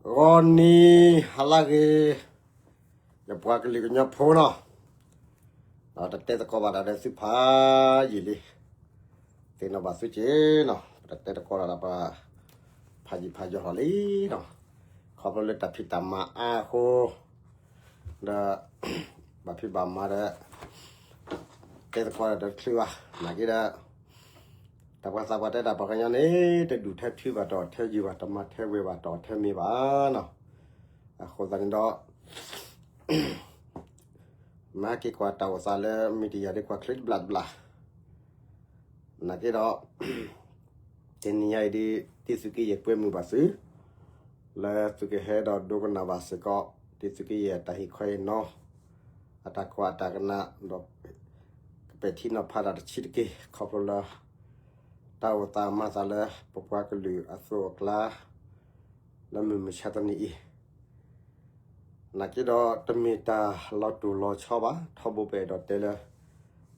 ဂီၤနံၤဟါလၢအဂ့ၤ, ယပှၤကလုာ်ကညီဖိနီၤ, ဒီးတတဲသကိးဘၣ်တၢ်ဒီးသုဖးယံာ်လံ, သ့ၣ်နီၣ်ဘၣ်သုက့ၤနီၤ, ပတတဲသကိးတၢ်ဒီးပှၤဖးယံာ်ဖးယီၤလီၤလံနီၤ, ခီဖျိလၢတၢ်ဖံးတၢ်မၤအါအဃိ, ဒီး ဘၣ်ဖံးဘၣ်မၤဒီး တဲသကိးတၢ်ဒီးတချုးဘၣ်, နာ်က့ဒီး တၢ်ပှၤသးပှၢ်တဲတၢ်ပှၤကညီန့ၣ် တဒူၣ်ထဲထုဘၣ်တအီၣ်ထဲယုၢ်ဘၣ် တမၤထဲဝဲဘၣ်တအီၣ်ထဲမ့ၤဘၣ်နီၤ, အဃိသတးန့ၣ်ဒီး မၤဟဲက့ၤကွၢ်တၢ်အိၣ်သးလၢ media ဒ်ကွၢ်ချ့တဘျီတဘျီ, နာ်က့ဒီး တနံၤညါအံၤဒ် တံသုးက့ယဲၢ်ကွဲမုာ်ဘၣ်သု, လၢသုကဟဲဒီးဒိကနၣ်ဘၣ်စ့ၢ်ကီး တံသုးက့ယဲၢ်အတၢ်ဟ့ၣ်ခီဟ့ၣ်နီၤ, အတၢ်ကွၢ်အတၢ်ကနၣ်ဒီး ကပဲာ်ထံနီၤဖးတၢ်တဆံးတက့ၢ် ခီဖျိလၢ တၢ်အိၣ်သးမၤသးလၢပပှၤကလုာ်အသိးအကျါ လၢမုၢ်မဆါတနံၤအံၤ နာ်က့ဒီးတမ့ၢ်တၢ်လီၤတိၢ်လီၤဆီဘၣ်, ထီဘိပအဲၣ်ဒိးတဲလၢ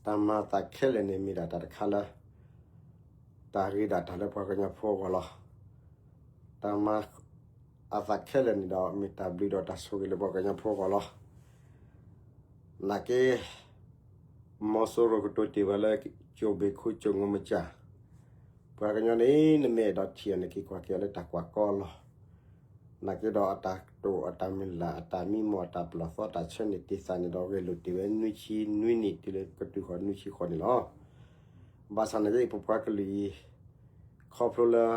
တၢ်မၤအသးခဲလၢာ်န့ၣ်မ့ၢ်ဒၣ်တၢ်တခါလၢ တၢ်ဂ့ၤဒၣ်တၢ်လၢပှၤကညီဖိအဂီၢ်လီၤ. တၢ်မၤအသးခဲလၢာ်န့ၣ်ဒီး မ့ၢ်တၢ်ဘျုးဒီးတၢ်ဆိၣ်ဂ့ၤလၢပှၤကညီဖိအဂီၢ်လီၤ. နာ်က့ မီၤစိရိၤကတိၤတ့ၢ်ဝဲလၢ ကၠိဘ့ၣ်ခိၣ်ကၠိငိမစၢ်, ပှၤကညီန့ၣ် နမ့ၢ်အဲၣ်ဒိးထံၣ်အီၤန့ၣ် က့ၤကွၢ်က့ၤအီၤလၢတၢ်ကွၢ်ကီလီၤ. နာ်က့ဒီးအတၢ်တိာ်အတၢ်မုၢ်လၢ် အတၢ်မံမီၢ် အတၢ်ပလီၢ်သီ တၢ်ဆၢန့ၢ်တ့ၢ်သးန့ၣ်ဒီး ဂဲၤလိာ်တ့ၢ်ဝဲနွံဆံနွံနံၣ်တုၤလၢကတုၤဃီၤနွံဆံဃီၤန့ၣ်လီၤ. ဘၣ်ဆၣ်နာ်က့ ပပှၤကလုာ်အံၤ ခီဖျိလၢ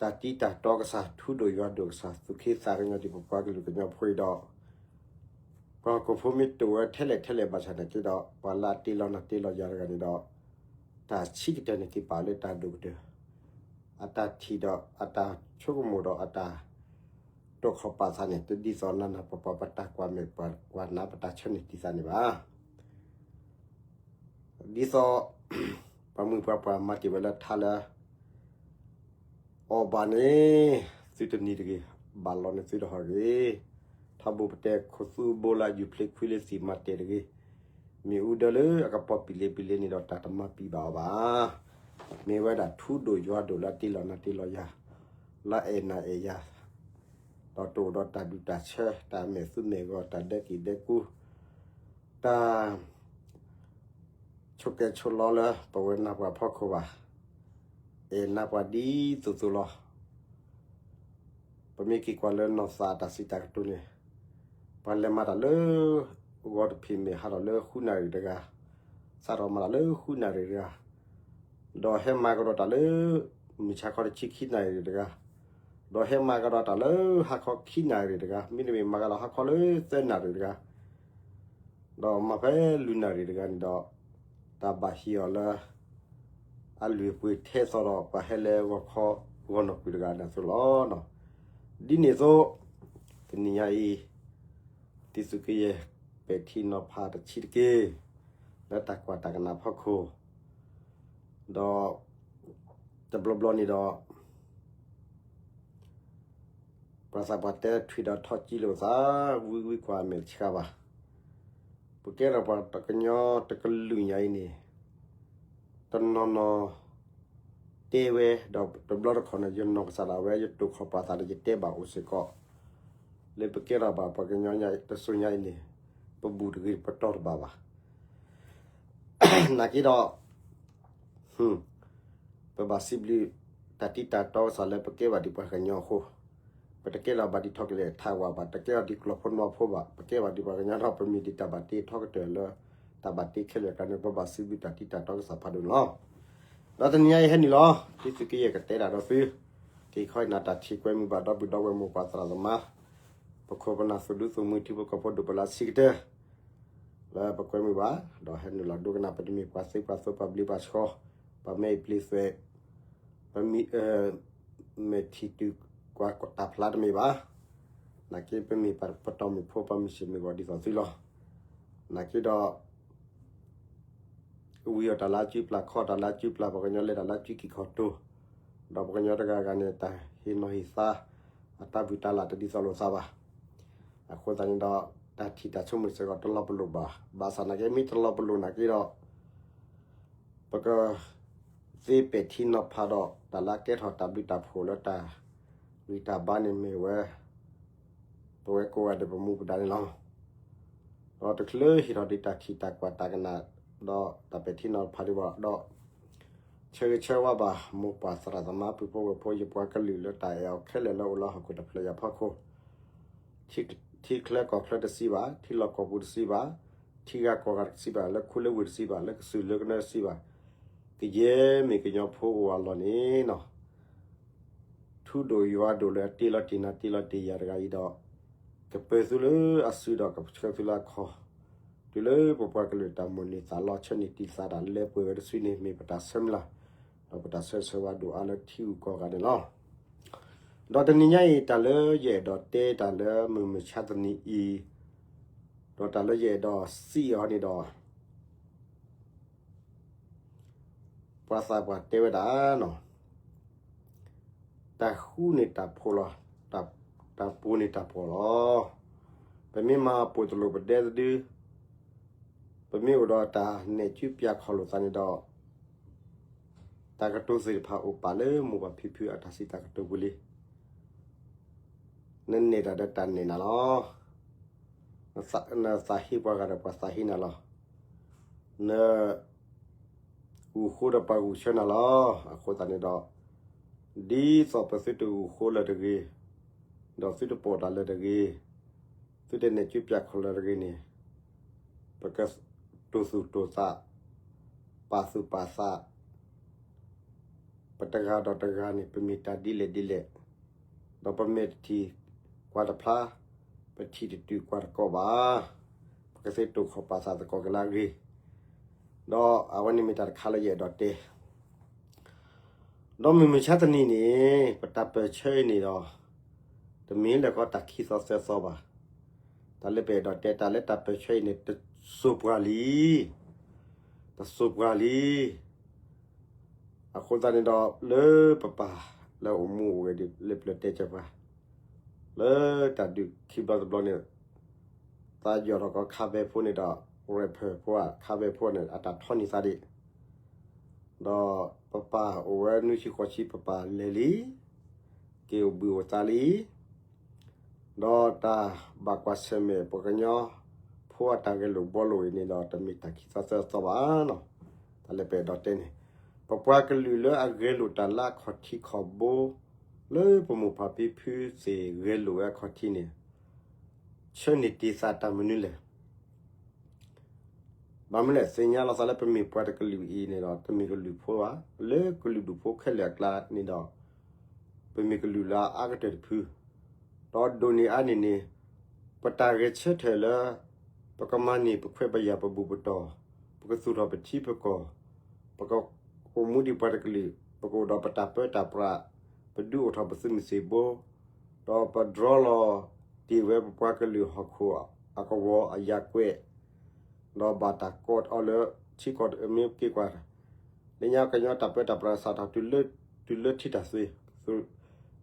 တၢ်တံၢ်တၢ်တီကစၢ် ထူဒိၣ်ယွၤဒိၣ်ကစၢ် သူၣ်က့သးကညီၤဒံးပပှၤကလုာ်ကညီဖိအံၤဒီး ပှၤဟီၣ်ခိၣ်ဖိမ့ၢ်တိာ်ဝဲထဲလဲၣ်ထဲလဲၣ်ဘၣ်ဆၣ်နာ်က့ဒီး ပှၤလၢအတ့လီၤနၤတ့လီၤယၤတဂၤန့ၣ်ဒီး တၢ်ဆံးကတၢၢ်န့ၣ်က့ၤပာ်လၢတၢ်ဒိၣ်ကတၢၢ် အတၢ်ထံၣ်ဒီး အတၢ်ဆိကမိၣ်ဒီး အတၢ်တိာ်ခီၣ်ပာ်သးန့ၣ် တဒ်သိးနးနးပှၤပှၤ ပတၢ်ကွၢ်မဲာ်ပှၤကွၢ်နး ပတၢ်ဆၢန့ၢ်တ့ၢ်သးန့ၣ်ဘၣ်. ဒ်သိး ပှၤမုၢ်ပှၤပှၢ်မၤတ့ၢ်ဝဲလၢထါလၢ အီၣ်ဘၣ်န့ၣ် သုတနံၤတဂ့ၤ, ဘၣ်လီၤန့ၣ်သုတဟီၣ်တဂ့ၤ, ထီဘိပတဲခိၣ်သူဘိလၢယူၢ်ဖျ့ခွံလၢသံၣ်မၤတဲာ်တဂ့ၤ, မ့ၣ်အူဒၢလၢအကပီၤပံာ်လ့ပံာ်လ့န့ၣ်ဒီး တၢ်တမၤပံာ်ဘၣ်အီၤဘၣ်. မ့ၢ်ဝဲဒၣ်ထူဒိၣ်ယွၤဒိၣ်လၢအတ့လီၤနၤတ့လီၤယၤ, လၢအအဲၣ်နၤအဲၣ်ယၤ, ဒီးတအိၣ်ဒီးတၢ်ဒူၣ်တၢ်ဆၢ, တၢ်မဲာ်သူမဲာ်ဂီၤ, တၢ်ဒဲကံၢ်ဒဲကူ, တၢ် ဆိးကဲဆိးလီလၢပဝဲနၢ်ပှၤဖီခိၣ်ဘၣ်, အဲၣ်နၢ်ပှၤဒ်သိးသိးလီၤ. ပမ့ၢ်က့ၤကွၢ်လၢနီၢ်သးတၢ်စံးတၢ်ကတိၤန့ၣ်, ပှၤလဲၤမၤတၢ်လၢ ဂီၤတဖံးမဲာ်ဟးထီၣ်လၢဃုနၣ်ရံၣ်တဂၤ, စးထီၣ်မၤတၢ်လၢဃုနၣ်ရံၣ်တဂၤ, ဒီးဟဲမၤကဒီးတၢ်လၢ မုၢ်ဆါခီတဆံခံနၣ်ရံၣ်တဂၤ, ဒီးဟဲမၤကဒီးတၢ်လၢဟါခီခံနၣ်ရံၣ်တဂၤ, မ့တမ့ၢ်မၤကဒီးဟါခီလၢသၢနၣ်ရံၣ်တဂၤ ဒီးမၤဖဲလွံၢ်နၣ်ရံၣ်တဂၤန့ၣ်ဒီး တၢ်ဘၣ်ဟ့ၣ်အီၤလၢ အလွံၢ်ပှ့ၤထဲသိးဒီး ပှၤဟဲလၢဂီၤခီဂီၤနီၢ်ကွံာ်တဂၤန့ၣ်အသိးလီၤ. ဒ်န့ၣ်အသိး တနံၤညါအံၤ တံသုးက့ယဲၢ်ပဲာ်ထံနီၤဖးတဆံးတက့ၢ် လၢတၢ်ကွၢ်တၢ်ကနၣ်ဖီခိၣ်, ဒီး တဘျီဘျီန့ၣ်ဒီး ပှၤသးပှၢ်တဲထွံၣ်ဒီးထီၣ်ကံလိာ်သး ဝံဝံကွၢ်အမဲာ်တဆှးဘၣ်. ပကဲထီၣ်ပှၤကညီတကလုာ်ညါအံၤန့ၣ် တနီၤနီၤတဲဝဲ ဒီးတဘျီတခီၣ်န့ၣ် ယနီၢ်ကစၢ်ဒၣ်ဝဲ ယတိာ်ခီၣ်ပာ်သးဒီး ယတဲဘၣ်အိၣ်စ့ၢ်ကီး လၢပကဲထီၣ်ဘၣ်ပှၤကညီတစိၤညါအံၤန့ၣ် ပဘူၣ်တဂ့ၤ ပတီၢ်တဘၣ်ဘၣ်. နာ်က့ဒီး ပဘၣ်စံးဘျုး တၢ်တံၢ်တၢ်တီကစၢ်လၢပကဲဘၣ်ဒံးပှၤကညီအဃိ, ပတကဲထီၣ်ဘၣ်ဒံးထီၣ်ကလဲာ်ထးဝးဘၣ်, တကဲထီၣ်ဒံးကျီၢ်ဖိနီဖိဘၣ်, ပကဲဘၣ်ဒံးပှၤကညီဒီး ပမ့ၢ်ဒံးတၢ်ဘၣ်တ့ထီကတၢၢ်လၢ တၢ်ဘၣ်တ့ခဲလၢာ်အကျါန့ၣ် ပဘၣ်စံးဘျုးတၢ်တံၢ်တၢ်တီကစၢ်ဖးဒိၣ်န့ၣ်လီၤ. ဒီးတနံၤညါအံၤဟဲနုာ်လီၤ တံသုးက့ယဲၢ်ကတဲတၢ်ဒီးသု, က့ၤခီအံၤနၤတၢ်ထံၣ်ကွဲမုာ်ဘၣ် ဒီပုၢ်ဒီဝဲၢ်မိၢ်ပၢ်သရၣ်သမါ, ပခိၣ်ပနၢ်သူၣ်ဒူသူၣ်မှံ ထံဖိကီၢ်ဖိဒိၣ်ပလၢဆံးကတၢၢ် လၢပကွဲမုာ်ဘၣ်, ဒီးဟဲနုာ်လီၤဒိကနၣ် ပတမ့ၢ်ပှၤသ့ပှၤသိ ပှၤဘျ့ပှၤဆှီ, ပှၤမဲအံၤပျံၤသွဲး, ပမ့ၢ်, မဲာ်ထံၣ်တုၤကွၢ်တၢ်ဖျါတမ့ၢ်ဘၣ်. နာ်က့ပမ့ၢ်ပတီၢ်မုၢ်ဖိ ပှၤမုၢ်ဆ့ၣ်မုၢ်ဂီၤဒ်သိးသုလီၤ. နာ်က့ဒီး ဝံၤအီၤတၢ်လၢအစုပျၢ် ခီအီၤတၢ်လၢအစုပျၢ် ပှၤကညီလဲၤတၢ်လၢအစုကံၢ်ခီၣ်တိၤ, ဒီးပှၤကညီတဂၤဂၤန့ၣ် တၢ်ဟ့ၣ်နီၤဟ့ၣ်သါ အတၢ်ဘုၣ်တၢ်လၢ်တဒ်သိးလိာ်သးဘၣ်. အဃိသတးန့ၣ်ဒီး တၢ်ထံၣ်တၢ်ဆိကမိၣ်စ့ၢ်ကီးတလီၤပလိာ်ဘၣ်. ဘၣ်ဆၣ်နာ်က့ မ့ၢ်တလီၤပလိာ်နာ်က့ဒီး ပက သ့ပဲာ်ထံနီၤဖးဒီး တၢ်လၢအကဲထီၣ်တၢ်ဘျုးတၢ်ဖှိၣ်လၢတၢ် ဂံၢ်တၢ်ဘါန့ၣ်မ့ၢ်ဝဲ ပဝဲကိးဂၤဒဲးပမူပဒါန့ၣ်လီၤ. ဒီးတချုးလၢဟ့ၣ်ထီၣ်ဒံးတၢ်ထံၣ်တၢ်ကွၢ်တၢ်ကနၣ် ဒီးတၢ်ပဲာ်ထံနီၤဖးဒံးဘၣ် ဒီး ဆၢဂ့ၤဆၢဝါဘၣ် မိၢ်ပၢ်သရၣ်သမါ ပုၢ်ဖိဝဲၢ်ဖိ ယပှၤကလုာ်လၢတၢ်အဲၣ်အီၤခဲလၢာ်လၢအိၣ်လၢဟီၣ်ခိၣ်တဖျၢၣ်ညါဖီခိၣ်, ထံချၢကီၢ်ချၢတဆံးဘၣ်, ထံလီၢ်ကီၢ်ပူၤတဆံးဘၣ်, ထံဂၤကီၢ်ဂၤတဆံးဘၣ်, လၢခူလၢဝ့ၢ်တဆံးဘၣ်, လၢကစၢၢ်လၢကနၢတဆံးဘၣ်, ကယဲၢ်မ့ၢ်ကညီဖိအိၣ်အလီၢ်န့ၣ်နီၤ ထူဒိၣ်ယွၤဒိၣ်လၢအတ့လီၤတ့ၢ်နၤတ့လီၤတ့ၢ်ယၤတဂၤအံၤဒီး, ကပၢၤသုလၢအစုဒီးကဆှၢသုလၢအခီၣ်, တုၤလၢပပှၤကလုာ်တၢ်မိၣ်န့ၢ်သးလီ ဆၢန့ၢ်တံၢ်သးတၢ်လၢပှဲၤဝဲတစုန့ၣ် မ့ၢ်ပတၢ်ဆၢမုၢ်လၢ်, ဒီးပတၢ်ဆၢဂ့ၤဆၢဝါဒိၣ်အါလၢထံဂုၤကီၢ်ဂၤန့ၣ်လီၤ. ဒီးတနံၤညါအံၤ တၢ်လၢယအဲၣ်ဒိးတဲတၢ်လၢမုၢ်မဆါတနံၤအံၤ, ဒီးတၢ်လၢယအဲၣ်ဒိးစံးအီၤန့ၣ်ဒီး ပှၤသးပှၢ်တဲဝဲဒၣ်နီၤ, တၢ်ဃူန့ၢ်တၢ်ဖိးလီၤ, တၢ်ပှိၤန့ၢ်တၢ်ပှီၢ်လီၤ. ပမ့ၢ်မၤပိာ်တလိာ်ပဒဲတဒု, ပမ့ၢ်အိၣ်ဒီးတၢ်နဲၣ်ကုပျၢ်ခီၣ်လိာ်သးန့ၣ်ဒီး, တၢ်ကတိၤသ့ၣ်တဖၣ်အိၣ်ပာ်လၢမိၢ်ပၢ်ဖံဖုအတၢ်စံးတၢ်ကတိၤပူၤလံ. နနဲၣ်တၢ်ဒီးတၢ်နဲၣ်နၤလီၤ. နသးဟ့ပှၤဂၤဒီးပှၤသးဟ့နၤလီၤ. နဂုာ်ဃိဒီးပှၤဂုာ်ဆၢနၤလီၤ. အဃိသတးန့ၣ်ဒီး, ဒ်သိးပသုတဂုာ်ဃိလၢၤတဂ့ၤ, ဒီးသုတပိာ်တၢ်လၢၤတဂ့ၤ, သုတနဲၣ်ကုပျၢ်ခီၣ်လၢၤတဂ့ၤန့ၣ်, ပကတိၢ်သူၣ်တိၢ်သး, ပာ်သူၣ်ပာ်သး ပတဂၤဒီးတဂၤန့ၣ် ပမ့ၢ်တၢ်ဒ်လဲၣ်ဒ်လဲၣ်, ဒီးပမဲာ်တထံၣ်ကွၢ်တဖျါ, ပထံၣ်တတုၤကွၢ်တကိးဘၣ်. ပကသ့တိာ်ခီၣ်ပာ်သးသကိးက့ၤလၢအဂ့ၤ, ဒီးအဝဲန့ၣ်မ့ၢ်တၢ်တခါလၢယအဲၣ်ဒိးတဲ ဒီးမုၢ်မဆါတနံၤန့ၣ် ပတၢ်ပၢၢ်ဆၢအံၤန့ၣ်ဒီး, တမ့ၢ်လၢကီတၢ်ခံသီသၢသီဘၣ်. တၢ်လၢပအဲၣ်ဒိးတဲတၢ်လၢတၢ်ပၢၢ်ဆၢအံၤန့ၣ် တစိၤပှၤလံ, တစိၤပှၤလံ. အဃိသတးန့ၣ်ဒီး လၢပပၢ်လၢအိၣ်မူအိၣ်ဂဲၤဒ်လၢပျၢၤတဲဆၢပှၤ လၢတၢ်ဒုးခံဘျီတဘျီန့ၣ်, သးယီၢ်ထီၣ်ကီးခါဘဲဖိန့ၣ်ဒီး, ရဲၣ်ဖၢၣ်ဖိဧါ ခါဘဲဖိန့ၣ် အတၢ်ထီန့ၢ်သးဒံး, ဒီးပပၢ်အိၣ်ဝဲနွံဆံဃိးဆံ ပပၢ်လဲၤလံ, က့ၤအိၣ်ဘှံးအိၣ်သါလံ. ဒီးတၢ်ဘၣ်ကွၢ်ဆၢၣ်မဲာ်ပှၤကညီဖိအတၢ်ဂဲၤလိာ်ဘှီလိာ်အံၤန့ၣ်ဒီး တမ့ၢ်တၢ်ခံသီသၢသီဘၣ်နီၤ. တၢ်လၢပအဲၣ်ဒိးတဲန့ၣ်, ပပှၤကလုာ်လၢအဂဲၤလိာ်တၢ်လၢအခီၣ်ထံးခီၣ်ဘိ, လၢပမိၢ်ပၢ်ဖံဖုသ့ၣ်ဂဲၤလိာ်ဝဲအခီၣ်ထံးန့ၣ်, ဆၢန့ၢ်တံၢ်သးတၢ်မနုၤလဲၣ်. ဘၣ်မနုၤလဲၣ် သ့ၣ်ညါလီၤသးလၢပမ့ၢ်ပှၤတကလုာ်အံၤန့ၣ်ဒီး တမ့ၢ်ကလုာ်ဖိဘၣ်, လၢကလုာ်ဒူၣ်ဖိခဲလၢာ်အကျါန့ၣ်ဒီး, ပမ့ၢ်ကလုာ်လၢအအါကတၢၢ်တဖု, ဒီးဒိၣ်န့ၢ်အါန့ၢ်န့ၣ်, ပတၢ်ဂဲၤဆၢထၢၣ်လၢ ပကမၤန့ၢ်ပခွဲးပယာ်ပဘူၣ်ပတီၢ်, ပကသူၣ်ထီၣ်ပထံပကီၢ်, ပကအိၣ်မူဒ်ပှၤတကလုာ်, ပကအိၣ်ဒီးပတၢ်ပၢတၢ်ပြး, ပဒုးအိၣ်ထီၣ်ပသုးမုၢ်သံၣ်ဘိ, ဒီးပဒြီလီၤတ့ၢ်ဝဲပပှၤကလုာ်ဟီၣ်ခိၣ်အကဝီၤအယၤကွဲး, ဒီးဘၣ်တၢ်ကိးအီၤလၢ ထံကီၢ်မ့ၢ်က့ၤကွၢ်, လၢညါကညီတၢ်ပၢတၢ်ပြးစးထီၣ် တုၤလၢထံတၢ်သွ့,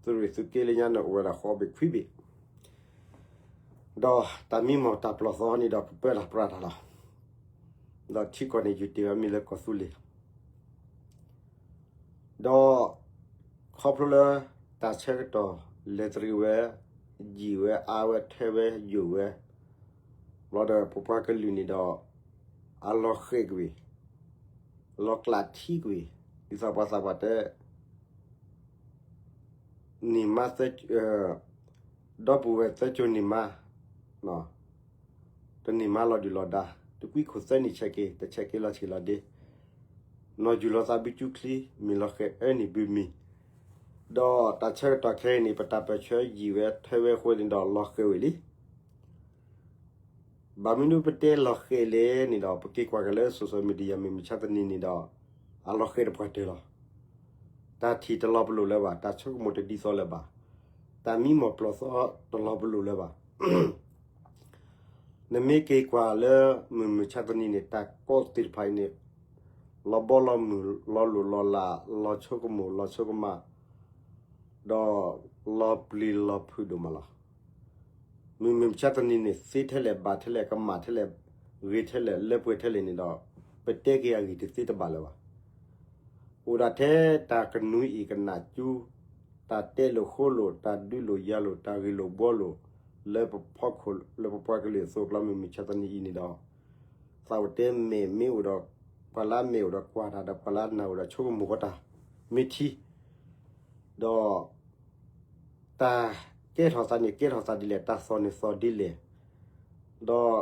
သုးရ့ၣ်သုးက့လၢညါန့ၣ်အိၣ်ဝဲဒၣ်ဃိးဘ့ၣ်ခွံဘ့ၣ် ဒီးတၢ်မံမီၢ်တၢ်ပျီၢ်သီန့ၣ်ဒီးကပၢတၢ်ပြးတၢ်လီၤ. ဒီးထံကီၢ်န့ၣ်ယုၢ်တ့ၢ်ဝဲမ့ၢ်လၢကီၢ်သူလ့ၤ ဒီးခီဖျိလၢတၢ်ဆၢကတီၢ်လဲၤတရံးဝဲ, ယံာ်ဝဲအါဝဲထၢဝဲယိာ်ဝဲ, ဘျီဒီးပပှၤကလုာ်န့ၣ်ဒီး အလီၤဃဲးကွံာ်, လီၤကျးထံကွံာ်, ဒ်သိးပှၤသးပှၢ်တဲ နံၣ်မါသၢ, ဒီပုၢ်ဝဲၢ်သၢကၠိၢ်နံၣ်မါ, တနံၣ်မါလီၤဒုၣ်လီၤဒါ, တကွံခိၣ်သၢနံၣ်ဆဲးက့ၤ, တဆဲးက့ၤလီၤဆံးလီၤဒ့, နီၢ်ယူၢ်လီၤသးဘုကၠူချံ, မ့ၢ်လီၤဃဲးအၢန့ၣ်ဘုမံၤ, ဒီးတၢ်ဆၢကတီၢ်ခဲအံၤန့ၣ် ပတၢ်ပၢၢ်ဆၢယံာ်ဝဲထၢဝဲအဃိန့ၣ်ဒီးလီၤဃဲးဝဲလံ. ဘၣ်မနုၤပတဲလီၤဃဲးလဲၣ်န့ၣ်ဒီး ပက့ၤကွၢ်က့ၤလၢ social media မုၢ်မဆါတနံၤန့ၣ်ဒီး အလီၤဃဲးတပှၢ်တၢၢ်လီၤ. တၢ်ထံၣ်တလီၤပလိာ်လၢၤဘၣ်, တၢ်ဆိကမိၣ်တဒ်သိးလၢၤဘၣ်, တၢ်မံမီၢ်ပျီၢ်သီတလီၤပလိာ်လၢၤဘၣ်. နမ့ၢ်က့ၤကွၢ်လၢမုၢ်မဆါတနံၤန့ၣ် တၢ်ကိးသ့ၣ်တဖၣ်အံၤန့ၣ် လီၤဘီလီၤမုၢ် လီၤလိၢ်လီၤလး လီၤဆိကမိၣ်လီၤဆိကမး ဒီးလီၤပျံၤလီၤဖုးဒိၣ်မးလီၤ. မုၢ်မဆါတနံၤန့ၣ် သ့ထဲလဲၣ် ဘၣ်ထဲလဲၣ် ကမၣ်ထဲလဲၣ် ဂ့ၤထဲလဲၣ် လၢပှဲၤထဲလဲၣ်န့ၣ်ဒီး ပတဲက့ၤအဂ့ၢ်တသ့တဘၣ်လၢၤဘၣ်. အိၣ်ဒၣ်ထဲတၢ်ကနွံအံၤကနၣ်ကၠူ တၢ်တဲလိာ်ဃိလိာ် တၢ်ဒုးလိာ်ယၤလိာ် တၢ်ဂ့ၢ်လိာ်ဘှီလိာ် လၢပဖီခိၣ် လၢပပှၤကလုာ်အသိးအကျါ မုၢ်မဆါတနံၤအံၤန့ၣ်ဒီး သးအိၣ်တဲမ့ၢ်မ့ၢ်အိၣ်ဒီး ပှၤလၢအမ့ၢ်အိၣ်ဒီးကွၢ်တၢ်ဒီး ပှၤလၢအနာ်အိၣ်ဒီးဆိကမိၣ်ဃီတၢ် မ့ၢ်ထံ ဒီး တၢ်ကဲထီၣ်သးန့ၣ် ကဲထီၣ်သးဒ်လဲၣ် တၢ်သီၣ်န့ၣ်သီၣ်ဒ်လဲၣ် ဒီး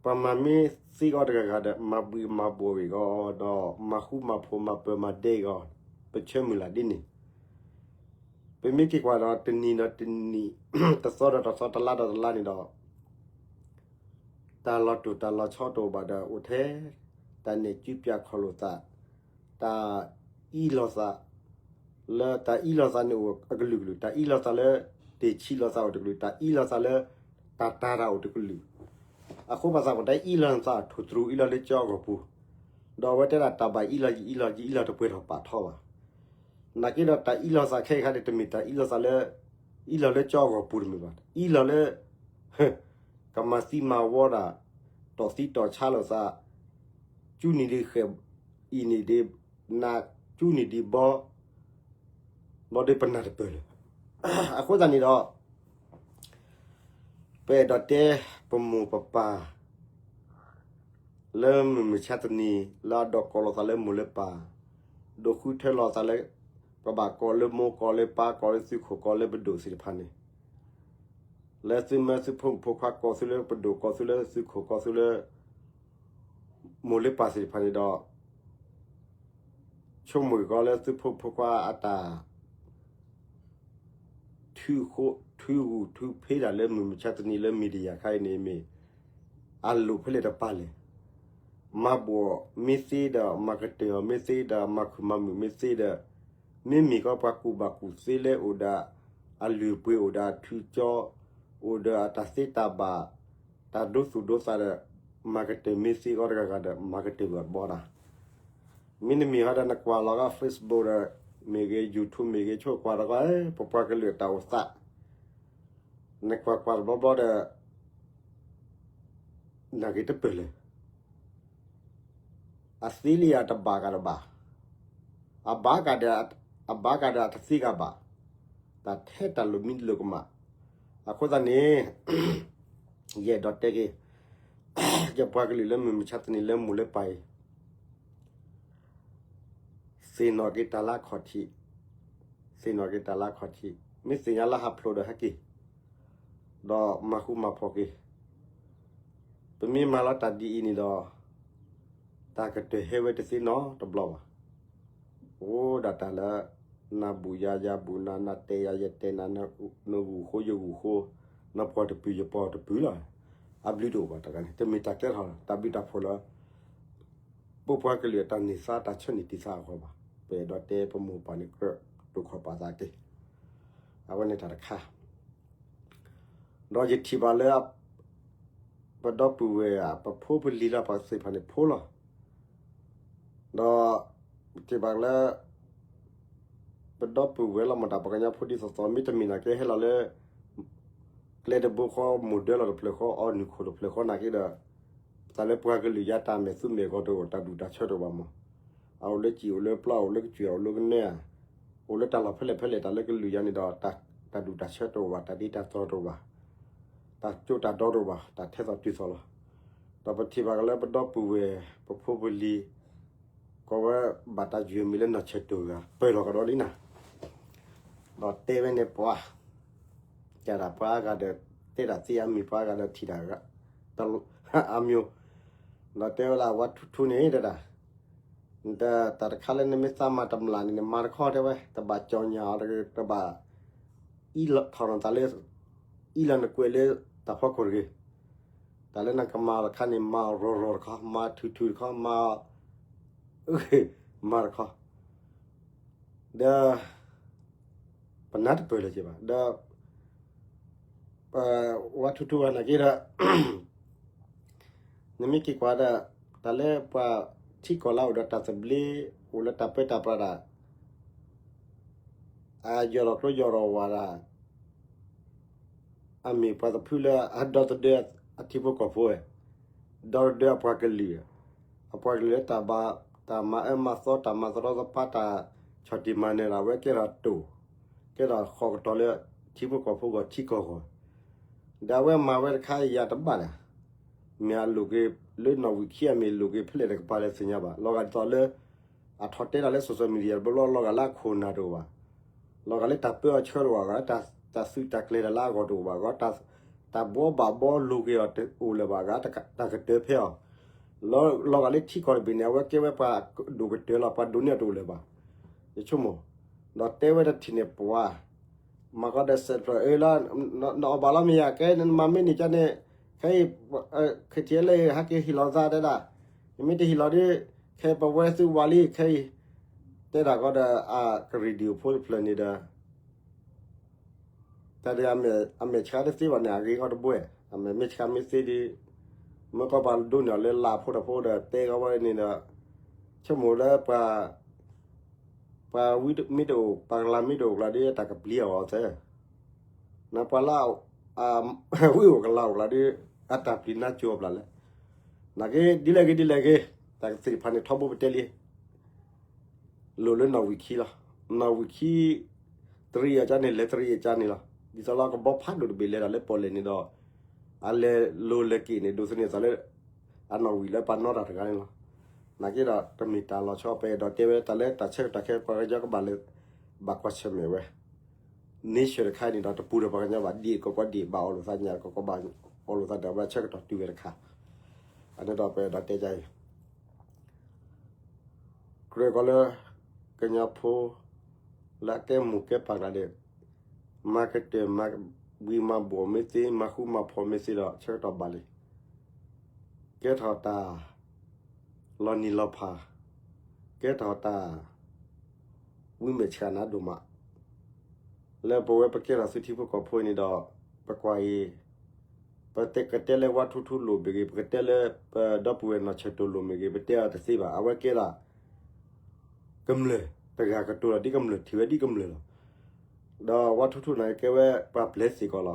ပှၤမၤမ့ၢ်သ့အီၤတဂၤဂၤဒီး မၤဘှံးမၤဘှီးဂ့ၤဂီၢ် ဒီးမၤဃူမၤဖိးမၤပၢၤမၤဒဲးဂ့ၤဂီၢ် ပဆၢမုၢ်လၢ်ဒ်န့ၣ် ပမ့ၢ်က့ၤကွၢ်ဒီးတနံၤဒီးတနံၤ တသီဒီးတသီ တလါဒီးတလါန့ၣ်ဒီး တၢ်လီၤတိၢ်တၢ်လီၤဆီတအိၣ်ဘၣ်ဒီး အိၣ်ထဲ တၢ်နဲၣ်စုပျးခီၣ်လိာ်သး တၢ်အံးလိာ်သး လၢတၢ်အံးလိာ်သးန့ၣ်အိၣ်အကလုာ်ကလုာ် တၢ်အံးလိာ်သးလၢ တ့ၢ်ဆံးလိာ်သးအိၣ်တကလုာ် တၢ်အံးလိာ်သးလၢ တၢ်တၤတၢ်အိၣ်တကလုာ် အဃိပှၤသးပှၢ်တဲအံးလိာ်သးအထိၣ်သရူးအံးလိာ်လၢကၠီအဂီၢ်ပူၤ ဒီးအဝဲတဲဒၣ်တၢ်ဘၣ်အံးလိာ်ယအံးလိာ်ယအံးလိာ်တပှဲၤထီၣ်ပာ်ထီဘၣ် နာ်က့ဒီးတၢ်အံးလိာ်သးခဲအံၤခါန့ၣ် တမ့ၢ်တၢ်အံးလိာ်သးလၢ အံးလိာ်လၢကၠီအဂီၢ်ပူၤတမ့ၢ်ဘၣ် အံးလိာ်လၢ ကမၤသံမၤဝီဒၣ် တီၣ်သံတီၣ်ဆါလိာ်သး ကၠူနံၣ်ဒံးဃဲၣ် အံၤန့ၣ်ဒံး နၤ ကၠူနံၣ်ဒံးဘီ ဘီဒ်ပနၢ်တပၢၢ်လၢာ် အဃိသတးန့ၣ်ဒီး ပအဲၣ်ဒိးတဲ ပမိၢ်ပပၢ် လၢမုၢ်မဆါတနံၤ လၢအဒိးကိးလိာ်သးလၢမိၢ်လၢပၢ် ဒိးဃုထၢလိာ်သးလၢ ပဘၣ်ကိးလၢမိၢ်ကိးလၢပၢ်ကိးလၢသုးခိၣ်ကိးလၢပဒိၣ်သ့ၣ်တဖၣ်န့ၣ် လၢသုမၢသုဖိမုၣ်ဖိခွါကိးသုလၢပဒိၣ်ကိးသုလၢသုးခိၣ်ကိးသုလၢ မိၢ်လၢပၢ်သ့ၣ်တဖၣ်န့ၣ်ဒီး ဆိကမိၣ်က့ၤကီးလၢသုဖိမုၣ်ဖိခွါအတၢ် ထုးဃူထုးဖိးလၢမုၢ်မဆါတနံၤလၢ media ခါအံၤန့ၣ်မ့ၢ် အလိၣ်ဖဲလဲၣ်တပာ်လဲၣ် မၤဘှီးမ့ၢ်သ့ဒီး မၤကတၢၢ်အီၤမ့ၢ်သ့ဒီး မၤခုၣ်မၤမုာ်မ့ၢ်သ့ဒီး မ့မ့ၢ်ကီးပှၤကူၣ်ဘၣ်ကူၣ်သ့လၢအိၣ်ဒီး အလုၢ်အပှ့ၤအိၣ်ဒီးအထူးကၠီ အိၣ်ဒီးအတၢ်သ့တၢ်ဘၣ် တၢ်ဒိသူၣ်ဒိသးဒီး မၤကတၢၢ်မ့ၢ်သ့အီၤတဂၤဂၤဒီး မၤကတၢၢ်ဘၣ်တဘျီတၢ် မ့တမ့ၢ်ဟီဒီးနကွၢ်လီၤဂာ် Facebook ဒီး မ့ၢ်ဂ့ၤ YouTube မ့ၢ်ဂ့ၤ ဆိကွၢ်တကွၢ် ပပှၤကလုာ်အတၢ်အိၣ်သး နကွၢ်ကွၢ်တဘျီဘျီဒီး နာ်က့ၤတပၢၢ်လၢာ် အသ့လံယၤတဘၣ်ကဒီးဘၣ်, အဘၣ်ကဒီး, အဘၣ်ကဒီးအတသ့ကဘၣ်, တၢ်ထဲတၢ်လိၣ်မံလိၣ်ကမၣ်, အဃိသတးန့ၣ် ယအဲၣ်ဒိးတဲက့ၤ ယပှၤကလုာ်လၢမုၢ်မဆါတနံၤလၢမိၢ်လၢပၢ်အံၤ သ့ၣ်နီၣ်က့ၤတၢ်လၢအခီၣ်ထံး, သ့ၣ်နီၣ်က့ၤတၢ်လၢအခီၣ်ထံး, မ့ၢ်သ့ၣ်ညါလၢဟးဖျိးဒီးဟဲက့ၤ, ဒီးမၤဃူမၤဖိးက့ၤ, ပမ့ၢ်မၤလီၤတၢ်ဒ်အံၤန့ၣ်ဒီး တၢ်ကတၢၢ်ဟဲဝဲတသ့နီတဘျီဘၣ်. အိၣ်ဒၣ်တၢ်လၢ နၤဘူၣ်ယၤ ယၤဘူၣ်နၤ, နၤတဲယၤ ယတဲနၤ, နဂုာ်ဃိ ယဂုာ်ဃိ, နပှီၢ်တပုၢ် ယပှီၢ်တပုၢ်လီၤ. အဘျုးတအိၣ်ဘၣ်တဂၤန့ၣ် တမ့ၢ်တၢ်ကဲထီၣ် တၢ်ဘျုးတၢ်ဖှိၣ်လၢ ပပှၤကလုာ်အတၢ်န့ၢ်သါ တၢ်ဆၢန့ၢ်တံၢ်သါအဂီၢ်ဘၣ်. ပအဲၣ်ဒိးတဲပမိၢ်ပၢ်န့ၣ် ကြၢးတိာ်ခီၣ်ပာ်သးက့ၤ, အဝဲန့ၣ်တၢ်တခါ ဒီးယထံၣ်ဘၣ်လၢ ပဒီပုၢ်ဝဲၢ်ဧါ ပဖိပလံၤလၢပှၤသ့ၣ်တဖၣ်န့ၣ်ဖိလီၤ. ဒီး ယထံၣ်ဘၣ်လၢ ပဒီပုၢ်ဝဲၢ်လီၤမတၤ ပှၤကညီဖိဒ်သိးသိး မ့တမ့ၢ်နာ်က့ဟဲလီၤလၢ ကျဲတဘိဃီ မိၢ်ဒၢလီၤတဖျၢၣ်ဃီ အီနုၢ်ခိၣ်တဖျၢၣ်ဃီနာ်က့ဒီး တၢ်လၢပှၤကလုာ်ယါတၢ်မဲာ်သူမဲာ်ဂီၤတအိၣ် တၢ်ဒူၣ်တၢ်ဆၢတအိၣ်ဘၣ်မး, အအိၣ်လၢစံၣ် အိၣ်လၢပျီ အိၣ်လၢကစၢၢ် အိၣ်လၢကနဲဧါ, အိၣ်လၢတၢ်လီၢ်ဖဲလဲၣ်ဖဲလဲၣ် တၢ်လၢကလုာ်ယါန့ၣ်ဒီး တၢ်ဒူၣ်တၢ်ဆၢတအိၣ်ဘၣ်, တၢ်ဒ့တၢ်တီတအိၣ်ဘၣ်, တၢ်ကၠိတၢ်ဒီတအိၣ်ဘၣ်, တၢ်ထဲသိးတုၤသိးလီၤ. ဒီးပထံၣ်ဘၣ်ကလၢပဒီပုၢ်ဝဲၢ် ပဖိပလံၤ ကိးဝဲဘၣ်တၢ်ယုၢ်မံၤလၢနီၢ်ဆၢၣ်တိၢ်ဂၤ ပၢၢ်လီၤကဒီးလံနၤ, ဒီးတဲဝဲန့ၣ်ပှၤ ကဒၣ်ပှၤအါဂၤဒီး တဲဒၣ်သ့အါမံၤ ပှၤအါဂၤဒီးထံၣ်တၢ်ဂၤ တၢ်လီၤအါမံၤ, ဒီးတဲဝဲဒၣ်ဝါထူထူန့ၣ်တဲဒၣ် တၢ်တခါလၢနမ့ၢ်သးမၤတမျၢ်န့ၣ် နမၤတခီတဲဝဲ တဘၣ်ကၠီၣ်ညၣ်အီၤ တဘၣ် အံးလီၤထီၣ်နသးလၢ အံးလီၤနကွဲးလၢတၢ်ဖီခိၣ်တဂ့ၤ, တၢ်လၢနကမၤတခါန့ၣ် မၤအီၤရီၤရီၤတခီ မၤထူထူတခီ မၤအီၤ မၤတခီ ဒီး ပနၢ်တပၢၢ်လၢၤက့ၤဘၣ် ဒီး ဝါထူထူဂၤနာ်က့ဒီး နမ့ၢ်က့ၤကွၢ်ဒီး တၢ်လၢပှၤထံကီၢ်လၢအိၣ်ဒီးတၢ်သဘျ့ အိၣ်လၢတၢ်ပၢတၢ်ပြးဒၣ် အယီၢ်လီၤကျိယီၢ်လီၤဝါဒၣ် အမ့ၢ်ပှၤတဖုလၢအဒီသဒၢအထံဖိကီၢ်ဖိဝဲ, ဒီသဒၢအပှၤကလုာ်, အပှၤကလုာ်လၢတၢ်ဘၣ် တၢ်မၤအၢမၤသီ တၢ်မၤသရီသပၤ တၢ် ဆီၣ်တံၢ်မၤနၢၤဒီး အဝဲကဲထီၣ်တိၢ်, ကဲထီၣ်ဃီးကတီၤလၢ ထံဖိကီၢ်ဖိဂီၢ်ထံကီၢ်ဂီၢ်, ဒီးအဝဲမၤဝဲတခါယၤတဘၣ်ဒီး, မ့ၢ်အလိၣ်က့ၤလၢနီၣ်ဝံာ်ခံအမ့ၢ်လိၣ်က့ၤဖဲလဲၣ်တကပၤလဲၣ်သ့ၣ်ညါဘၣ်, လီၤဂာ်ဒ်သိးလၢ အထီၣ်တဲတၢ်လၢ social media တဘျီဘျီ လီၤဂာ်လၢအခိၣ်နၢ်တအိၣ်ဘၣ်, လီၤဂာ်လၢတၢ်ပၢအီၤဆၢတအိၣ်ဘၣ်, တၢ်သူၣ်တၢ်ကျဲၤတၢ်လၢအဂီၢ်တအိၣ်ဘၣ်, တၢ်ဘှီဘၣ်ဘှီလိၤက့ၤအီၤတအိၣ်လၢၤဘၣ်, တၢ်ကတၢၢ်ဖဲအီၤ လီၤဂာ်လၢထံကီၢ်တဘ့ၣ်န့ၣ် အဝဲကဲဝဲပှၤဒိၣ်ကတၢၢ်လီၤ, ပှၤဒိၣ်န့ၢ်အီၤတအိၣ်လၢၤဘၣ်. ယဆိကမိၣ်, ဒီးတဲဝဲတထံၣ်န့ၣ်ပှၤ, မၤကီးဒီးစဲးဖျၢၣ်အၢလီၤ, နအီၣ်ဘၣ်လီၤမ့ၢ်ယၤ, ကဲနမၤမ့ၢ်န့ၢ်ကန့ၣ်, ခဲအံၤ KTLA ဟဲက့ၤဟ့ၣ်လီၤသးတဲဒၣ်, နမ့ၢ်တဟ့ၣ်လီၤဒီး ခဲအံၤပဝဲသုဝၤလံ, ခဲအံၤ တဲဒၣ်ကီးဒီးအကရံၣ်ဒံၣ်အိၣ်ဖိတဖျၢၣ်န့ၣ်ဒီး တၢ်ဒီးအမဲာ်ဆှးတသ့ဘၣ်န့ၣ် အဂ့ၤကီးတဘိ, အမဲာ်မ့ၢ်ဆှးမ့ၢ်သ့ဒီး, မ့ၢ်ကီးပှၤဒိးန့ၢ်အီၤလၢလၢဖိတၢ်ဖိဒီးတဲကီးဝဲန့ၣ်ဒီး, ဆိကမိၣ်လၢ ပှၤဝံမ့ၢ်တအိၣ် ပှၤကလၤမ့ၢ်တအိၣ်ကျါဒီး တၢ်ကပျံၤအီၤသ့, နပှၤလၢ ဝံအိၣ်ကလၤအိၣ်ကျါဒီး အတၢ်ပျံၤနါကၠိအဘျၣ်လဲၣ်. နာ်က့ ဒ်လဲၣ်ဂ့ၤဒ်လဲၣ်ဂ့ၤ, တၢ်ကသ့ၣ်တဖၣ်န့ၣ် ထီဘိပတဲလံ လိၣ်လၢနီၣ်ဝံာ်ခံလီၤ. နီၣ်ဝံာ်ခံ တရံးအကါန့ၣ် လဲၤတရံးအကါန့ၣ်လီၤ. ဒ်သိးလၢကဘီဖးဒိၣ်တဘ့ၣ်လဲၤတၢ်လၢပီၣ်လဲၣ်န့ၣ်ဒီး အလဲၤလိၤလဲၤက့ၤန့ၣ် ဒိးသန့ၤသးလၢ အနီၣ်ဝံာ်လၢပှၤနီတၢ်တဂၤန့ၣ်လီၤ. နာ်က့ဒီး တမ့ၢ်တၢ်လီၤဆီ ပအဲၣ်ဒိးတဲဝဲတၢ်လၢတၢ်ဆၢကတီၢ်ခဲအံၤ ပှၤကညီကဘၣ်လဲၤ ဘၣ်ကွၢ်ဆၢၣ်မဲာ်ဝဲ nature တခါန့ၣ်ဒီး တပူၤဒီးပှၤကညီဘၣ် ဒ်ကီကီဒ်ဘၣ်အီၣ်လိာ်သး ညၣ်ကီကီဘၣ်အီၣ်လိာ်သးဒီး အဝဲဆၢကတီၢ်တုၤဝဲတခါ, အန့ၣ်ဒီးပအဲၣ်ဒိးတဲဒ်အံၤ ကြၢးကီးလၢ ကညီဖိ လၢအကဲမိၢ်ကဲပၢ်ကျါဒီး မၤကတၢၢ်မၤဘှံးမၤဘှီၣ်မ့ၢ်သ့ မၤဃူမၤဖိးမ့ၢ်သ့ဒီး ဆၢကတီၢ်ဘၣ်လံ. ကဲထီၣ်တၢ် လီၤနံၤလီၤဖး, ကဲထီၣ်တၢ် ဝံမဲာ်ဆှးနၤဒိၣ်မး လၢပဝဲပကဲထီၣ်သုထံဖိကီၢ်ဖိအံၤန့ၣ်ဒီး ပကွၢ်အံၤ ပကတဲလၢဝါထူထူလိၣ်မ့ၢ်ဂ့ၤ, ပကတဲလၢ ပဒီပုၢ်ဝဲၢ်နီၢ်ဆၢၣ်တိၢ်လိၣ်မ့ၢ်ဂ့ၤ, ပတဲအီၤတသ့ဘၣ်. အဝဲကဲဒၣ် ကမျၢၢ်တဂၤကတိၤလီၤ ဒ်ကမျၢၢ်ထံၣ်ဝဲဒ်ကမျၢၢ်လီၤ. ဒီးဝါထူထူန့ၣ်ကဲဝဲပှၤပျဲစ့ၢ်ကီးလီၤ.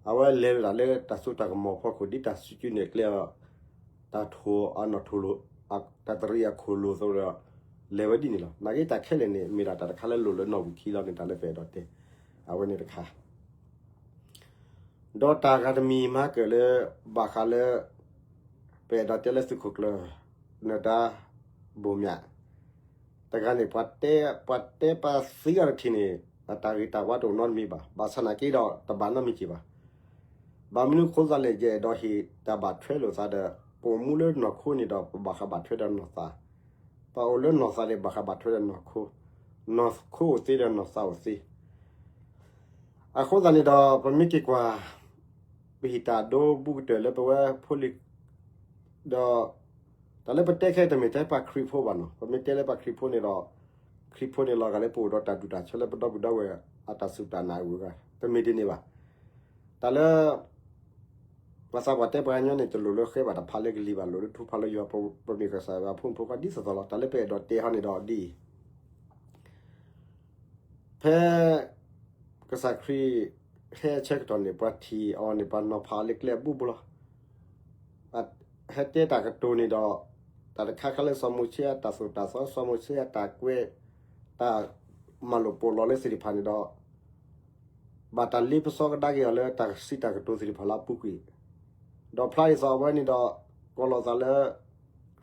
အဝဲလဲၤဝဲဒၣ်လၢတၢ်စိတၢ်ကမီၤဖီခိၣ် ဒ်တၢ်စူၢ်ကၠူန့ၣ်အကျဲအီၤ, တၢ်ထိၣ်အနီၣ်ထိၣ်လိၤ, တၢ်တရံးအခိၣ်လိၤအသိးဒီး လဲၤဝဲဒ်န့ၣ်လီၤ. နာ်က့တၢ်ခဲလၢာ်န့ၣ် မ့ၢ်ဒၣ်တၢ်တခါလၢလိၣ်လၢနီၣ်ဝံာ်ခံလီၤန့ၣ် တၢ်လၢပအဲၣ်ဒိးတဲ အဝဲန့ၣ်တခါ ဒီးတၢ်ဂၤတမံၤမၤကၢၢ်လၢ ဘၣ်ဃးလၢ ပအဲၣ်ဒိးတဲလၢသုးခိၣ်ကျၢၢ် နၢၤဒါ ဘိၣ်မၠး တဂၤန့ၣ် ပှၤတဲပှၤသံအီၤတထံၣ်န့ၣ် အတၢ်ဂ့ၤတၢ်ဝါတအိၣ်နီတမံၤဘၣ်. ဘၣ်ဆၣ်နာ်က့ဒီး တဘၣ်နီတမံၤက့ၤဘၣ်. ဘၣ်မနုၤအဃိသတးလဲၣ် ယအဲၣ်ဒိးဟ့ၣ်တၢ်ဘၣ်ထွဲလိာ်သးဒီး ပအိၣ်မူလၢနီၢ်ခိန့ၣ်ဒီး ပဘၣ်ဃးဘၣ်ထွဲဒီးနီၢ်သး, ပအိၣ်လၢနီၢ်သးန့ၣ် ဘၣ်ဃးဘၣ်ထွဲဒီးနီၢ်ခိ, နီၢ်ခိအိၣ်သ့ဒီးနီၢ်သးအိၣ်သ့. အဃိသတးန့ၣ်ဒီး ပမ့ၢ်က့ၤကွၢ် ပဟံးတၢ်ဒိဘူးကတၢၢ်လၢပဝဲဖိလံၤ ဒီး တၢ်လၢပတဲခဲအံၤ တမ့ၢ်ထဲပှၤခရံာ်ဖိဘၣ်နီၤ. ပမ့ၢ်တဲလၢပှၤခရံာ်ဖိန့ၣ်ဒီး ခရံာ်ဖိန့ၣ်လီၤဂာ်လၢပအိၣ်ဒီးတၢ်ဒူၣ်တၢ်ဆၢလၢပဒီပုၢ်ဒီဝဲၢ်အတၢ်စူၢ်တၢ်နာ်အဂုၤအဂၤ တမ့ၢ်ဒ်န့ၣ်ဘၣ်. တၢ်လၢ ပှၤသးပှၢ်တဲပှၤကညီန့ၣ် တလိၣ်လၢဃဲဘၣ်တဖးလၢကလံၤဘၣ် လိၣ်လၢထူဖးလၢယွၤ ပမ့ၢ်ကစၢ်ယွၤအဖိမုၣ်ဖိခွါဒ်သိးသိးလီၤ. တၢ်လၢပအဲၣ်ဒိးတဲဟီန့ၣ်ဒီးဒ်အံၤ ဖဲ ကစၢ်ခရံာ်ဟဲဆၢကတီၢ်န့ၣ် ပှၤထံၣ်အီၤန့ၣ် ပှၤနီၤဖးအီၤလၢကျဲအဘိဘိလီၤ. ဟဲတဲတၢ်ကတိၤန့ၣ်ဒီး တၢ်တခါခါလၢစီၤမိၤၡ့အတၢ်သိၣ်တၢ်သီ စီၤမိၤၡ့အတၢ်ကွဲး တၢ်မၤလိာ်ပိာ်လီၤလၢသ့ၣ်တဖၣ်န့ၣ်ဒီး ဘၣ်တၢ်လ့ပစီကဒါက့ၤအီၤလၢတၢ်စံးတၢ်ကတိၤသ့ၣ်တဖၣ်လၢအပူၤကွံာ် ဒီးဖျါဒ်သိးအဝဲန့ၣ်ဒီး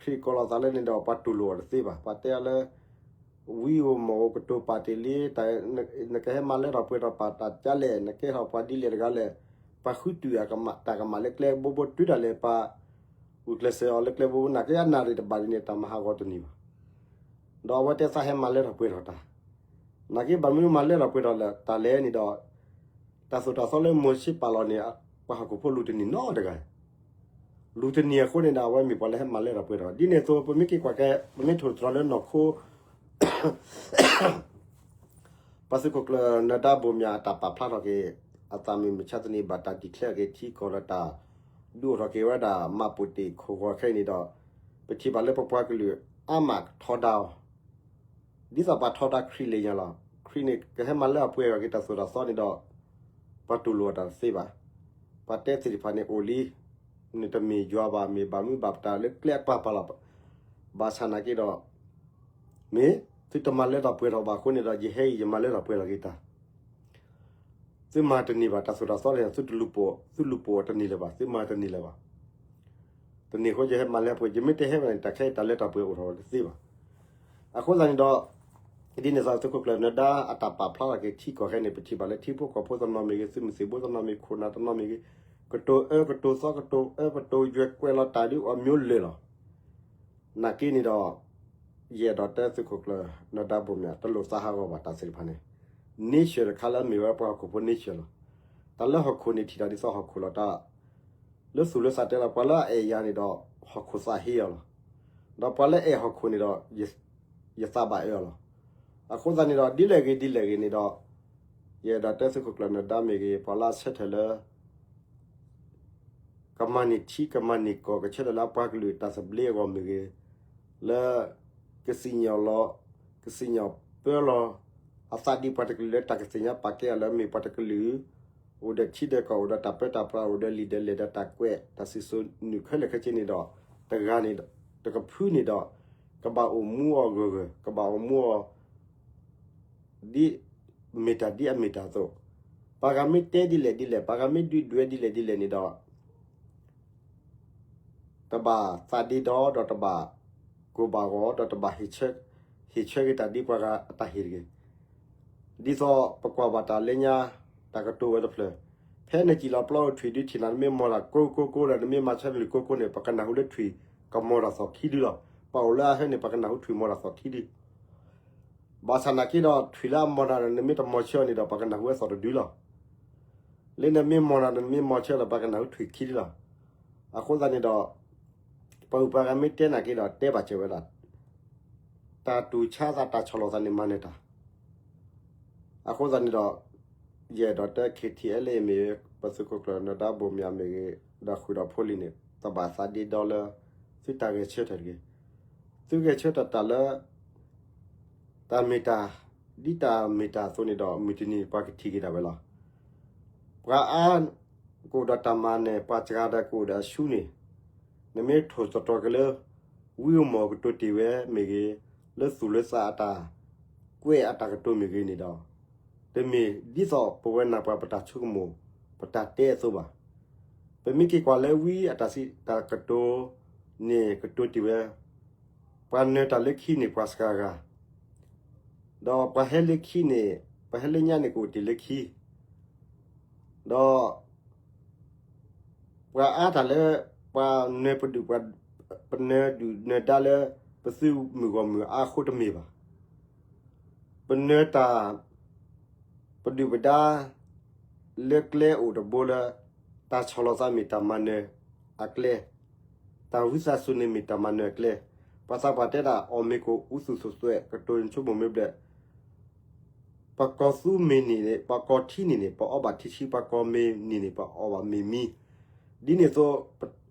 ကိးလီၤသးလၢ ခရံာ်ကိးလီၤသးလၢန့ၣ်ဒီး ပှၤတူၢ်လိာ်အီၤတသ့ဘၣ်. ပှၤတဲအီၤလၢ ဝံဧိၤမီၢ်ဧိၤ ကတိၤပာ်တ့ၢ်လံ, နကဟဲမၤလၢထီၣ်ပှဲၤထီၣ်ပာ်တၢ်ဒ်လဲၣ်, နကဲထီၣ်ပှၤဒ်လဲၣ်တဂၤလဲၣ်, ပှၤဃုတုၤတၢ်ကမၣ်လၢကျဲဘိဘိတုၤဒၣ်လဲာ် ပှၤဂုာ်ကျဲးစၢးအီၤလၢကျဲဘိဘိ နာ်က့အနၣ်ရံၣ်တဘၣ်ဒ်န့ၣ် တၢ်မၤဟးဂီၤတန့ၢ်ဘၣ်. ဒီးအဝဲတဲသးဟဲမၤလၢထီၣ်ပှဲၤထီၣ်တၢ်, နာ်က့ဘၣ်မနုၤမၤလၢထီၣ်ပှဲၤထီၣ်လၢတၢ်လဲၣ်န့ၣ်ဒီး တၢ်သိၣ်တၢ်သီလၢမိၤၡ့ပာ်လီၤန့ၣ် ပှၤဟီၣ်ခိၣ်ဖိလူၤတန့ၢ်နီတဂၤ, လူၤတန့ၢ်အဃိန့ၣ်ဒီး အဝဲမ့ၢ်ပှၤလၢဟဲမၤလၢထီၣ်ပှဲၤထီၣ် ဒ်န့ၣ်အသိး ပမ့ၢ်က့ၤကွၢ်ကဲ ပမ့ၢ်ထိၣ်သတြီၤလၢနီၢ်ခိ ပှၤသုးခိၣ်ကျၢၢ်နၢၤဒါဘိၣ်မၠးအတၢ်ပာ်ဖျါထီၣ်က့ၤ အသးမုၢ်မဆါတနံၤဘၣ်တၢ် declare က့ၤထံကီၢ်ဒီးတၢ် ဒုးအိၣ်ထီၣ်က့ၤဝဲဒၣ် မၤပူၤတ့ၢ်ခိၣ်ဂီၤခဲအံၤန့ၣ်ဒီး ပထံၣ်ဘၣ်လၢပပှၤကလုာ်အါမးကထီဒါအီၤ ဒ်သိးပှၤထီဒါခရံာ်လၢညါလီၤ. ခရံာ်န့ၣ် ကဟဲမၤလၢအပှဲၤအီၤက့ၤတၢ်သိၣ်တၢ်သီန့ၣ်ဒီး ပှၤတူၢ်လိာ်အတၢ်တသ့ဘၣ်. ပှၤတဲသ့ၣ်တဖၣ်န့ၣ်အိၣ်လံ, နတမ့ၢ်ယွၤဘၣ် မ့ၢ်ဘၣ်မုၢ်ဘၣ်ပတၢ်လၢကျဲအပၤပၤလီၤ. ဘၣ်ဆၣ်နာ်က့ဒီး မ့ၢ် သုတမၤလၢထီၣ်ပှဲၤထီၣ်ဘၣ်အဃိန့ၣ်ဒီး ယဟဲအံၤယမၤလၢထီၣ်ပှဲၤထီၣ်က့ၤတၢ် သုမၤတန့ၢ်ဘၣ်တၢ်သိၣ်တၢ်သီန့ၣ် သုတလူၤပိာ် သုလူၤပိာ်တန့ၢ်လၢၤဘၣ် သုမၤတန့ၢ်လၢၤဘၣ် တန့ၢ်အဃိယဟဲမၤလၢပှဲၤ ယမ့ၢ်တဟဲဘၣ်န့ၣ် တၢ်ခဲအံၤတၢ်လၢတၢ်ပှဲၤအိၣ်ထီၣ်တသ့ဘၣ်. အဃိသတးန့ၣ်ဒီး ဒ်န့ၣ်သိးသုးခိၣ်ကျၢၢ်နၢၤဒါအတၢ်ပာ်ဖျါထီၣ်က့ၤထံကီၢ်ခဲန့ၣ် ပထံၣ်ဘၣ်လၢထံဖိကီၢ်ဖိတနီၤမ့ၢ်ဂ့ၤ သုးမုၢ်သံၣ်ဘိတနီၤမ့ၢ်ဂ့ၤ ခိၣ်နၢ်တနီၤမ့ၢ်ဂ့ၤ ကတိၤအၢကတိၤသီကတိၤအၢကတိၤယွဲၢ်ကွဲးလီၤတၢ်ဒ်အီၤမျိုးလၢာ်လီၤ. နာ်က့န့ၣ်ဒီး ယအဲၣ်ဒိးတဲသုးခိၣ်ကျၢၢ်နၢၤဒါဘိၣ်မၠး တလိၣ်သးဟးဂီၤဘၣ်တၢ်သ့ၣ်တဖၣ်န့ၣ် nature တခါလၢအမ့ၢ်ဝဲပှၤဟီၣ်ခိၣ်ဖိ nature လီၤ. တၢ်လၢဟီၣ်ခိၣ်န့ၣ်ထံၣ်တၢ်ဒ်သိးဟီၣ်ခိၣ်လီၤ. တၢ်လၢသူၣ်လၢသးတဲလီၤ ပှၤလၢအအဲၣ်ယၤန့ၣ်ဒီး ဟီၣ်ခိၣ်သးဟ့အီၤလီၤ. ဒီးပှၤလၢအအဲၣ်ဟီၣ်ခိၣ်န့ၣ်ဒီး ယသးဘၣ်အၢအီၤလီၤ. အဃိသတးန့ၣ်ဒီး ဒ်လဲၣ်ဂ့ၤဒ်လဲၣ်ဂ့ၤန့ၣ်ဒီး ယအဲၣ်ဒိးတဲသုးခိၣ်ကျၢၢ်နၢၤဒါမ့ၢ်ဂ့ၤ ပှၤလၢအဆၢထၢၣ်လၢ ကမၤန့ၢ်ထံကမၤန့ၢ်ကီၢ် ကဆၢထၢၣ်လၢအပှၤကလုာ်တၢ်သဘျ့အဂီၢ်မ့ၢ်ဂ့ၤ, လၢ ကစံၣ်ညီၣ်လီၤ ကစံၣ်ညီၣ်ပၢလီၤ အသးဒ်ပှၤတကလုာ်လၢတၢ်ကသ့ၣ်ညါပာ်ကဲအီၤလၢအမ့ၢ်ပှၤတကလုာ် အိၣ်ဒီးထံဒီးကီၢ် အိၣ်ဒီးတၢ်ပၢတၢ်ပြး အိၣ်ဒီးလံာ်ဒီးလဲၢ်ဒီးတၢ်ကွဲးတၢ်စံၣ်စိၤနုာ်ခဲလၢာ်ခဲဆ့န့ၣ်ဒီး တဂၤန့ၣ် တကဖုန့ၣ်ဒီး ကဘၣ်အိၣ်မူအီၤဂၢၢ်ဂၢၢ် ကဘၣ်အိၣ်မူအီၤ ဒ်မ့ၢ်တၢ်ဒ်အမ့ၢ်တၢ်အသိး, ပှၤဂၤမ့ၢ်တဲဒ်လဲၣ်ဒ်လဲၣ် ပှၤဂၤမ့ၢ်ဒုၣ်ဒွဲၣ်ဒ်လဲၣ်ဒ်လဲၣ်န့ၣ်ဒီး တဘၣ်သးဒ့ဒီဒီးတဘၣ်ကိၢ်ဘၣ်ဂီၤ ဒီးတဘၣ် ဟ့ၣ်ဆၢက့ၤတၢ်ဒ်ပှၤဂၤအတၢ်ဟ့ၣ်တဂ့ၤ. ဒ်သိးပကွၢ်ဘၣ်တၢ်လၢညါ တၢ်ကတိၤဝဲတဖျၢၣ်, ဖဲနစံၣ်လီၤပျီထွံၣ်ဒုးထံၣ်နၤ နမ့ၢ်မီၢ်တၢ်ကိကိကိဒီး နမ့ၢ်မၤဆၢနလုၢ်ကိကိန့ၣ် ပကနၢ်ဟူလၢထွံၣ်ကမီၤတၢ်သီၣ်ခံဒုလီၤ. ပှၤအိၣ်လၢအဟၢန့ၣ် ပကနၢ်ဟူထွံၣ်မီၤတၢ်သီၣ်ခံဒု ဘၣ်ဆၣ်နာ်က့ဒီး ထွံၣ်လၢအမီၢ်နၤဒီး နမ့ၢ်တမီၤဆၢအီၤန့ၣ်ဒီး ပှၤကနၢ်ဟူဝဲသီၣ်တဒုလီၤ. လၢနမ့ၢ်မီၢ်နၤဒီး နမ့ၢ်မီၤဆၢဒီး ပှၤကနၢ်ဟူထွံၣ်ခံဒုလီၤ. အဃိသတးန့ၣ်ဒီး ပှၤဂုၤပှၤဂၤမ့ၢ်တဲနာ်က့ဒီး တဲဘၣ်စၢၤဝဲဒၣ် တၢ်တူၢ်ဆါသး တၢ်ဆီၣ်လီၤသးန့ၣ် မၤနၢၤတၢ် အဃိသတးန့ၣ်ဒီး ယအဲၣ်ဒိးတဲ KTLA မ့ၢ်ဂ့ၤ ပသုးခိၣ်ကျၢၢ်နၢၤဒါဘိၣ်မၠးမ့ၢ်ဂ့ၤ ဒီးဃုာ်ဒီးဖိလံၤန့ၣ် တဘၣ်သးဒ့ဒီလၢ သုတၢ်ဂဲၤဆၢထၢၣ်တဂ့ၤ. သုဂဲၤဆၢထၢၣ်တၢ်လၢ တၢ်မ့ၢ်တၢ် ဒ်တၢ်မ့ၢ်တၢ်အသိးန့ၣ်ဒီး မုၢ်တနံၤပှၤကထံၣ်က့ၤဒၣ်ဝဲလီၤ. ပှၤအါ ကအိၣ်ဒီးတၢ်မၤနၢၤ ပှၤစှၤဒီးကအိၣ်ဒီးအဆူန့ၣ် နမ့ၢ်ထိၣ်သတြီၤက့ၤလၢ ဝံဧိၤမီၢ်ကတိၤတ့ၢ်ဝဲမ့ၢ်ဂ့ၤ, လၢသူၣ်လၢသးအတၢ်ကွဲးအတၢ်ကတိၤမ့ၢ်ဂ့ၤန့ၣ်ဒီး တမ့ၢ်ဒ်သိးပဝဲနၤပှၤပတၢ်ဆိကမိၣ် ပတၢ်တဲအသိးဘၣ်. ပမ့ၢ်က့ၤကွၢ်လၢဝံအတၢ်စံးတၢ်ကတိၤန့ၣ် ကတိၤတ့ၢ်ဝဲ ပှၤနၢၤတၢ်လၢခံန့ၣ် ပှၤစှၤဂၤ ဒီးပှၤဟဲလၢခံန့ၣ် ပှၤဟဲလၢညါန့ၣ် ကအိၣ်တ့ၢ်လၢခံ ဒီး ပှၤအါတၢ်လၢ ပှၤနၢၤပဒုၣ် ပနၢၤဒုၣ်နၢၤဒါလၢ ပသုးမုၢ်ဂီၢ်မုၢ်အါအဃိတမ့ၢ်ဘၣ်. ပနၢၤတၢ် ပဒုၣ်ပဒါ လၢကျဲအိၣ်တဘိလၢ တၢ်ဆီၣ်လီၤသးမ့ၢ်တၢ်မၤနၢၤအကျဲ, တၢ်ဝံသးစူၤန့ၣ်မ့ၢ်တၢ်မၤနၢၤအကျဲ, ပှၤသးပှၢ်တဲဒၣ် အီၣ်မ့ၤကိၣ်အူသူၣ်သူၣ်သွဲၣ် ကတိၤဆိကမိၣ်မ့ၢ်ဘျဲၣ် ပှၤကီၢ်သူမ့ၢ်န့ၢ်န့ၣ် ပှၤကီၢ်ထံန့ၢ်န့ၣ် ပှၤအီဘၣ်ထံဆှံ ပှၤကီၢ်မ့ၢ်န့ၢ်န့ၣ် ပှၤအီဘၣ်မ့ၢ်မံ. ဒ်န့ၣ်အသိး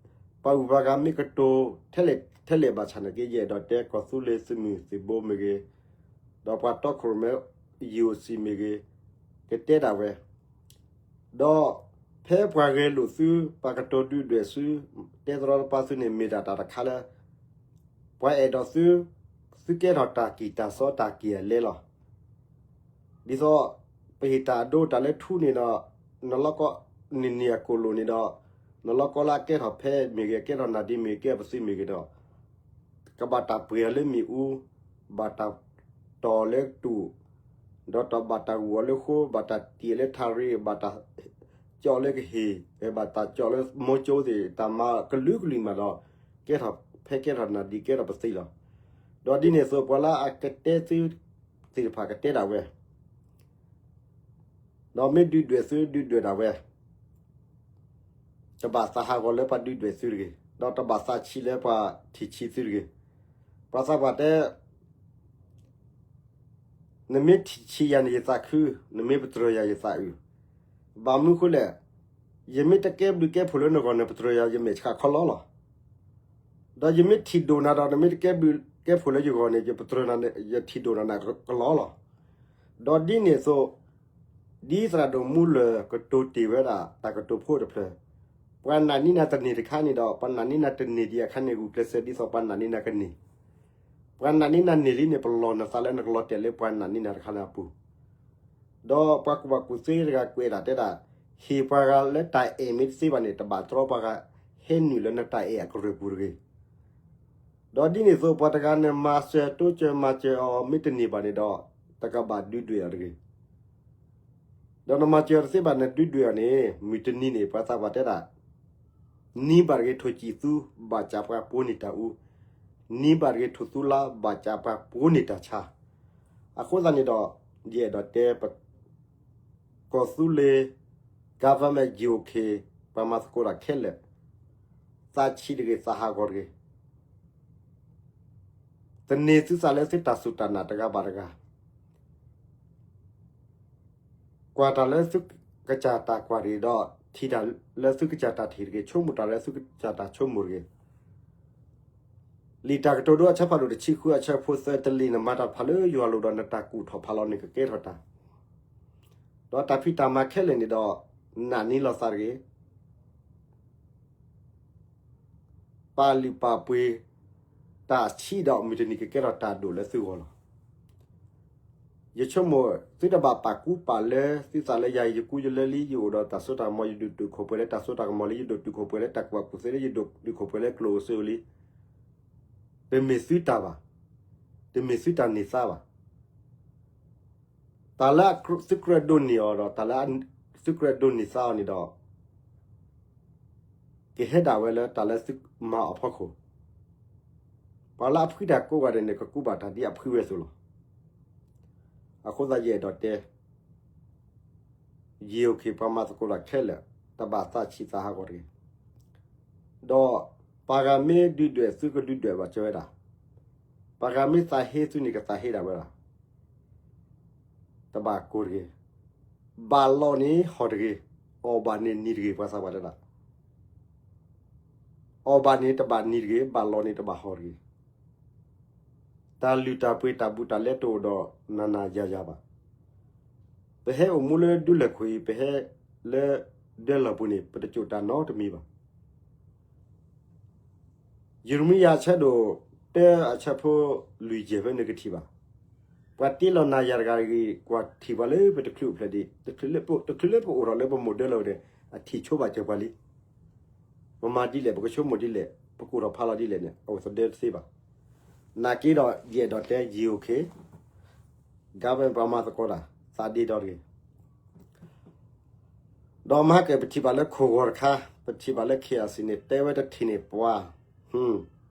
ပှၤဂုၤပှၤဂၤမ့ၢ်ကတိၤ ထဲလဲၣ်ထဲလဲၣ်ဘၣ်ဆၣ်နာ်က့ ယအဲၣ်ဒိးတဲကီၢ်သူလ့ၤသုးမုၢ်သံၣ်ဘိမ့ၢ်ဂ့ၤ, ဒီးပှၤတီခိၣ်ရိၣ်မဲ ယိၤစံၣ်မ့ၢ်ဂ့ၤ, ကတဲဒၣ်ဝဲ ဒီးဖဲပှၤဂဲၤလိာ်သု ပှၤကတိၤဒုၣ်ဒွဲၣ်သု တဲသရီတပါသုန့ၣ် မ့ၢ်ဒၣ်တၢ်တခါလၢ ပှၤအဲၣ်ဒိးသု သုကဲထီၣ်တၢ်ကံၢ်တၢ်စီတၢ်ကံၢ်အလဲလီၤ. ဒ်သိး ပဟ့ၣ်တၢ်အဒိ တၢ်လၢထူန့ၣ်ဒီး နလီၢ်ကီ နံၤနံၤအကိၣ်လိာ်န့ၣ်ဒီး နလီၢ်ကီလၢအကဲထီၣ်ဖဲမ့ၢ်ဂ့ၤ အကဲထီၣ်နၢ်ဒံမ့ၢ်ဂ့ၤ ကဲပသံမ့ၢ်ဂ့ၤဒီး ကဘၣ်တၢ်ပှ့ၤအီၤလၢမ့ၣ်အူ, ဘၣ်တၢ်တီၢ်လၢတူၢ်, ဒီးတဘၣ်တၢ်ဂုၢ်အီၤလၢဃိ, ဘၣ်တၢ်တံၢ်အီၤလၢထးရ့, ဘၣ်တၢ်ကၠီအီၤလၢကဟ့ၣ်, ဘၣ်တၢ်ကၠီအီၤလၢမိကၠိသ့ၣ်, တၢ်မၤကလုာ်ကလုာ်မးဒီး ကဲထီၣ်ဖဲကဲထီၣ်နၢ်ဒံကဲထီၣ်ပသံလီၤ. ဒီးဒ်န့ၣ်အသိး ပှၤလၢအကတဲသုသ့ၣ်တဖၣ်ကတဲဒၣ်ဝဲ ဒီးမ့ၢ်ဒုၣ်ဒွဲၣ်သုဒုၣ်ဒွဲၣ်ဒၣ်ဝဲ, တဘၣ်သးဟးဂီၤလၢပှၤဒုၣ်ဒွဲၣ်သုတဂ့ၤ, ဒီးတဘၣ်သးဆံးလၢပှၤထံၣ်ဆံးသုတဂ့ၤ. ပှၤသးပှၢ်တဲ နမ့ၢ်ထံၣ်ဆံးယၤန့ၣ် ယသးခု, နမ့ၢ်ပတြၢၤယၤ ယသးအုး. ဘၣ်မနုၤဃိလဲၣ်, ယမ့ၢ်တကဲဘျုးကဲဖှိၣ်လၢနဂီၢ်န့ၣ် ပတြၢၤယၤ ယမဲာ်ဆှးခီလီလီၤ. ဒီးယမ့ၢ်ထံၣ်ဒိၣ်နၤဒီး နမ့ၢ်တကဲဘျုးကဲဖှိၣ်လၢယဂီၢ်န့ၣ် ယပတြၢၤနၤ, ယထံၣ်ဒိၣ်နၤန့ၣ်ကလီလီၤ. ဒီးဒ်န့ၣ်အသိး ဒ်သရၣ်ဒိၣ်မူလၢၢ်ကတိၤတ့ၢ်ဝဲဒၣ် တၢ်ကတိၤဖိတဖျၢၣ်, ပှၤနာ်န့ၢ်နၤတန့ၢ်တခါန့ၣ်ဒီး ပှၤနာ်န့ၢ်နၤတန့ၢ်ဒံးအခါန့ၣ် ဂုာ်ကျဲးစၢးဒ်သိးပှၤနာ်န့ၢ်နၤကန့ၢ်, ပ ပှၤနာ်န့ၢ်နၤန့ၢ်လံန့ၣ် ပလီၢ်နသးလၢနကလီၤတဲာ်လၢပှၤနာ်န့ၢ်နၤတခါန့ၣ်အပူၤ, ဒီးပှၤကူၣ်ဘၣ်ကူၣ်သ့တဂၤကွဲးဒၣ်တဲဒၣ်, ဟ့ၣ်ပှၤဂၤလၢတၢ်အဲၣ်မ့ၢ်တသ့ဘၣ်န့ၣ် တဘၣ်တြီပှၤဂၤဟဲနုာ်လၢနတၢ်အဲၣ်အကရၢၢ်ပူၤတဂ့ၤ. ဒီးဒ်န့ၣ်အသိး ပှၤတဂၤနမၤစၢၤတိစၢၤမၤစၢၤအီၤမ့ၢ်တန့ၢ်ဘၣ်န့ၣ်ဒီး တကဘၣ်ဒုးဒွဲၣ်အီၤတဂ့ၤ. ဒီးနမၤစၢၤအီၤတသ့ဘၣ် နဒုးဒွဲၣ်အီၤန့ၣ် မုၢ်တနံၤန့ၣ် ပှၤသးပှၢ်တဲဒၣ်, နံၤဘၣ်တဂ့ၤထိၣ်ကံၣ်သူ ဘၣ်စၢ်ပှၤပိန့ၢ်တၢ်အူ, နံၤဘၣ်တဂ့ၤထိၣ်သူလါ ဘၣ်စၢ်ပှၤပိန့ၢ်တၢ်ဆါ. အဃိသတးန့ၣ်ဒီး ယအဲၣ်ဒိးတဲပ ကီၢ်သူလ့ၤ government ယိၤခ့ၣ် ပှၤမၤသကိးတၢ်ခဲလၢာ်, သးဆံးတဂ့ၤ သးဟးဂီၤတဂ့ၤ, သန့ၤသုသးလၢသုတၢ်စူၢ်တၢ်နာ်တဂၤဘၣ်တဂၤ, ကွၢ်တၢ်လၢသုကစၢ်တၢ်ကွၢ်တဂ့ၤဒီး ထံၣ်တၢ်လၢသုကစၢ်တၢ်ထံၣ်တဂ့ၤ, ဆိကမိၣ်တၢ်လၢသုကစၢ်တၢ်ဆိကမိၣ်တဂ့ၤ. လံာ်တၢ်ကတိၤဒိအဆၢဖးဒိၣ်တဆံဃုအဆၢဖိသၢ, တလံၤနမၤတၢ်တဖၣ်လၢယွၤလိၤဒီး နတၢ်ကူၣ်ထီၣ်ဖးလီၤန့ၣ် ကကဲထီၣ်တၢ်, ဒီးတၢ်ဖံးတၢ်မၤခဲလၢာ်န့ၣ်ဒီး နာ်န့ၢ်လီၤသးတဂ့ၤ, ပာ်လုၢ်ပာ်ပှ့ၤတၢ်ဆံးဒီး မုၢ်တနံၤကကဲထီၣ်တၢ်ဒိၣ်လၢသုဂီၢ်လီၤ. ယဆိကမိၣ် သုတဘၣ်ပာ်ကူပာ်လၢသုသးလၢ ယၤယကူယလၢလံ, ယအိၣ်ဒီးတၢ်စိတၢ်ကမီၤ ယဒိၣ်တုာ်ခိၣ်ပှဲၤလၢတၢ်စိတၢ်ကမီၤလံ, ယဒိၣ်တုာ်ခိၣ်ပှဲၤလၢတၢ်ကူၣ်ဘၣ်ကူၣ်သ့လံ, ယဒိၣ်တုာ်ခိၣ်ပှဲၤလၢကျိၣ်ဧိၤစ့ဧိၤလံ. တမ့ၢ်သုတၢ်ဘၣ်, တမ့ၢ်သုတၢ်န့ၢ်သါဘၣ်. တၢ်လၢသုကြၢးဒိးန့ၢ်အီၤဒီး တၢ်လၢသုကြၢးဒိးန့ၢ်သါအီၤန့ၣ်ဒီး ကဟဲဒၣ်ဝဲလၢတၢ်လၢသုမၤအီၤဖီခိၣ်, ပှၤလၢအဖှံတၢ်ကိးဂၤဒဲးန့ၣ် ကကူဘၣ်တၢ်ဒ်အဖှံဝဲအသိးလီၤ. အဃိသတးယအဲၣ်ဒိးတဲ ယိၤခ့ၣ် ပှၤမၤသကိးတၢ်ခဲလၢာ် တဘၣ်သးဆံးသးဟးဂီၤတဂ့ၤ. ဒီးပှၤဂၤမ့ၢ်ဒုးဒွဲၣ်သုကဒုးဒွဲၣ်ဘၣ်စၢၤဝဲဒၣ်, ပှၤဂၤမ့ၢ်သးဟ့သုန့ၣ် ကသးဟ့ဒၣ်ဝဲဒၣ်, တဘၣ်ကိၢ်တဂ့ၤ, ဘၣ်လီၤန့ၣ်ဟီၣ်တဂ့ၤ, အီၣ်ဘၣ်န့ၣ်နံၤတဂ့ၤ, ပှၤသးပှၢ်တဲဒၣ်, အီၣ်ဘၣ်န့ၣ်တဘၣ်နံၤတဂ့ၤ, ဘၣ်လီၤန့ၣ်တဘၣ်ဟီၣ်တဂ့ၤ. တၢ်လုၢ်တၢ်ပှ့ၤတၢ်ဘူးတၢ်လဲတအိၣ်ဒီးနၤနၤယၤယၤဘၣ်. ပဟဲအိၣ်မူလၢဒူလၢၢ်ခိၣ်အံၤ ပဟဲလၢဒၢလီၢ်ပူၤန့ၣ် ပတစိာ်တၢ်နီတမံၤဘၣ်. ယံးရမံယၤအဆၢဒိၣ်တၢအဆၢဖိလွံၢ်ယဲၢ်ဖဲန့ၣ်ကထံၣ်ဘၣ်. ပှၤတ့လီၤနၤယၤတဂၤဂ့ၤ ကွၢ်ထံၣ်ပှၤလၢပတချုးအိၣ်ဖျဲၣ်ဒံး, တချုးလၢပအိၣ်ထီၣ်လၢပမိၢ်ဒၢလီၢ်န့ၣ် အထံၣ်ဆိဘၣ်စၢၤပှၤလံ. ပမၤဒ်လဲၣ် ပကဆိကမိၣ်ဒ်လဲၣ် ပကအိၣ်ထီၣ်ဖးလီၤဒ်လဲၣ်န့ၣ် အဝဲသဒၢတသ့ဘၣ်. နာ်က့ဒီးယအဲၣ်ဒိးတဲယိၤခ့ၣ် government ပှၤမၤသကိးတၢ် သးဒ့ဒီတဂ့ၤ. ဒီးမဟါကၢၣ်ပထံၣ်ဘၣ်လၢခိၣ်ဂီၤတခါ ပထံၣ်ဘၣ်လၢ KIC န့ၣ် တဲဝဲတထံၣ်န့ၣ်ပှၤ,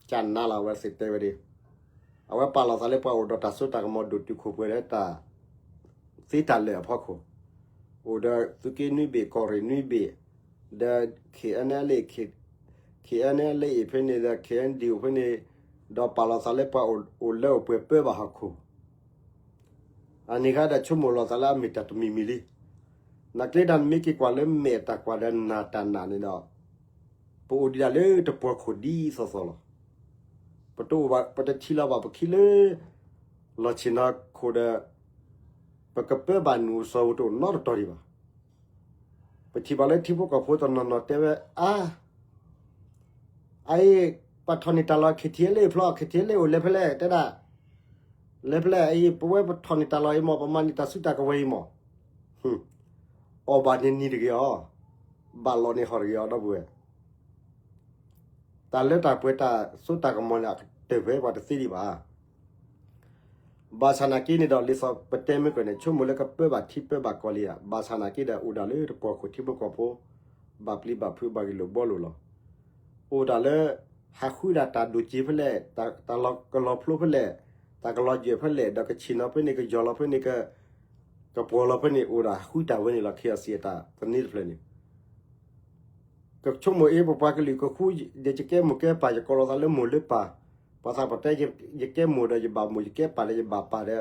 ကနါလီၤဝဲသ့ၣ်တဲဝဲဒၣ်, အဝဲပာ်လီၤသးလၢပှၤအိၣ်ဒီးတၢ်စိတၢ်ကမီၤဒိၣ်တုာ်ခိၣ်ပှဲၤလၢတၢ်သ့တၢ်လၢာ်အဖီခိၣ်, အိၣ်ဒီးသုးက့နွံဘ့ၣ် ကီၢ်ရ့ၣ်နွံဘ့ၣ်, ဒီး KNLA, KNLA ဖဲန့ၣ်ဒီး KNDO ဖဲန့ၣ်, ဒီးပာ်လီၤသးလၢပှၤအိၣ်လၢအိၣ်ပှဲၤပၢဘၣ်ဟီၣ်ခိၣ် အန့ၣ်ခါဒီးဆိကမိၣ်လီၤသးလၢအမ့ၢ်တၢ်တမံၤမံၤလံ. နာ်က့ဒီးနမ့ၢ်က့ၤကွၢ်လၢမဲာ်တၢ်ကွၢ်ဒီးနၢ်တၢ်နာ်န့ၣ်ဒီး, ပအိၣ်ဒံးဒၣ်လၢတပှီၤခိၣ်ဒ်သိးသိးလီၤ. ပတအိၣ်ဘၣ် ပတထံၣ်လီၤဘၣ်ပခံလၢ လီၢ်ဆ့ၣ်နီၤခိၣ်ဒီး ပကပၢဘၣ်နုာ်အိၣ်စီၤအိၣ်တအိၣ်နီတတီၤဒံးဘၣ်. ပထံၣ်ဘၣ်လၢထံဖိကီၢ်ဖိတနီၤနီၤတဲဝဲ, အါ အအံၤ ပှၤထီၣ်န့ၢ်တၢ်လီၢ် KTLA ဖျီ KTLA အိၣ်လဲၤဖဲလဲၣ် တဲဒၣ်, လဲၤဖဲလဲၣ်အံၤ ပဝဲပထီၣ်န့ၢ်တၢ်လီၢ်အံၤမး ပမၤန့ၢ်တၢ်စုတၢ်ကဝဲၤအံၤမး, အီၣ်ဘၣ်န့ၣ်နံၤတဂ့ၤအီၤ, ဘၣ်လီၤန့ၣ်ဟီၣ်တဂ့ၤအီၤ ဒီပုၢ်ဝဲၢ် တၢ်လၢတၢ်ပှဲၤတၢ်စိတၢ်ကမီၤန့ၣ် အကတၢၢ်ဖဲပှၤတသ့ဒံးဘၣ်. ဘၣ်ဆၣ်နာ်က့န့ၣ်ဒီး လံာ်စီဆှံပတဲမ့ၢ်ကီးန့ၣ် ဆိကမိၣ်လၢကပၢဘၣ်ထံပၢဘၣ်ကီၢ်လံဧါ. ဘၣ်ဆၣ်နာ်က့ဒီး အိၣ်ဒၣ်လၢတပှီၤခိၣ်ထံဖိကီၢ်ဖိ ဘၣ်ပျံၤဘၣ်ဖုးဘၣ်ဂ့ၢ်လိာ်ဘှီလိာ်လီၤ. အိၣ်ဒၣ်လၢ ဟးဃုဒၣ်တၢ်ဒိၣ်စ့ဖဲလဲၣ်, တၢ်ကလီၤဖျိဖဲလဲၣ်, တၢ်ကလီၤယဲၢ်ဖဲလဲၣ်, ဒီးကဆ့ၣ်နီၤဖဲန့ၣ် ကယီၤလီၤဖဲန့ၣ် ကပှီၤလီၤဖဲန့ၣ် အိၣ်ဒၣ်ဃုတၢ်ဝဲန့ၣ်လီၤ. KIC အတၢ်သန့တဖျၢၣ်န့ၣ် ကဆိကမိၣ်အ့ၣ် ပပှၤကလုာ်ကဃု ဒီးယကဲမိၢ်ကဲပၢ် ယကိးလီၤသးလၢမိၢ်လၢပၢ်, ပှၤသးပှၢ်တဲ ယကဲမိၢ်ဒီးယဘၣ်မိၢ်, ယကဲပၢ်ဒီးယဘၣ်ပၢ်ဒီး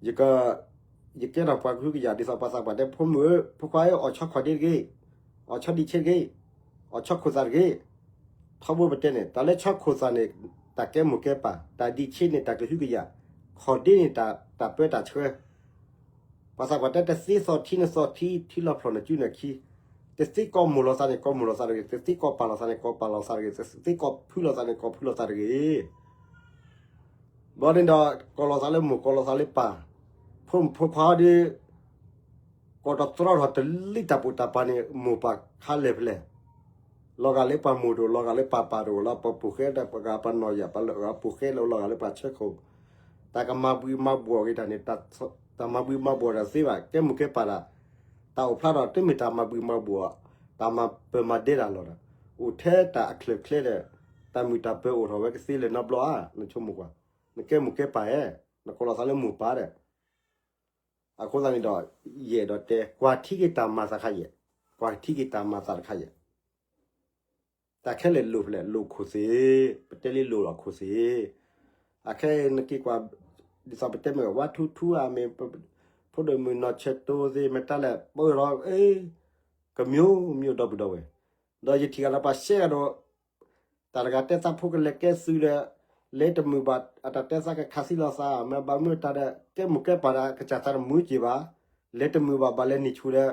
ယက ယကဲထီၣ်ပှၤကဟုကယာ် ဒ်သိးပှၤသးပှၢ်တဲ ဖိမုၣ်ဧၢ, ဖိခွါဧၢ, အီၣ်ဆီခီၣ်ဒ့တဂ့ၤ, အီၣ်ဆီဒံးဆ့တဂ့ၤ, အီၣ်ဆီခိၣ်သၣ်တဂ့ၤ. ထီဘိပတဲန့ၣ် တၢ်လၢဆီခိၣ်သၣ်န့ၣ် တၢ်ကဲမိၢ်ကဲပၢ်, တၢ်ဒံးဆ့န့ၣ် တၢ်ကဟုကယာ်, ခီၣ်ဒ့န့ၣ် တၢ်ပၢတၢ်ဆှၢ ပှၤသးပှၢ်တဲ တသ့သီၣ်ထံန့ၣ်သီၣ်ထံ, ထံလီၤဖျိၣ်န့ၣ်စုန့ၣ်ခံ, တသ့ကိးမိၢ်လိာ်သးန့ၣ် ကိးမိၢ်လိာ်သးတဂ့ၤ, တသ့ကိးပၢ်လိာ်သးန့ၣ် ကိးပၢ်လိာ်သးတဂ့ၤ, တသ့ကိးဖုလိာ်သးန့ၣ် ကိးဖုလိာ်သးတဂ့ၤ. ဘျီန့ၣ်ဒီး ကိးလီၤသးလၢမိၢ် ကိးလီၤသးလၢပၢ်, ဖိမုၣ်ဖိခွါဒီး ကိးတတြီထီၣ်တလံၣ်တၢ်ပိာ်တၢ်ပၢ်န့ၣ် မိၢ်ပၢ်ခါလဲၣ်ဖဲလဲၣ်. လီၤဂာ်လၢပှၤမိၢ်တအိၣ် လီၤဂာ်လၢပၢ်ပၢ်တအိၣ်လီၤ. ပှၤပူၤဃဲဒီးပှၤဂၤ ပှၤနီၢ်ယၤ ပှၤလၢအဂၤပူၤဃဲလၢလီၤဂာ်လၢပှၤဆၢခိၣ်, တၢ်ကမၤဘှံးမၤဘှီၣ်က့ၤတၢ်န့ၣ် တၢ်မၤဘှံးမၤဘှီၣ်တၢ်သ့ဘၣ်. ကဲမိၢ်ကဲပၢ်ဒၣ် တၢ်အိၣ်ဖျါထီၣ် တမ့ၢ်တၢ်မၤဘှံးမၤဘှီၣ်, တၢ်မၤပၢၤမၤဒဲတၢ်လီၤဒီး အိၣ်ထဲတၢ်အချၢၣ်ချ့ဒီး တၢ်မုာ်တၢ်ပၢၤအိၣ်ထီၣ်ဝဲကသ့လၢၤနီတဘျီဧါ. နဆိကမိၣ်ကွၢ်, နကဲမိၢ်ကဲပၢ်ဧါ, နကိးလီၤသးလၢမိၢ်ပၢ်ဒီး အဃိသတးန့ၣ်ဒီး ယအဲၣ်ဒိးတဲ ကွၢ်ထံက့ၤတၢ်မၤသးတခါယဲၢ်, ကွၢ်ထံက့ၤတၢ်မၤသးတခါယဲၢ်. တၢ်ခဲလၢာ်လိၣ်ဖဲလဲၣ်, လိၣ်ခိၣ်သ့ၣ်, ပတဲလံလိၣ်လီၤခိၣ်သ့ၣ်. အခဲအံၤနက့ၤကွၢ် ဒ်သိးပတဲမ့ၢ် ဝါထူထူအမ့ၢ် ဖိဒိၣ်မုၣ်နီၢ်ဆၢတိသ့ၣ် မ့ၢ်တၢ်လဲၣ် ပအၢၣ်လီၤ ကမျိုးမျိုးဒီပုၢ်ဒီဝဲၢ်, ဒီးယထံၣ်ဂၤဒီးပှၤရှဲဂၤဒီး တၢ်တဂၤတဲသးဖိကလဲၤကဲသုးဒီး လဲၤတမုာ်ဘၣ်, အတၢ်တဲသးကခးသံလိာ်သး မ့ၢ်ဘၣ်မုာ်တၢ်ဒီး ကဲမိၢ်ကဲပၢ်ဒီး ကစၢ်သးတမုာ်က့ၤဘၣ်, လဲၤတမုာ်ဘၣ် ဘၣ်လဲၤနံၣ်ဆူၣ်ဒီး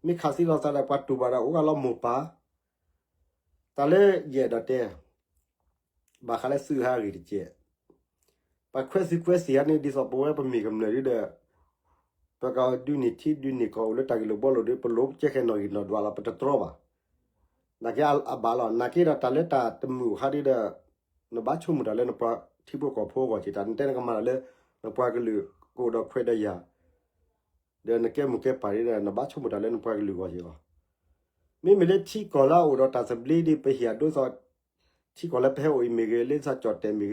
မ့ၢ်ခးသံလိာ်သးဒီး ပှၤတူၢ်ဘၣ်ဒီး အိၣ်ဂၤလီၤမိၢ်ပၢ် တၢ်လၢယအဲၣ်ဒိးတဲ ဘၣ်ဃးလၢသုးဟးဂ့ၤတက့ၢ်. ပှၤခွဲးသုးခွဲးသံၣ်ဟးန့ၣ် ဒ်သိးပဝဲပမ့ၢ်ကမျၢၢ်ဒုဒီး ပကဒုးန့ၢ်ထံဒုးန့ၢ်ကီၢ်အိၣ်လၢတၢ်ဂ့ၢ်လိာ်ဘှီလိာ်ဒီး ပလိၣ်ကဲဃဲနီၣ်ဂံၢ်နီၣ်ဒွးလီၤ ပတတြီဘၣ်. နာ်က့အဘၣ်လီၤ. နာ်က့ဒီးတၢ်လၢတၢ်တမုာ်ဟးဒုဒီး နဘၣ်ဆိကမိၣ်တၢ်လၢနပှၤထံဖိကီၢ်ဖိအဂီၢ်က့ၤတၢ် နတဲနကမၤတၢ်လၢ နပှၤကလုာ်ကအိၣ်ဒီးခွဲးဒီးယာ် ဒီးနကဲမိၢ်ကဲပၢ်ဒ်ဒီး နဘၣ်ဆိကမိၣ်တၢ်လၢနပှၤကလုာ်အဂီၢ်က့ၤလီၤ. မ့မ့ၢ်လၢထံကီၢ်လၢအအိၣ်ဒီးတၢ်သဘျ့ဒ်ပဟ့ၣ်အဒိသိး ထံကီၢ်လၢပဟဲအိၣ်အံၤမ့ၢ်ဂ့ၤ လၢဒ်သိးကၠီၣ်တဲာ်မ့ၢ်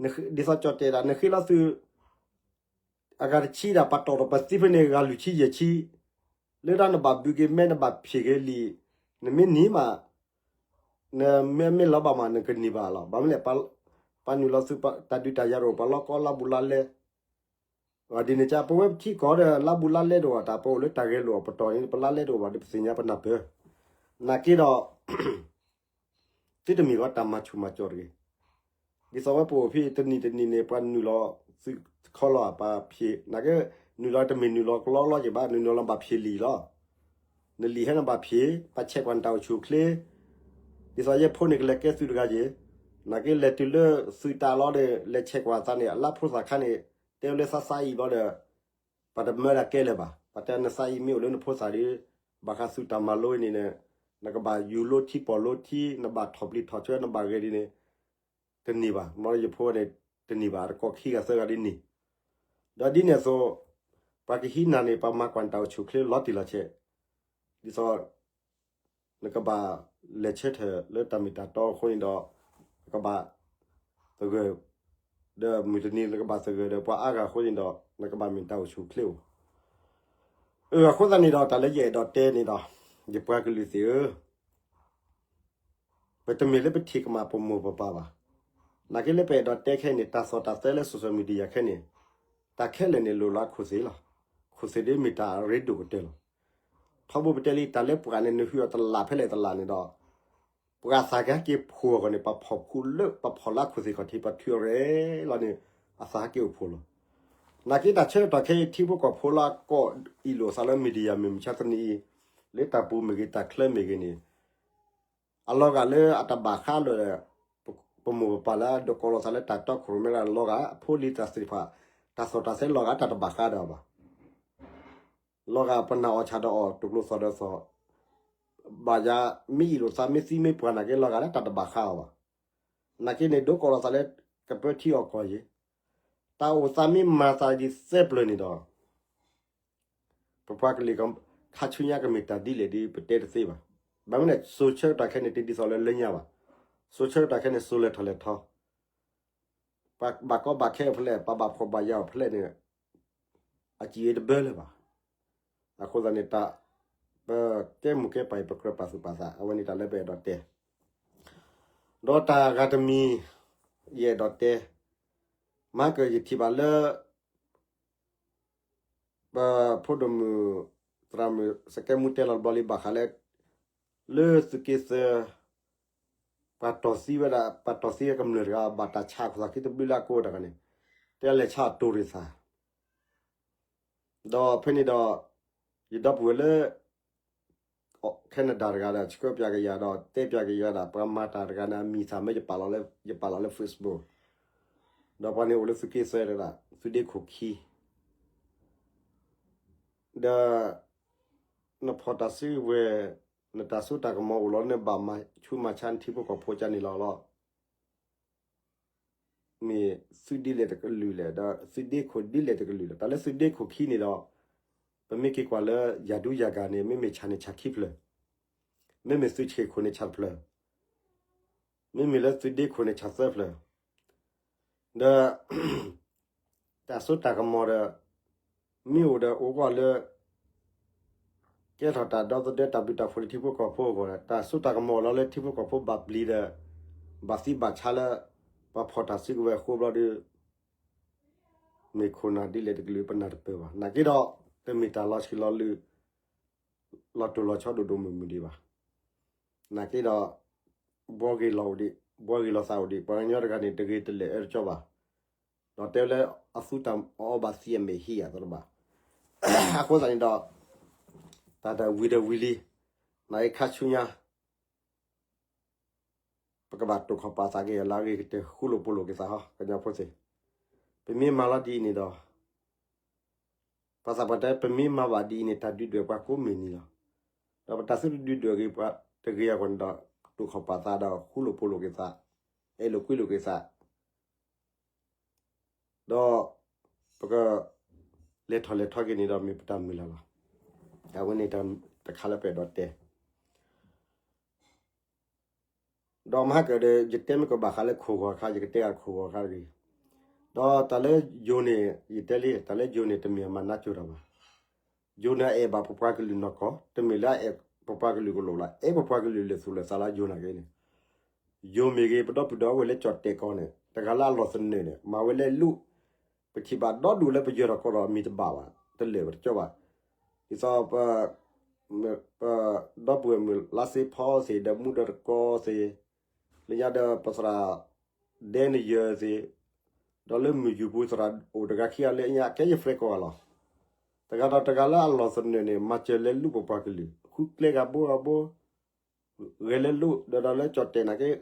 ဂ့ၤ, ဒ်သိးကၠီၣ်တဲာ်ဒၣ် နဃ့လီၤသုး အဂၤတဆံဒၣ် ပှၤတီၢ်ထီၣ်ပသံဖဲန့ၣ် ဂၤလွံၢ်ဆံယဲၢ်ဆံ, လၢတၢ်နဘၣ်ဘုးက့ၤမဲ နဘၣ်ဖံးက့ၤလံာ်, နမ့ၢ်နံၤမး နမ့ၢ်မ့ၢ်လီၤဘၣ်မး နကနံၤဘၣ်လီၤ. ဘၣ်မနုၤလဲၣ် ပှၤနုာ်လီၤသုး တၢ်ဒုးတၢ်ယၤတအိၣ် ပှၤလီၤကီလါဘူးလါလဲ, ဒ်န့ၣ်ကပဝဲပထံကီၢ်ဒီး လါဘူးလါလဲတအိၣ် တၢ်ပအိၣ်လၢတၢ်ဂဲၤလိာ်အပတီၢ်န့ၣ် ပလါလဲတအိၣ်ဘၣ်ဒီး ပသ့ၣ်ညါပနၢ်ပၢၢ်, နာ်က့ဒီး သုတမ့ၢ်ဃီတၢ်မၤဆူၣ်မၤစိးတဂ့ၤ. ဒ်သိးဝဲပအိၣ်ဖဲတနံၤတနံၤန့ၣ် ပှၤနုာ်လီၤသုးခီလီၤ ပှၤဖံး နာ်က့ နုာ်လီၤတမ့ၢ်နုာ်လီၤကလီလီၤက့ၤဘၣ် နုာ်လီၤလီၤဘၣ်ဖံးလံာ်လီၤ. နလံာ်ဟဲနဘၣ်ဖံး ပှၤဆဲးကွၢ်နတၢ်အိၣ်ဆူၣ်အိၣ်ချ့, ဒ်သိးယဲဖိန့ၣ်ကလဲၤကဲသုးတဂၤက့ၤ, နာ်က့လဲၤတုၤလၢသုးတၢ်လီၤဒီး လဲၤဆဲးကွၢ်သးန့ၣ် အလါဖိသၣ်ခါန့ၣ် တဲဝဲလၢသးသးအံၤဘျီဒီး ပှၤတမၢဒၣ်ကဲလၢၤဘၣ်. ပှၤတဲနသးအံၤမ့ၢ်အိၣ်လၢနဖိသၣ်ဒီး ဘၣ်ဃးသုးတၢ်မၤလိအံၤန့ၣ် နကဘၣ်ယူၤလိထံပီၢ်လိထံ နဘၣ်ထီၣ်ပျံၤထီၣ်ဆၢ နဘၣ်ဂဲၤဒ်န့ၣ် တန့ၢ်ဘၣ်. မ်ယဖိန့ၣ် တန့ၢ်ဘၣ် တကိးခံဂၤသၢဂၤဒ်န့ၣ်. ဒီးဒ်န့ၣ်အသိး ပှၤကဟံးနၤန့ၣ် ပှၤမၤကွၢ်နတၢ်အိၣ်ဆူၣ်အိၣ်ချ့လီၤတံၢ်လီၤဆဲး, ဒ်သိး နကဘၣ်လဲၤဆၢထၢၣ်လၢတၢ်မ့ၢ်တၢ်တီအဃိန့ၣ်ဒီး နကဘၣ်သဂၢၢ် ဒီးမုၢ်တနံၤနကဘၣ်သဂၢၢ်ဒီးပှၤအါဂၤအဃိန့ၣ်ဒီး နကဘၣ်မ့ၢ်တၢ်အိၣ်ဆူၣ်အိၣ်ချ့အိၣ်. အဃိသတးန့ၣ်ဒီး တၢ်လၢယအဲၣ်ဒိးတဲန့ၣ်ဒီး ယပှၤကလုာ်သ့ၣ်ဧၢ, ပတမ့ၢ်လၢပထံၣ်ကမၣ်ပမိၢ်ပပၢ်ဘၣ်. နာ်က့လၢပအဲၣ်ဒိးတဲခဲအံၤန့ၣ် တၢ်သီၣ်တၢ်သဲလၢ social media ခဲအံၤန့ၣ် တၢ်ခဲလၢာ်န့ၣ်လိၣ်လၢခိၣ်သ့ၣ်လီၤ. ခိၣ်သ့ၣ်ဒ်မ့ၢ်တၢ်အရ့ဒိၣ်ကတၢၢ်လီၤ. ထီဘိပတဲလံ တၢ်လၢပှၤန့ၣ် နဟုၣ်အီၤတလးဖဲလဲၣ်တလးန့ၣ်ဒီး ပှၤသးကဟဲက့ၤဖှိၣ်အဂီၢ်န့ၣ် ပှၤဖီၣ်ခူလၢ ပှၤဖီၣ်လၢခိၣ်သ့ၣ်ခီၣ်ထံး ပှၤထုးအီၤရဲၣ်လီၤန့ၣ် အသးဟဲက့ၤအိၣ်ဖှိၣ်လီၤ. နာ်က့တၢ်ဆၢကတီၢ်ခဲအံၤ ထံဖိကီၢ်ဖိလၢအကိးအံၣ်လိာ်သးလၢ media မ့ၢ်မုၢ်ဆါတနံၤအံၤ လၢတၢ်ပူၤမ့ၢ်ဂ့ၤ တၢ်ချၢမ့ၢ်ဂ့ၤန့ၣ် အလီၤဂာ်လၢအတဘၣ်ဃးဒီး ပမိၢ်ပပၢ်လၢအဒိးကိးလီၤသးလၢတၢ်တီခိၣ်ရိၣ်မဲလၢအလီၤဂာ် အဖိလံၤတၢ်သ့ၣ်တဖၣ် တၢ်သီၣ်တၢ်သဲလီၤဂာ်တၢ်တဘၣ်ဃးဒီးအီၤဘၣ်. လီၤဂာ်ပနၢ်အီၣ်ဆၣ်ဒီးအီၣ် တူၢ်ကျိၤသီၣ်ဒီးသီၣ် ဘၣ်ယၤ မ့ၢ်အံၣ်လိာ်သးမ့ၢ်သံမ့ၢ်ပှၢ်နာ်က့ လီၤဂာ်လၢတၢ်တဘၣ်ဃးအီၤဘၣ်. နာ်က့န့ၣ် ဒိးကိးလီၤသးလၢ ကပၢထံအီၣ်ကီၢ်ယ့ၣ် တၢ်အိၣ်သးမ့ၢ်မၤသးဒ်သၢပျၢၤန့ၣ်ဒီး ပပှၤကလုာ်ခါဆူညါကမ့ၢ်တၢ်ဒ်လဲၣ်ဒီး ပတဲတသ့ဘၣ်. ဘၣ်မနုၤလဲၣ် စိၤဆၢကတီၢ်ခဲအံၤန့ၣ် တဒ်သိးလၢလၢညါဘၣ်. စိၤဆၢကတီၢ်ခဲအံၤန့ၣ် စိၤလဲၤထီၣ်လဲၤထီ ပှၤဘၣ်ကီဘၣ်ခဲအဖျဲၣ် ပှၤဘၣ်ဖှီၣ်ဘၣ်ယာ်အဖျဲၣ်န့ၣ် အစံးဝဲတဘၢလၢၤဘၣ်. အဃိသတးန့ၣ် တၢ် ပကဲမိၢ်ကဲပၢ်အံၤ ပကြၢးပာ်သူၣ်ပာ်သး အဝဲန့ၣ်တၢ်လၢပအဲၣ်ဒိးတဲ ဒီးတၢ်ဂၤတမံၤ ယအဲၣ်ဒိးတဲ မၤကယထံၣ်ဘၣ်လၢ ပဖိဒိၣ်မုၣ် သရၣ်မုၣ် စကဲမူတဲလီၤတဘျီလံ ဘၣ်ဃးလၢ လၢသုးက့သၢ ပှၤတီၢ်သံဝဲဒၣ် ပှၤတီၢ်သံဝဲကမျၢၢ်တဂၤ ဘၣ်တၢ်ဆါအခိၣ်သးခံတဘျုးလၢအကိးတၢ်ဂၤန့ၣ် တဲလဲၤဆါအီၤတိၤရ့ၣ်သၣ် ဒီးဖဲန့ၣ်ဒီး ယဒီပုၢ်ဝဲၢ်လၢ Canada တဂၤဒီး ဆှၢပၠးက့ၤယၤဒီး တဲပၠးက့ၤယၤဒၣ် ပှၤမၤတၢ်တဂၤန့ၣ် အမံၤသၣ်မ့ၢ်ယပာ်လီၤလၢ ယပာ်လီၤလၢ Facebook ဒီးပှၤန့ၣ်အိၣ်လၢသုးက့သၢတဒၣ် သုးဒ့ခိၣ်ခံ ဒီး နဖီၣ်တၢ်စုကဝဲၤ နတၢ်စိတၢ်ကမီၤအိၣ်လီၤ နဘၣ်မၤဆူးမၤဆါနထံဖိကီၢ်ဖိကန့ၣ်လီၤလီၤ. မ့ၢ်သုးဒ်လဲၣ်တကလုာ်လဲၣ် ဒီးသုးဒ့ခိၣ်ဒ်လဲၣ်တကလုာ်လဲၣ် တၢ်လၢသုးဒ့ခိၣ်ခံန့ၣ်ဒီး ပမ့ၢ်က့ၤကွၢ်လၢယၤဒူယၤဂၤန့ၣ် မ့မ့ၢ်ဆၣ်န့ၣ်ဆၣ်ခံဖျၢၣ်, မ့မ့ၢ်သုးဆ့ၣ်ခိၣ်န့ၣ်ဆၣ်တဖျၢၣ်, မ့မ့ၢ်လၢသုးဒ့ခိၣ်န့ၣ်ဆၣ်သၢဖျၢၣ်, ဒီး တၢ်စိတၢ်ကမီၤဒီး မ့ၢ်အိၣ်ဒီးအိၣ်ကွၢ်လၢ ကဲထီၣ်တၢ်ဒီသဒၢတၢ်ဘျုးတၢ်ဖှိၣ်လၢထံဖိကီၢ်ဖိအဂီၢ်ဒီး တၢ်စိတၢ်ကမီၤလီၤလၢထံဖိကီၢ်ဖိဘၣ်ပျံၤဒီး ဘၣ်သံဘၣ်ဆါလၢ ပှၤဖီၣ်တၢ်စုကဝဲၤအဃိဘျီဒီး မ့ၢ်ခိၣ်နၢ်ဒ်လဲၣ်တကလုာ်ပနၢ်တပၢၢ်ဘၣ်. နာ်က့ဒီး တမ့ၢ်တၢ်လီၤဆံးလီၤလုၢ် လီၤတိၢ်လီၤဆီဒိၣ်ဒိၣ်မုၢ်မုၢ်ဒံးဘၣ်. နာ်က့ဒီး ဘှီဂ့ၤလီၤအိၣ်ဒံး ဘှီဂ့ၤလီၤသးအိၣ်ဒံး ပှၤကညီတဂၤန့ၣ် တဂ့ၤတလဲၣ်အၢတကၠီဘၣ်. ဒီးတဲလၢအသူတၢ်အီၣ်ဘၣ်သံအမဲာ်ဟံၣ်အသးတဘၣ်. အဃိသတးန့ၣ်ဒီး တၢ်တဝံၤဒီးဝံၤလံ, နာ်က့ခါဆူညါ ပကဘၣ်တိာ်ခီၣ်ပာ်သးက့ၤလၢအဂ့ၤကတၢၢ် ဃူလိာ်ဖိးလိာ်က့ၤသးဟီ ကညီဖိသ့ၣ်, ပမ့ၢ်မၤလီၤဒ်အံၤန့ၣ်ဒီး ပှၤသးပှၢ်တဲ ပမ့ၢ်မၤဘၣ်ဒ်အံၤန့ၣ် တၢ်ဒုးဒွဲၣ်ပှၤကိးမုၢ်နံၤလီၤ. ဒီးပတၢ်သုတဒုးဒွဲၣ်က့ၤပှၤတဂ့ၤအဂီၢ်န့ၣ်ဒီး တိာ်ခီၣ်ပာ်သးဒီးဃူလိာ်ဖိးလိာ်က့ၤသး, အဲၣ်လိာ်ကွံလိာ်က့ၤသး ဒီး ပက လဲၤထီၣ်လဲၤထီက့ၤန့ၣ်ဒီးမ့ၢ်ပတၢ်မုၢ်လၢ်လီၤ. အဝဲန့ၣ်တၢ်တခါလၢပအဲၣ်ဒိးတဲ ဒီးမဟါကဒီး ယတဲမ့ၢ်ကဘၣ်ဃးလၢခိၣ်ဂီၤအခါ ယကတဲဂၤခိၣ်ဂီၤအခါတဂ့ၤ. ဒီးတၢ်လၢယိၤန့ၣ် ယတဲလံ တၢ်လၢယိၤန့ၣ် တမ့ၢ်အမၤနးကိၤတၢ်ဘၣ်. ယိၤန့ၣ်အအဲၣ်ဘၣ်ပပှၤကလုာ်နီၢ်ကီၢ် တမ့ၢ်လၢအအဲၣ်ပပှၤကလုာ်ကလိာ်လၢ အဲၣ်ပပှၤကလုာ်လၢာ်သူၣ်လၢာ်သးလၢယိၤနာ်က့န့ၣ် ယိၤမ့ၢ်ဂ့ၤ ပဒီပုၢ်ဒီဝဲၢ်လၢကၠီၣ်တဲာ်ကီးန့ၣ် တဂၤလၢအလီၢ်သနၢၣ်န့ၣ် မၤဝဲလဲၤလူၤ ပထံၣ်ဘၣ်ဒီဒူၣ်လၢပယၢၤထီၣ်ကီးဒီးမံၤတဘၣ်ဘၣ် တလၢာ်ဘၣ်တကၠီဘၣ်. ဒ်သိးပ ပ ဒီပုၢ်ဝဲၢ်မုၣ်လါစ့ဖီသ့ၣ် ဒီးမူဒီးတကီသ့ၣ် လၢညါဒီးပသရၣ်ဒဲနယၢၤသ့ၣ် ဒီးလၢမုၢ်ယူၤပူၤသရၣ်အိၣ်တဂၤခံဂၤလၢညါ ကဲယ friend ကိးဂၤလီၤ. တဂၤဒီးတဂၤလၢအလီၢ်သနၢၣ်န့ၣ် မၤစၢၤလဲၤလူၤပပှၤကလုာ် ဃုကျဲဂၤဘိဂၤဘိ ဂဲၤလဲၤလူၤ ဒီးဒီးလၢကၠီၣ်တဲာ်နာ်က့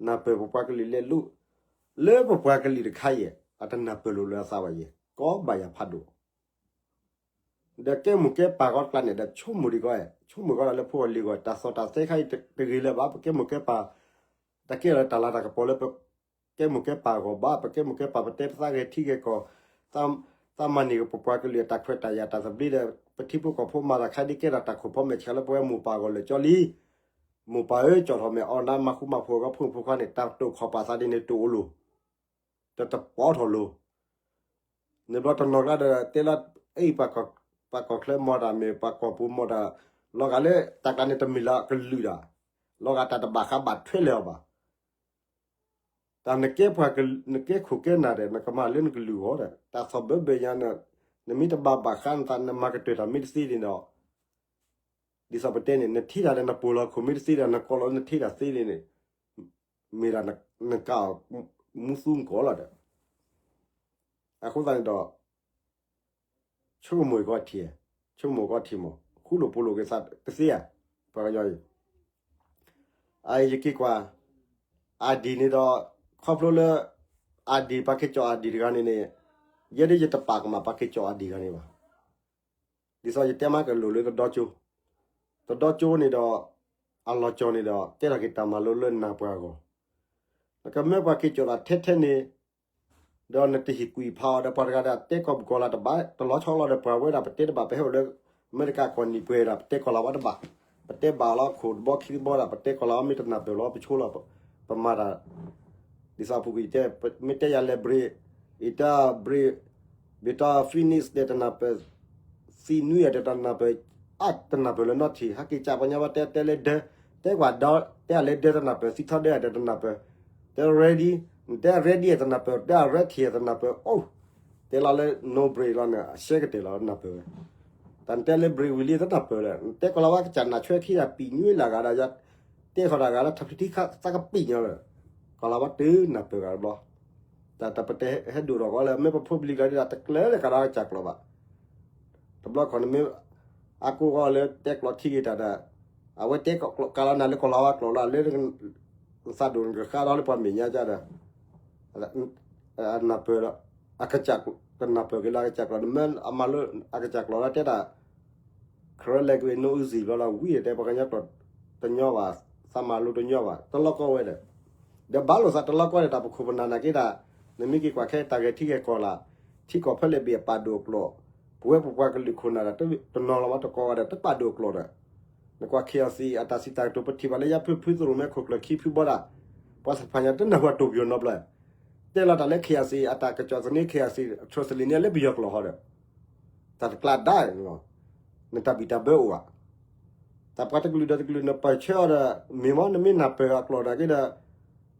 နၢ်ပၢၢ်ပပှၤကလုာ်လဲၤလူၤ လၢပပှၤကလုာ်တခါအံၤ အတနၢ်ပၢၢ်လိာ်လၢအသးဘၣ်ယဲၢ် ကီဘၣ်ယၤဖးဒိၣ် ဒီးကဲမိၢ်ကဲပၢ်ဂီၢ်တကျါန့ၣ် ဒီးဆိကမိၣ်ဒံးကီး ဆိကမိၣ်ကီးဒီးလၢဖိအလံၤဂီၢ် တၢ်သီၣ်တၢ်သဲခါအံၤတဂ့ၤလၢၤဘၣ် ပကဲမိၢ်ကဲပၢ် တၢ်ကဲထီၣ်လၢတၢ်လၤတၢ်ကပီၤလၢပကဲမိၢ်ကဲပၢ်အဂီၢ်ဘၣ် ပကဲမိၢ်ကဲပၢ်ပတဲပသးဂဲၤထံဂဲၤကီၢ် သးမၤန့ၢ်က့ၤပပှၤကလုာ်အတၢ်ခွဲးတၢ်ယာ် တၢ်သဘျ့ဒီး ပထံဖိကီၢ်ဖိမၤတၢ်ခါဒ်ကဲထီၣ်တၢ်ခိၣ်ဖီမဲာ်ဆှးလၢပဝဲမိၢ်ပၢ်အဂီၢ်လၢာ်ကၠီလံ. မိၢ်ပၢ်ဧၢ ကၠီၣ်ထီၣ်မဲာ်အီၣ်နါ မၤဃူမၤဖိးအဂီၢ် ဖိမုၣ်ဖိခွါန့ၣ် တၢ်တိာ်ခီၣ်ပာ်သးဒ်န့ၣ်တအိၣ်လီၤ တတပီထီၣ်လီၤ. န့ၣ်ဘျီတနီၤကျါဒီး တဲလၢ အံၤ ပှၤကီၢ်ချၢမီၢ်တၢ်မ့ၢ် ပှၤကီၢ်ပူၤမီၢ်တၢ် လီၤဂာ်လၢတၢ်ကျါန့ၣ် တမ့ၢ်လၢအကလုာ်ဒၣ် လီၤဂာ်တၢ်တဘၣ်ဃးဘၣ်ထွဲလၢၤအီၤဘၣ်. တၢ်နကဲပှၤကလုာ် နကဲခိၣ်ကဲနၢ်ဒီး နကမၤလၢနကလုာ်အဂီၢ်ဒီး တၢ်သီၣ်ဘၢဘၢညါ နမ့ၢ်တဘၣ်ဘၣ်ဃးနသး နမၤကတၢၢ်တၢ်မ့ၢ်တသ့န့ၣ်ဒီး ဒ်သိးပတဲန့ၣ် နထံၣ်တၢ်ဒီးနပိာ်လီၤခိၣ်မ့ၢ်တသ့ဒီး နကိးလီၤနထံၣ်တၢ်သ့န့ၣ်န့ၣ် မ့ၢ်ဒၣ်နကးအီၤမူသူမကီးလီၤဒီး အဃိသတးန့ၣ်ဒီး ဆိကမိၣ်ကီးထံၣ်, ဆိကမိၣ်ကီးထံၣ်မး, ဃူလိာ်ဖိးလိာ်က့ၤသးတသ့ဧါ, ပှၤကညီအံၤ, အအံၤယက့ၤကွၢ်, အဒံၣ်န့ၣ်ဒီး ခီဖျိလၢ အဒံၣ် ပှၤက့ၤကၠီၣ်အဒံၣ်တဂၤန့ၣ်န့ၣ်, ယဲဒၣ်ယတပာ်ကမၣ်ပှၤက့ၤကၠီၣ်အဒံၣ်တဂၤန့ၣ်ဘၣ်. ဒ်သိးယတဲမးကလိာ်လၢတဒီကၠိ, တဒီကၠိန့ၣ်ဒီး အလီၤကၠီၣ်န့ၣ်ဒီး ကဲထီၣ်က့ၤတၢ်မၤလိလၢနၢ်ပှၤအဂီၢ်, နကမၢပှၤက့ၤကၠီၣ်တၢ်ထဲထဲန့ၣ် ဒီးနတဟ့ၣ်ကွံာ်ဖးအီၤဒီးပှၤတဂၤဒီး တဲကီၢ်ပူၤကီၢ်လၢၤတဘၣ်, တလီၤဆီလီၤဒီးပှၤဝဲဒၣ် ပတဲတဘၣ် ပဟဲအိၣ်လၢ အမဲရကၤကီၢ်နံၣ်ပှဲၤဒၣ် ပတဲကီၢ်လၢၤဝဲတဘၣ်, ပတဲဘၣ်လီၤခိၣ်တဘီခံတဘီဒၣ် ပတဲကီၢ်လၢၤဝဲမ့ၢ်တနၢ်ပၢၢ်လီၤ ပဆိလီၤ ပမၤတၢ်, ဒ်သိးပူၤကွံာ်တဲ မ့ၢ်တဲယၤလဲၤဘြ့း, အံၤတၢ်ဘြ့း, ဘ့ၣ်တၢ် finish ဒီးတနၢ်ပၢၢ်, သံနွံယၤဒီးတနၢ်ပၢၢ်, အတနၢ်ပၢၢ်လၢနီတထံၣ်, ဟဲက့ၤကၢ်ပှၤညီဘၣ်တဲတဲလၢဒၢ, တဲကွၢ်ဒီး တဲအလဲၤဒၢတနၢ်ပၢၢ်, သံထီၣ်ဒၢဒီးတနၢ်ပၢၢ်, တဲ ready, တဲ ready တနၢ်ပၢၢ်, တဲ ready တနၢ်ပၢၢ်, အိၣ်, တဲလီၤလၢ no break လီၤန့ၣ် အရှဲကတၢၢ်လီၤနၢ်ပၢၢ်ဝဲ, တၢ်နတဲလၢ break ဝံၤလံတနၢ်ပၢၢ်လၢၤ, နတဲကီၢ်လၢၤဝဲကစၢ်နၢ်ဆွဲခံဒၣ် ပံာ်ညွဲလၢဂၤဒီး ယတဲဃီၤတၢ်ဂၤလၢထးဖျံးထံခါသးကပံာ်ညီလၢၤ, ကီၢ်လၢၤဝဲတနၢ်ပၢၢ်ဂၤတဘျီ, တၢ်တပတဲဟဲဒိၣ်ထီၣ်ကီးလၢ မ့ၢ်ပဖိပလံၤကျါဒ်တၢ်တကျၢၤလၢၤကဒီးကစၢ်ကျိာ်ဘၣ် တဘျီခီန့ၣ်မ့ၢ် အကိးဂီၢ်လၢတဲကျိာ်ထံဂ့ၤတၢ်ဒီး အဝဲတဲကလီၤနၤလၢကီၢ်လၢ်ဝါကျိာ်လီၤ လၢနသးဒိၣ်နကဃါဒီးလၢပှၤမဲာ်ညါကဒီး, နၢ်ပၢၢ်, တနၢ်ပၢၢ်က့ၤလၢအကစၢ်ကျိာ်, နမ့ၢ်အမၤလိအကစၢ်ကျိာ်ဒီးတဲဒၣ် Karen language နီၢ်အုၣ်စံာ်ဘျီလၢဝံၤတဲ ပှၤကညီကျိာ်တညီဘၣ်, သးမၤလိတညီဘၣ်, တလီၤကီဝဲဒီး, ဒီးဘၣ်လိာ်သးတလီၤကီဒီး တၢ်ပခိၣ်ပနၢ်နာ်က့ဒၣ်, နမ့ၢ်က့ၤကွၢ်ခဲတၢ်ဂဲၤထံဂဲၤကီၢ်လၢ်, ထံကီၢ်ဖဲလဲၣ်ဘၣ်အပာ်ဒိၣ်အကျိာ်, ပဝဲပပှၤကလုာ်ခိၣ်နၢ်ဒီး တနီၤလီၤမးတကိးဂၤဒီး တပာ်ဒိၣ်အကျိာ်ဒီး, နကွၢ် KIC အတၢ်စံးတၢ်ကတိၤ ပထံၣ်ဘၣ်လၢယဖုဖုသရိၣ်မဲခိၣ်ကျၢၢ်ခံဖုဘီဒၣ်, ပှၤသ့ၣ်တဖၣ်ညါတနၢ်ဟူအတိၢ်ပယီၤနီတဘျီ, တဲလီၤတၢ်လၢ KIC အတၢ်ကစီၣ်သန့ KIC translate န့ၢ်လၢပယီၤကျိာ်ဟီဒီး တၢ်တကျါဒါ, နတၢ်ဘံၣ်တၢ်ဘၢအိၣ်ဘၣ်, တၢ်ပှၤတကလုာ်ဒီးတကလုာ် နပၢၢ်ဆၢအီၤဒီး မ့ၢ်မ့ၢ်နမ့ၢ်နၢ်ပၢၢ်အကျိာ်နာ်က့ဒီး, ဒ်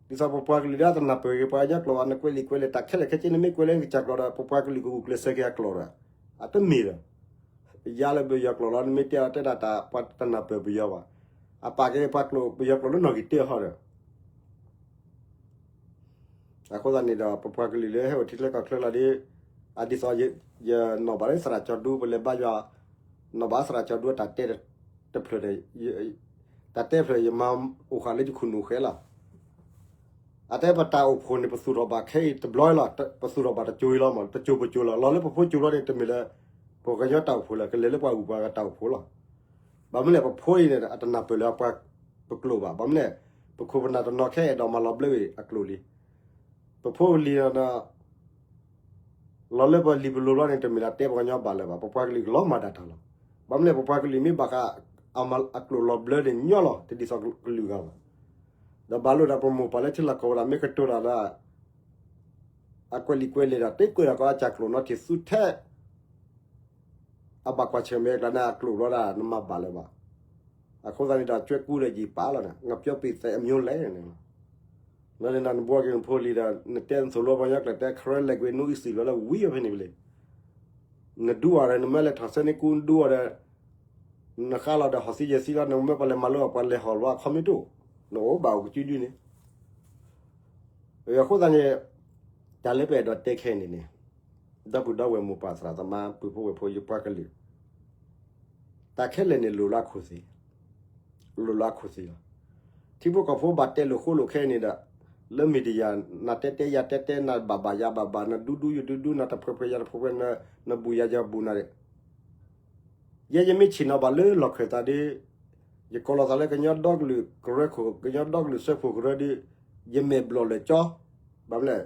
သိးပပှၤကလုာ်ဒီးတနၢ်ပၢၢ်က့ၤ ပှၤကညီကျိာ်ဘၣ် နကွဲးလံာ်ကွဲးလဲၢ်တၢ်ခဲလၢာ်ခဲဆ့ နမ့ၢ်ကွဲးလၢနကစၢ်ကျိာ်ဒီး ပပှၤကလုာ်ကဂုာ်ကျဲးစၢးက့ၤအကျိာ်ဒီး, အတမ့ၢ်ဒီး ယါလၢပယီၤကျိာ်လီၤ နမ့ၢ်တဲအီၤတဲဒၣ်တၢ် ပှၤတနၢ်ပၢၢ်ပယီၤဘၣ်, အပာ်က့ၤပှၤကျိာ် ပယီၤကျိာ်လၢနီၣ်ဂံၢ်တၢဟီဒီး အဃိသတးန့ၣ်ဒီး ပပှၤကလုာ်လၢဟဲအိၣ်ထံချၢကီၢ်ချၢလီၤဒီး, အဒ်သိး ယနီၣ်ဘၣ်လၢသရၣ်ကၠီဒူ ပလဲၤဘါယွၤ, နီၣ်ဘၣ်သရၣ်ကၠီဒူတၢ်တဲတဖျၢၣ်ဒီး, တၢ်တဲဖျၢၣ် ယမၤအိၣ်ဃာ်လၢယခိၣ်နူာ်ဃဲလီၤ. အတဲပတၢ်အိၣ်ဖှိၣ်န့ၣ် ပသူၣ်ထီၣ်ဘၣ်ခဲအံၤတဘျီလီၤ, ပသူၣ်ထီၣ်ဘၣ်တစိၤအံၤလီၤမး, တစိၤပစိၤလီၤ. လီၤလၢပဖိကၠိလီၤန့ၣ် တမ့ၢ်လၢ ပှၤကညီတၢ်အိၣ်ဖှိၣ်လၢ ကလဲၤလၢပှၤဂုၤပှၤဂၤတၢ်အိၣ်ဖှိၣ်လီၤ. ဘၣ်မနုၤလဲၣ် ပဖိအံၤန့ၣ် အတနၢ်ပၢၢ်လၢပှၤပကျိာ်ဘၣ်. ဘၣ်မနုၤလဲၣ် ပခိၣ်ပနၢ်တနီၤခဲအဲၣ်ဒိးမၤလီၤဘျၢဝဲအကျိာ်လံ. ပဖိပလံၤဒီး လီၤလၢပလံၤပလိၤဘျီန့ၣ် တမ့ၢ်လၢတဲပှၤကညီဘၣ်လၢၤဘၣ်, ပပှၤကလုာ်ကလီၤမၢ်ဒၣ်တၢ်လီၤ. ဘၣ်မနုၤလဲၣ် ပပှၤကလုာ်မ့ၢ်ဘၣ်ဃး အကျိာ်လီၤဘျၢန့ၣ်ညီလီၤ တဒ်သိးကလုာ်ဂၤဘၣ်. ဒီးဘၣ်လိာ်ဒီးပမိၢ်ပၢ်လၢထံလီၢ်ကီၢ်ပူၤဒၣ် မ့ၢ်ကတိၤတၢ်လၢ အကွဲးလံာ်ကွဲးလဲၢ်ဒီး တ့ကွဲးဒီးကီအကစၢ်ကျိာ်နီတထံၣ် သူထဲ အဘၣ်ကွၢ်ဆၢၣ်မဲာ်အကျါန့ၣ် အကျိာ်ဘျီဒၣ် နမၤဘၣ်လၢၤဘၣ်. အဃိသတးန့ၣ်ဒီး ကွဲကူဒီးယံာ်ပာ်လီၤန့ၣ် ငါပြောပိသဲအမျိုးလဲၣ်န့ၣ်လီၤ. လၢန့ၣ်ဒီး နဘှီက့ၤနဖိလံၤဒီး နတဲနသိၣ်လိပှၤကညီကျိာ် တဲ Karen language နီၢ်အုၣ်စံာ်ဘျီလၢဝံၤအဖဲန့ၣ်ဝံၤလံ. နဒူအီၤဒီး နမ့ၢ်လဲၤထီၣ်ဆၢန့ၢ်ကူ နဒူအီၤဒီး နဃါလီၤဒီးဟီၣ်သံယဲၢ်သံလီၤ နမ့ၢ်ပှၤလဲၤမၤလိအီၤ ပှၤလဲၤဟီၣ်လီၤအခီမ့ၢ်တအိၣ်, နအိၣ်ဘၣ်အိၣ်ကစုဒုန့ၣ်. အဃိသတးန့ၣ် တၢ်လၢပအဲၣ်ဒိးတဲခဲအံၤန့ၣ်န့ၣ် ဒီပုၢ်ဒီဝဲၢ်မိၢ်ပၢ်သရၣ်သမါ ပုၢ်ဖိဝဲၢ်ဖိ ယပှၤကလုာ် တၢ်ခဲလၢာ်န့ၣ် လိၣ်လၢအခိၣ်သ့ၣ်, လိၣ်လၢအခိၣ်သ့ၣ်လီၤ. ထံဖိကီၢ်ဖိဘၣ်တဲလိာ်ဃိလိာ်ခဲအံၤန့ၣ်ဒီး လၢ media နတဲတဲယၤတဲတဲ နဘၣ်ဘၣ်ယၤဘၣ်ဘၣ် နဒူဒူယဒူဒူ နတဖှဲးဖှဲးယၤတဖှဲးဖှဲး နဘူၣ်ယၤယဘူၣ်နၤ ယဲယမ့ၢ်ဆ့ၣ်နီၤဘၣ်လၢလီၢ်ခၢၣ်သးဒီး ယကိးလီၤသးလၢကညီဒီကလုာ် ကရၢခိၣ် ကညီဒီကလုာ်စၢဖှိၣ်ကရၢဒီး ယမဲာ်ဘျီၣ်လၢာ်ကၠီ, ဘၣ်မနုၤလဲၣ်,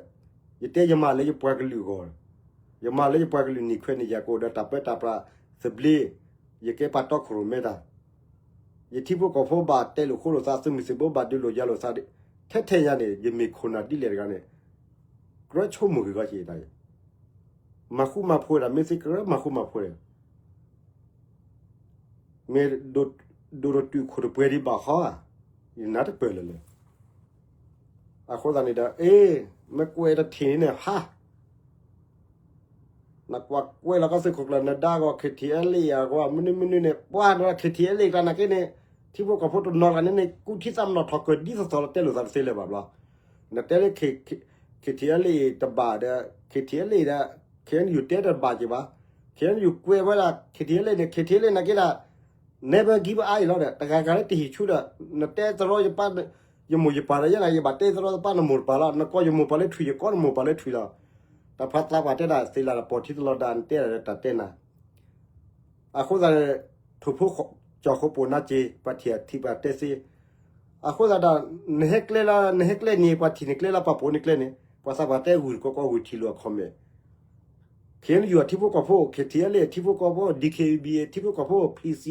ယတဲယမၤလၢယပှၤကလုာ်အဂီၢ်, ယမၤလၢယပှၤကလုာ်န့ၢ်ခွဲးန့ၢ်ယာ် ကအိၣ်ဒီးတၢ်ပၢတၢ်ပြးသဘျ့, ယကဲပာ်တီခိၣ်ရိၣ်မဲတၢ်, ယထံဖိကီၢ်ဖိဘၣ်တဲလိာ်ဃိလိာ်သး သုးမုၢ်သံၣ်ဘိဘၣ်ဒုးလိာ်ယၤလိာ်သး, ထဲထဲညါန့ၣ် ယမ့ၢ်ခိၣ်နၢ်ဒ်လဲၣ်တဂၤန့ၣ် ကြၢးဆိကမိၣ်ဂ့ၤဂီၢ်က့ၤတၢ်အံၤ, မၤဃူမၤဖိးတၢ် မ့ၢ်သ့ကရၢမၤဃူမၤဖိးတၢ်, မ့ၢ်ဒိၣ်ဒိၣ်တုာ်ခိၣ်တပှဲၤဒံးဘၣ်ဃီဧါ, ယနၢ်တပၢၢ်လၢၤလၢၤ. အဃိသတးန့ၣ်ဒီး အ့ မ့ၢ်ကွဲးတထံၣ်န့ၣ် ဟါ နကွၢ်ကွဲးလီၤကီးသုးခိၣ်ကျၢၢ် နဒါဂီၤ KTLA အဂီၢ် မနုၤမနုၤန့ၣ် ပှၤဒီး KTLA ကျါနာ်က့န့ၣ် ထံဖိကီၢ်ဖိတနီၤကျါန့ၣ်န့ၣ် ကူထံသးမနီၣ်ထီၣ်ကၢၢ်ဒ်သိးသိးလီၤ တဲလိာ်သးတသ့လၢၤဘၣ်ဘျီ. နတဲလၢ K-, K-, KTLA တဘၣ်ဒီး KTLA ဒီး KNU တဲတဘၣ်က့ၤဘၣ်. KNU ကွဲးဝဲဒၣ် KTLA န့ၣ် KTLA နာ်က့ဒၣ် never give up အံၤလီၤဒီး တဂၤဂၤလၢတဟံၣ်ဆူဒီး နတဲသရီယပၢ် ယမိၢ်ယပၢ်ဒီး ယဲဒၣ်ယဘၣ်တဲသရီသပၢ်နမိၢ်တပၢ်လီၤ. နကိးယမိၢ်ပၢ်လၢထွံၣ် ယကိးနမိၢ်ပၢ်လၢထွံၣ်လီၤ. တၢ်ဖးသးပှၢ်တဲဒၣ်သ့လၢ်ဒီး ပိာ်ထံသလီၤဒၣ် နတဲဒၣ်ဒီးတၢ်တဲနၤ အဃိသတး ထိၣ်ဖိကၠီၣ်ဃိပိာ်နါစ့ ပှၤထံၣ်အထံပှၤတဲသ့. အဃိသတးဒီး နဟဲကျဲလၢ နဟဲကျဲန့ၣ် ပှၤထံၣ်န့ၣ်ကျဲလၢ ပှၤပိာ်န့ၣ်ကျဲန့ၣ် ပှၤသးပှၢ်တဲဂုၢ်တကိးကိးဂုၢ်ထံၣ်လိာ်အခီမဲာ် KNU အထံဖိကီၢ်ဖိ KTLA အထံဖိကီၢ်ဖိ DKBA အထံဖိကီၢ်ဖိ PC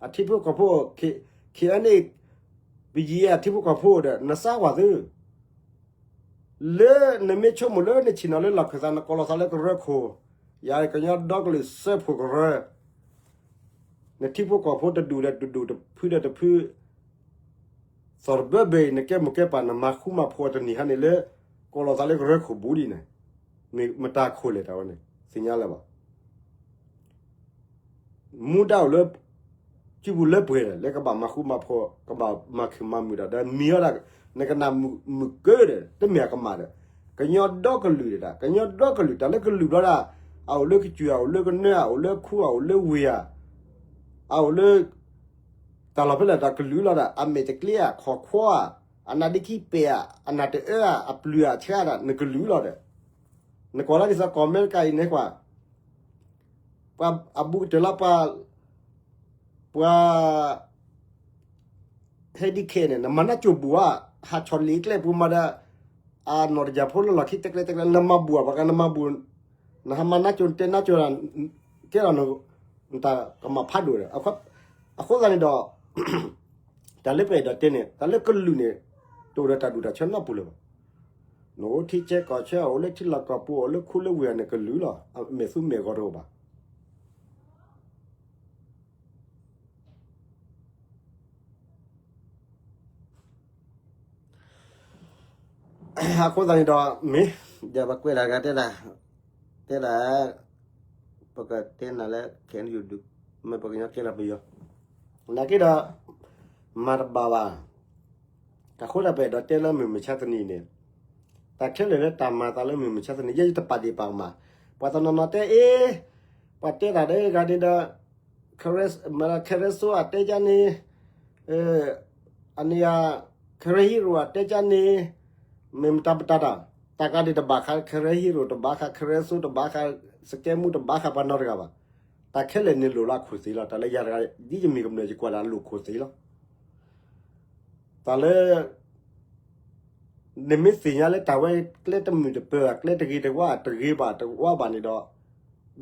အထံဖိကီၢ်ဖိ K-, KNA ပယံၤအထံဖိကီၢ်ဖိဒီး နစါဝၤသု လၢနမ့ၢ်ဆိကမိၣ်လၢနဆ့ၣ်နီၤလၢလီၢ်ခၢၣ်သး နကိးလီၤသးလၢကရၢခိၣ်, ယၤကညီဒီကလုာ်စၢဖှိၣ်ကရၢ, နထံဖိကီၢ်ဖိတဒူၣ်ဒီးတဒူၣ် တဖုဒီးတဖု, သီၣ်တဘၢဘၢအံၤ နကဲမိၢ်ကဲပၢ် နမၤဃူမၤဖိးတနံၤဟါန့ၣ်လၢ ကိးလီၤသးလၢကရၢခိၣ်ဘူးဒ်န့ၣ်, မ့ၢ်မတၤခိၣ်လဲၣ်တၢ်ဝဲန့ၣ် သ့ၣ်ညါလၢၤဘၣ်. မူဒါအိၣ်လၢ စုပူၤလၢပှဲၤဒီး လၢကဘၣ်မၤဃူမၤဖိး ကဘၣ်မၤခုၣ်မၤမုာ်ဒီး ဒီးမံၤအီၤဒၣ် နကနၣ်မုာ်ကၢဒီး တမ့ၢ်အကမၣ်ဒီး ကညီဒီကလုာ်ဒၣ် ကညီဒီကလုာ် တၢ်လၢကလုာ်ဘျီဒၣ် အအိၣ်လၢကစၢၢ်ဧါ အိၣ်လၢကနၢဧါ အိၣ်လၢခူဧါ အိၣ်လၢဝ့ၢ်ဧါ အအိၣ်လၢ တၢ်လီၢ်ဖဲလဲၣ်တၢ်ကလုာ်လီၤဒီး အမဲာ်တကျ့ဧါ ခီၣ်ခွီဧါ အနါဒ့ခံပဲာ်ဧါ အနၢ်တအၢဧါ အပျုၤဧါဆှါဒၣ် နကလုာ်လီၤဒီး နကွၢ်လၢဒ်သိးကီၢ်အမဲရကၤအံၤန့ၣ်ကွၢ်, ပှၤအဘူးကတၢၢ်လၢပှၤ, ပှၤ ဟဲဒံခဲန့ၣ် နမၤနၢ်ကၠိၣ်ဘူးဧါ, ဟးဆီၣ်လံာ်ကျဲပူၤမၤဒီး အနီၢ်တယၢ်ဖိလၢလီၢ်ခံတဲကျဲတဲကျဲ နမၤဘူးဧါ, ပှၤကနမၤဘူး, နဟးမၤနၢ်ကၠိၣ် နတဲနၢ်ကၠိၣ်, ကဲလီၤ နတၢ်ကမၣ်ဖးဒိၣ်ဒီး အဃိသတးန့ၣ်ဒီး တၢ်လၢပအဲၣ်ဒိးတဲန့ၣ် တၢ်လၢကလုာ်န့ၣ် တအိၣ်ဒီးတၢ်ဒူၣ်တၢ်ဆၢနီတပူၤလၢၤဘၣ်. နအိၣ်ထံဆၢကီၢ်ဆၢ အိၣ်လၢထံလီၢ်ကီၢ်ပူၤ အိၣ်လၢခူလၢဝ့ၢ်န့ၣ် ကလုာ်လီၤ. အမဲာ်သူမဲာ်ဂီၤတအိၣ်ဘၣ်. အဃိသတးန့ၣ်ဒီး မ့ၢ် ဒီးပကွဲးတၢ်ဂၤတဲဒၣ်, တဲဒၣ်, ပကတဲနၤလၢ ခဲအံၤဒုး မ့ၢ်ပှၤကညီကဲလီၤပယီၤ, နာ်က့ဒီး မၤတဘၣ်ဘၣ်. အဃိသတးပအဲၣ်ဒိးတဲလၢမုၢ်မဆါတနံၤန့ၣ်, တၢ်ခဲလၢာ်လၢတၢ်မၤသးလၢမုၢ်မဆါတနံၤ ယဲယတပာ်ဒ့ၣ်ပာ်ကမၣ်, ပှၤတနီၤနီၤတဲအ့ၣ်, ပှၤတဲတၢ်ဒီးဂၤန့ၣ်ဒီး ခဲရၢဆိအတဲကန့ၣ်, အန့ၣ်ဧါ, ခဲရၢဟံရိၣ်အတဲကန့ၣ်, မ့ၢ်မတၤပတၢ်တၢ်, တၢ်ကျါန့ၣ်တဘၣ်ဃး ခဲရၢဟံရိၣ်တဘၣ်ဃး ခဲရၢဆိတဘၣ်ဃး စကဲမူတဘၣ်ဃးပှၤနီတဂၤဘၣ်. တၢ်ခဲလၢာ်န့ၣ်လိၣ်လၢအခိၣ်သ့လီၤ. တၢ်လၢယၤတဂၤ ဒ်ယမ့ၢ်ကမျၢၢ်ယကွၢ်လၢအလိၣ်ခိၣ်သ့လီၤ. တၢ်လၢ နမ့ၢ်သ့ၣ်ညါလၢတၢ်ဝဲကျဲတမုာ်တပၢၤ ကျဲတဂ့ၤတဝါ တဂ့ၤဘၣ်တဝါဘၣ်န့ၣ်ဒီး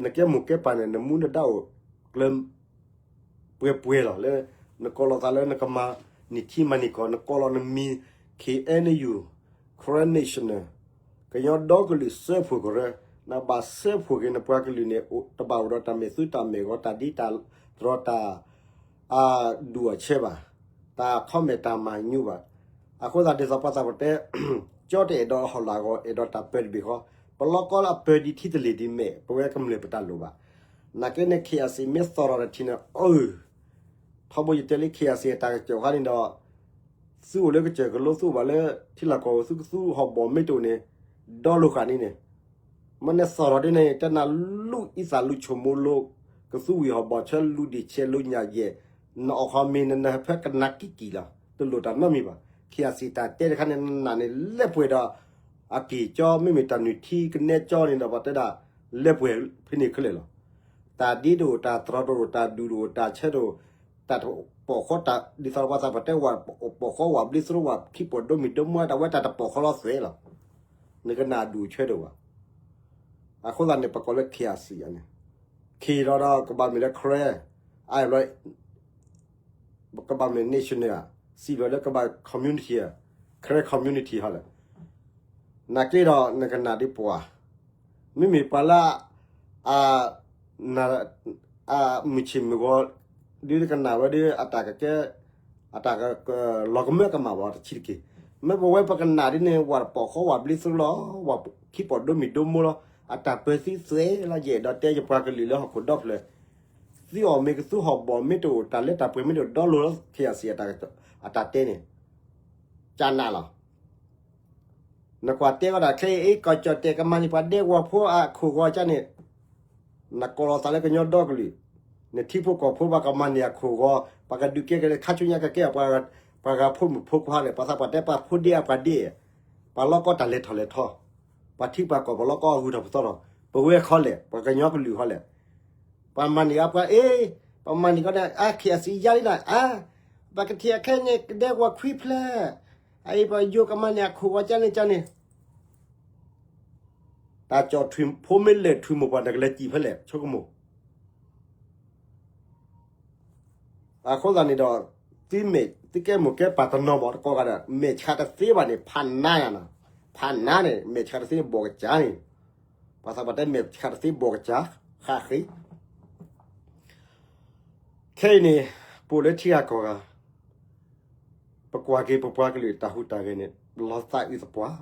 နကဲမိၢ်ကဲပၢ်န့ၣ် နမူနဒါအိၣ်ကျၢၤ ပှဲၤပှဲၤလီၤလၢ နကိးလီၤသးလၢနကမၤန့ၢ်ထံမၤန့ၢ်ကီၢ် နကိးလီၤနမံၤ ခ့ၣ်အဲၣ်ယူၣ် Karen National ကညီဒီကလုာ်စၢဖှိၣ်ကရၢ, နဘၣ်စၢဖှိၣ်က့ၤနပှၤကလုာ်န့ၣ် တဘၣ်အိၣ်ဒီးတၢ်မဲာ်သူတၢ်မဲာ်ဂီၤ တၢ်ဒ်တၢ်တြီတၢ် အဒူၣ်အဆၢဘၣ်, တၢ်ခီမဲာ်တၢ်မၤညူဘၣ်. အဃိသတးဒ်သိးပှၤသးပှၢ်တဲ ကၠီတအဲၣ်ဒိးဟီၣ်လာ်ဂီၤ အဲၣ်ဒိးတၢ်ပၢတဘ့ၣ်ဃီ, ပလီၢ်ကီလၢအပၢဒ်ထံတလ့ၢ်ဒ်မဲာ် ပဝဲကမျၢၢ်ပတၢ်လိၣ်ဘၣ်. နာ်က့န့ၣ် ခ့ၣ်အၣ်စံၣ် မ့ၢ်သီၣ်ထီၣ်တထံၣ်န့ၣ် အၢ ထီဘိယတဲလၢ ခ့ၣ်အၣ်စံၣ် အတၢ်ကစီၣ်ခါန့ၣ်ဒီး သုအိၣ်လၢကစၢၢ်ကလိ သုအိၣ်ဘၣ်လၢထံလီၢ်ကီၢ်ပူၤ သုကသူဟီၣ်ဘီၣ်မ့ၢ်တအိၣ်န့ၣ် ဒီလိာ်ဃာ်န့ၣ်န့ၣ် မ့ၢ်နသီၣ်ထီၣ်ဒ်န့ၣ် တနၤလူၤအံသၣ်လူၤဆိၣ်မိၤလိ ကသူဝံၣ်ဟီၣ်ဘီၣ်ဆၢ လူၤဒံၣ်ဆဲးလူၤညၣ်ယဲၢ် နအီၣ်ခီမ့ၢ်နနၢ်ဟၢဖၢကနါကံကံၢ်လီၤ. တလိၣ်တၢ်နီတမံၤဘၣ်. ခ့ၣ်အၣ်စံၣ်တၢ်တဲတခါန့ၣ် နနာ်န့ၣ် လဲၤပှဲၤဒီး အက့ၢ်ကၠီ မ့မ့ၢ်တၢ်နုၢ်ထံကနဲကၠီန့ၣ်ဒီး ပှၤတဲဒၣ် လဲၤပှဲၤဖဲန့ၣ်ခဲလၢာ်လီၤ. တၢ်ဒ်တအိၣ် တၢ်တြီတအိၣ် တၢ်ဒူၣ်တအိၣ် တၢ်ဆၢတအိၣ် တၢ်တပိာ်ဃီတၢ် ဒ်သိးပှၤသးပှၢ်တဲဝဲ ပိာ်ဃီဝဲဘျ့သရိာ်ဝဲ ခံပိာ်ဒိမံၤဒိမွဲ တၢ်ဝဲတၢ်တပိာ်ဃီလီၤသွဲၣ်လီၤ. နကနၣ်အဒူၣ်အဆၢတအိၣ်ဘၣ်. အဃိသတးန့ၣ် ပကိးလၢ ခ့ၣ်အၣ်စံၣ် အန့ၣ် ခ့ၣ်လီၤဒီးကဘၣ်မ့ၢ်လၢ Karen အဘျီ ကဘၣ်မ့ၢ် national စံၣ်ဘျီလၢကဘၣ် community, Karen community ဟီလဲၣ်. နာ်က့ဒီး နကနၣ်ဒ်ပှၤ မ့မ့ၢ်ပှၤလၢ အ အမုၢ်ဆ့ၣ်မုၢ်ဂီၤ ဒ်ကနၣ်ဝဲဒ်အတၢ်ကကဲ အတၢ်ကလီၤကမၢကမၣ်ဘၣ်တဆံးတက့ၢ်. မ့ၢ်ပဝဲပကနၣ်ဒ်န့ၣ် ဝဲတပိာ်ဃီဝဲဘျ့သရိာ်လီၤ ဝဲခံပိာ်ဒိမံၤဒိမွဲလီၤ အတၢ်ပၢသံသွဲၣ်လီၤ ယအဲၣ်ဒိးတဲယပှၤကလုာ်လၢဟီၣ်ခိၣ်ဒီဖျၢၣ် သုအီၣ်မ့ၢ်ကသူဟီၣ်ဘီၣ်မ့ၢ်တအိၣ် တၢ်လၢတၢ်ပှဲၤမ့ၢ်တအိၣ် ဒီလိာ်လၢ ခ့ၣ်အၣ်စံၣ် အတၢ်တဲန့ၣ် ကနၣ်လီၤ. နကွၢ်တဲဝဲဒၣ်ခဲအံၤ ကီၢ်ကၠီၣ်တဲၣ်ကမၤန့ၢ်ပှၤဒဲကဝီၤဖိအခိၣ်ဂီၤကန့ၣ် နကိးလီၤသးလၢကညီဒီကလုာ်, နထံဖိကီၢ်ဖိပှၤကမၤန့ၢ်အခိၣ်ဂီၤ, ပှၤကဒုးကဲကလဲၤခါဆူညါကကဲ ပှၤဂၤဖိမုၣ်ဖိခွါလဲၣ်, ပှၤသးပှၢ်တဲပှၤဖိဒ့အပှၤဒ့, ပှၤလီၢ်ကီတၢ်လဲၤထီၣ်လဲၤထီ, ပှၤထံပှၤကီၢ်ပှၤလီၢ်ကီအဂုၤထီၣ်ပသီထီၣ်, ပဝဲခီလဲၣ် ပှၤကညီကလုာ်ခီလဲၣ်, ပှၤမၤန့ၢ်အပှၤအ့ၣ်, ပှၤမၤန့ၢ်ကီန့ၣ် အါ ခ့ၣ်အၣ်စံၣ်ယါလံနၤ, အါ, ပကထံၣ်အခဲအံၤန့ၣ် ကဒဲကဝီၤခွံဖျၢၣ်, အအံၤပယိၤကမၤန့ၢ်အခိၣ်ဂီၤကန့ၣ်ကန့ၣ် တၢ်ကၠီၣ်ထွံၣ်ဖိမ့ၢ်လဲၤထွံၣ်မိၢ်ပှၢ် နကလဲၤစံၣ်ဖဲလဲၣ် ဆိကမိၣ်. အဃိသတးန့ၣ်ဒီး သုမဲာ်သုကဲမိၢ်ကဲပၢ်တနီၤဘၣ် တကိးဂၤဒီး မဲာ်ဆှးတသ့ဘၣ်န့ၣ် ဖးနါနၤ, ဖးနါန့ၣ် မဲာ်ဆှးတသ့န့ၣ် ဘီၣ်ကစၢ်န့ၣ်, ပှၤသးပှၢ်တဲမဲာ်ဆှးတသ့ဘီၣ်ကစၢ်, ဃၣ်ဃ့ ခဲအံၤန့ၣ် ပအိၣ်လၢထံဂၤကီၢ်ဂၤ ပကွၢ်က့ၤပပှၤကလုာ်တၢ်ဟူးတၢ်ဂဲၤန့ၣ် လီၤသးအုးသပှၢ်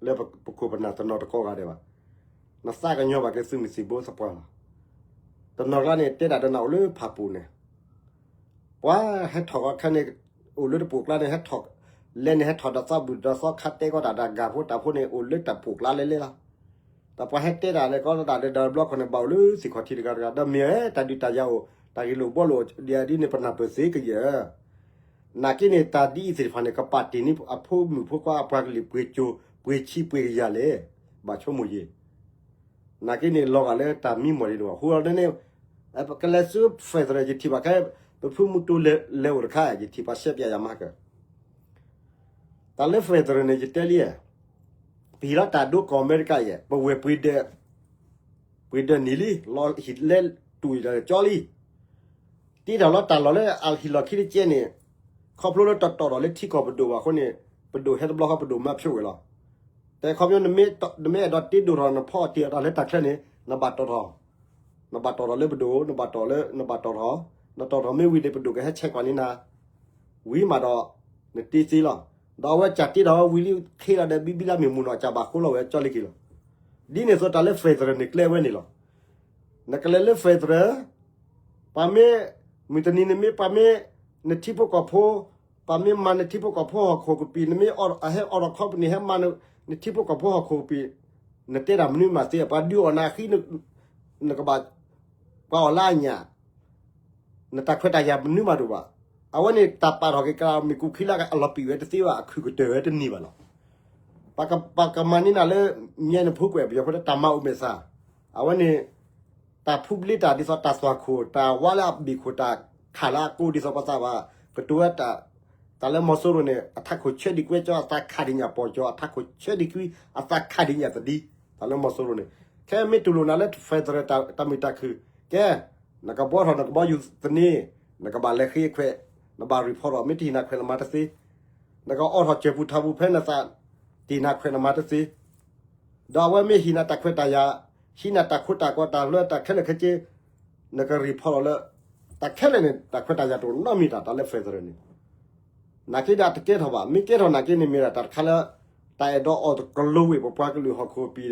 လီၤ, လၢပခိၣ်ပနၢ်တနီၤတကိးဂၤဒဲးဘၣ်. နသးကညီၤဘၣ်က့ၤသုးမုၢ်သံၣ်ဘိသပှၢ်လီၤ. တနီၤကျါန့ၣ် တဲဒၣ်ဒီးနၤအိၣ်လၢဖၣ်ပူၤန့ၣ် ပှၤဟဲထီၣ်ဂီၤခဲန့ၣ် အိၣ်လၢတပူၤကျါန့ၣ် ဟဲထီၣ် လဲၤန့ၣ် ဟဲထီၣ်ဒီးသီဘူၣ်ဒီးသီခါ တဲကီးတၢ်ဒီးဂၤဖိတၢ်ဖိန့ၣ် အိၣ်လၢတပူၤကျါလဲၤလဲၤလီၤ. ဒီးပှၤဟဲတဲတၢ်လဲၤကီးတၢ်ဒီး ဒီးဘျီခီန့ၣ် ဘၣ်အိၣ်လၢသ့ၣ်ခီၣ်ထံးတဂၤတဂၤ ဒီးမ့ၢ်ဝဲတၢ်ဒုးတၢ်ယၤအိၣ် တၢ်ဂ့ၢ်လိာ်ဘှီလိာ်ဒ်အံၤဒ်န့ၣ် ပနၢ်ပၢၢ်သ့ကယဲၢ် နာ်က့န့ၣ် တၢ်ဒ်အံၤသ့ၣ်တဖၣ်န့ၣ် ကပာ်တ့ၢ်န့ၢ်အဖိမုၣ်ဖိခွါအပှၤကလုာ်ပှ့ၤကၠိပှ့ၤဆံးပှ့ၤကယၤလဲၣ်, ဘၣ်ဆိကမိၣ်ယဲၢ်. နာ်က့န့ၣ် လီၤဂာ်လၢတၢ်မံမီၢ်ဒ်န့ၣ်ဘၣ်. အဃိဒီးန့ၣ် ကလဲၤဆူ federal ယထံၣ်ဘၣ်ခဲ ပဖုမူတူလဲၤအိၣ်တခါ ယထံၣ်ပှၤရှဲပၠးယၤမၤကၢၢ် တၢ်လၢ federal န့ၣ် ယတဲလံ, ပဟ့ၣ်လီၤတၢ်ဒိကီၢ်အမဲရကၤယဲၢ် ပဝဲၢ်ပှ့ၤဒၢး ပှ့ၤဒၢးနံၤလံ လီၤဟံၣ်လဲတူၢ်ယၤကၠီလံ တ့ထီၣ်လီၤတၢ်လီၢ်လၢအဟံၣ်လီၢ်ခံတကဲန့ၣ် ခီဖျိလၢတတီၢ်ထီၣ်လၢထံကီၢ်ပဒိၣ်ဘၣ်အဃိန့ၣ် ပဒိၣ်ဟဲတဘျီဃီပဒိၣ်မၤဖျိးဝဲလီၤ. တဲခီပညီ နမ့ၢ်အဲၣ်ဒိးတ့ဒိၣ်ထီၣ်နဖီအီၣ်တ့ၢ်အီၣ်တၢ်လၢတၢ်ချၢန့ၣ် နဘၣ်တီၣ်ထီၣ် နဘၣ်တီၣ်ထီၣ်လၢပဒိၣ် နဘၣ်တီၣ်လၢ နဘၣ်တီၣ်ထီၣ် နတီၣ်ထီၣ်မ့ၢ်ဝံၤန့ၣ် ပဒိၣ်ကဟဲဆဲးကွၢ်န့ၢ်နၤ ဝံၤမးဒီး နတ့သ့လီၤ. ဒီးအဝဲကၢ်တ့ထီၣ်ဝဲဝံၤလံ ခ့လီၤဒီးဘံဘံလၢမ့ၢ်မူနီၢ်ကၢ်ဘၣ်ဃိလီၤဝဲကၠီလ့က့ၤလီၤ. ဒ်န့ၣ်အသိးတၢ်လၢ federal န့ၣ်ကျဲဝဲန့ၣ်လီၤ. နကလဲၤလၢ federal ပှၤမ့ၢ် မုၢ်တနံၤနမ့ၢ်ပှၤမ့ၢ် နထံဖိကီၢ်ဖိ ပှၤမ့ၢ်မၤနထံဖိကီၢ်ဖိဟီၣ်ခိၣ်ကပံာ် နမ့ၢ်အဟဲအိးထီၣ် company ဟဲမၤ နထံဖိကီၢ်ဖိဟီၣ်ခိၣ်ကပံာ် နတဲတၢ်မနုၤမးသ့ ပှၤဒုးအီၣ်နၤအဃံ နကဘၣ် ပှၤအီၣ်လၢအညၣ် နတၢ်ခွဲးတၢ်ယာ်မနုၤမးတအိၣ်ဘၣ်. အဝဲန့ၣ်တၢ်ပာ်ထီၣ်က့ၤကလၤမ့ၢ်ကူၣ်ခံလၢအလီၤပံာ်ဝဲတသ့ဘၣ် အခုၣ်ကတၢၢ်ဝဲတန့ၢ်ဘၣ်လီၤ. ပကမၤန့ၢ်နၤလၢ မ့ၢ်နဖိကွဲးပယီၤဖိလၢတၢ်မၤအိၣ်မဲာ်သၣ် အဝဲန့ၣ် တၢ်ဖူဘျ့တၢ်ဒ်သိးတၢ်သွၣ်ခိၣ် တၢ်ဝါလၢအဘ့ၣ်ခိၣ် တၢ်ခးလၢအကိးဒ်သိးပသးဘၣ် ကတိၤဝဲ တၢ်လၢမီၤစိရိၤန့ၣ် အထးခိၣ်ဆၢဒံးကွဲကၠီ အသးခးဒံးညၣ်ပီၢ်ကၠီ အထးခိၣ်ဆၢဒံးကွံ အသးခးဒံးညၣ်သဒံ တၢ်လၢမီၤစိရိၤန့ၣ် ခဲမ့ၢ်တူၢ်လိာ်နၤလၢ federal တၢ်မုာ်တၢ်ခုၣ် ကဲ နကဘှီထီၣ်နကဘီယူၤသန့ နကဘၣ်လဲၤဃ့ခွဲး နဘၣ် report ထီၣ် မ့ၢ်တဟ့ၣ်နၤခွဲးနမၤတသ့ နကအီၣ်ထီၣ်စၢၤပူၤထးပူၤဖဲနသး တဟ့ၣ်နၤခွဲးနမၤတသ့ ဒီးအဝဲမ့ၢ်ဟ့ၣ်နၤတၢ်ခွဲးတၢ်ယာ် ဟံးနၤတၢ်ခိတၢ်ကီတၢ်လၢတၢ်ခဲလၢာ်ခဲဆ့ နက report ထီၣ်လၢ တၢ်ခဲလၢာ်န့ၣ် တၢ်ခွဲးတၢ်ယာ်တအိၣ်နီတမံၤတၢ် တၢ်လၢ federal န့ၣ် နာ်က့ဒီးတကဲထီၣ်ဘၣ် မ့ၢ်ကဲထီၣ်နာ်က့န့ၣ်မ့ၢ်ဒၣ်တၢ်တခါလၢ တၢ်အဲၣ်ဒိးအီၣ်တကလိဝ့ၢ်ပပှၤကလုာ်ဟီၣ်ခိၣ်ပံၤဒီး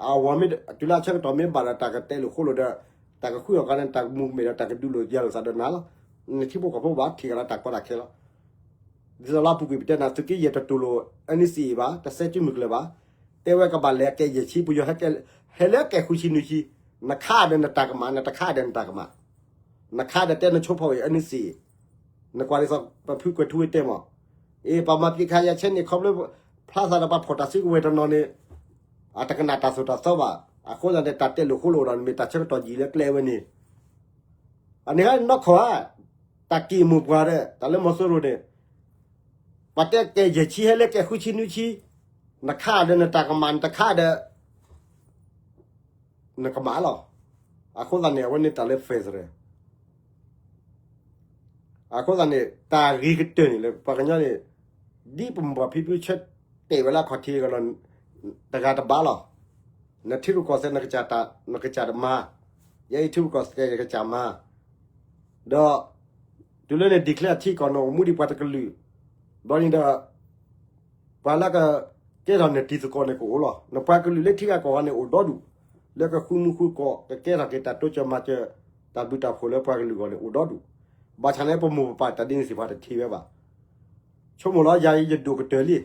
အဝဲမ့ၢ်တုၤလၢအဆၢကတီၢ်မ့ၢ်ဘၣ်ဒီးတၢ်ကတဲလိာ်ဃိလိာ်ဒီး တၢ်ကဃုအီၣ်ကါန့ၣ် တၢ်ကမူၤကမဲာ်ဒီးတၢ်ကဒုးလိာ်ယၤလိာ်သးဒီးနၤလီၤ. နထံဖိကီၢ်ဖိဘၣ်ထံၣ်ကဒီးတၢ်ကီတၢ်ခဲလီၤ. ဒ်သိးလၢအပူၤကွံာ်ပတဲနၤ သုးက့ယဲၢ်တတူၢ်လိာ် NCA ဘၣ် တစဲးကၠုမုၢ်ကျၢၤဘၣ် တဲဝဲကဘၣ်လဲၤကဲယဲၢ်ဆံ ပယီၤဟဲလၢကဲဃုဆံနွံဆံ နခးဒီးနတၢ်ကမၣ် နတခးဒီးနတၢ်ကမၣ် နခးဒီးတဲနဆိဖီၣ်ဝဲ NCA နကွၢ်ဒ်သိးပဖုကွဲၤထူဝ့ၢ်တဲမး အ့ ပှၤမၤပျံၤခးယၤဆဲန့ၣ် ခီဖျိဖျါသးဒီးပှၤဖီၣ်တၢ်စုကဝဲၤတနီၤန့ၣ် အတကနၣ်တၢ်သိၣ်တၢ်သီဘၣ်. အဃိသတးန့ၣ် တၢ်တဲလိာ်ဃိလိာ်ဒီး နမ့ၢ်တၢ်ဆၢကတီၢ်ယံာ်လၢကျဲဝဲန့ၣ် အန့ၣ်ဟဲနီၢ်ခီၣ်ဧါ တၢ်က့ၢ်မိၢ်ပှၢ်ဒီး တၢ်လၢမီၤစိရိၤန့ၣ် ပှၤတဲကဲယဲၢ်ဆံဟဲလၢကဲဃုဆံနွံဆံ နခးဒီးနတၢ်ကမၣ် နတခးဒီး နကမၣ်လီၤ. အဃိသတးန့ၣ် အဝဲန့ၣ်တၢ်လၢ federal အဃိသတးန့ၣ် တၢ်ဂ့ၤကတၢၢ်န့ၣ်လၢပှၤကညီန့ၣ် ဒ်ပမိၢ်ပှၢ်ဖံဖုဆၢတဲာ်ဝဲလၢအခီၣ်ထံးကလီၤ တဂၤတဘၣ်လီၤ. နထံရူၢ်ကီၢ်သဲး နကစၢ်တမၤ, ယဲအံၤထံရူၢ်ကီၢ်သဲး ယကစၢ်မၤ, ဒီး တုၤလၢန declare အထံကီၢ် နအိၣ်မူဒံးပှၤတကလုာ်, ဘျီန့ၣ်ဒီး ပှၤလၢကကဲထီၣ်နတံၤသကိးန့ၣ်ကအိၣ်လီၤ. နပှၤကလုာ်လၢထံဂၤကီၢ်ဂၤန့ၣ်အိၣ်ဒီဒူၣ်, လၢကဃုမူဃုကီး ကကဲထီၣ်က့ၤတၢ်တိစၢၤမၤစၢၤ တၢ်ဘျုးတၢ်ဖှိၣ်လၢပှၤကလုာ်အဂီၢ်န့ၣ်အိၣ်ဒီဒူၣ်, ဘၣ်ဆၣ်န့ၣ် ပမိၢ်ပပၢ်တၢ်ဒ်န့ၣ်သ့ၣ်တဖၣ်တထံၣ်ဝဲဘၣ်. ဆိကမိၣ်လီၤ ယၤအံၤယဒိၣ်ကတၢၢ်လံ,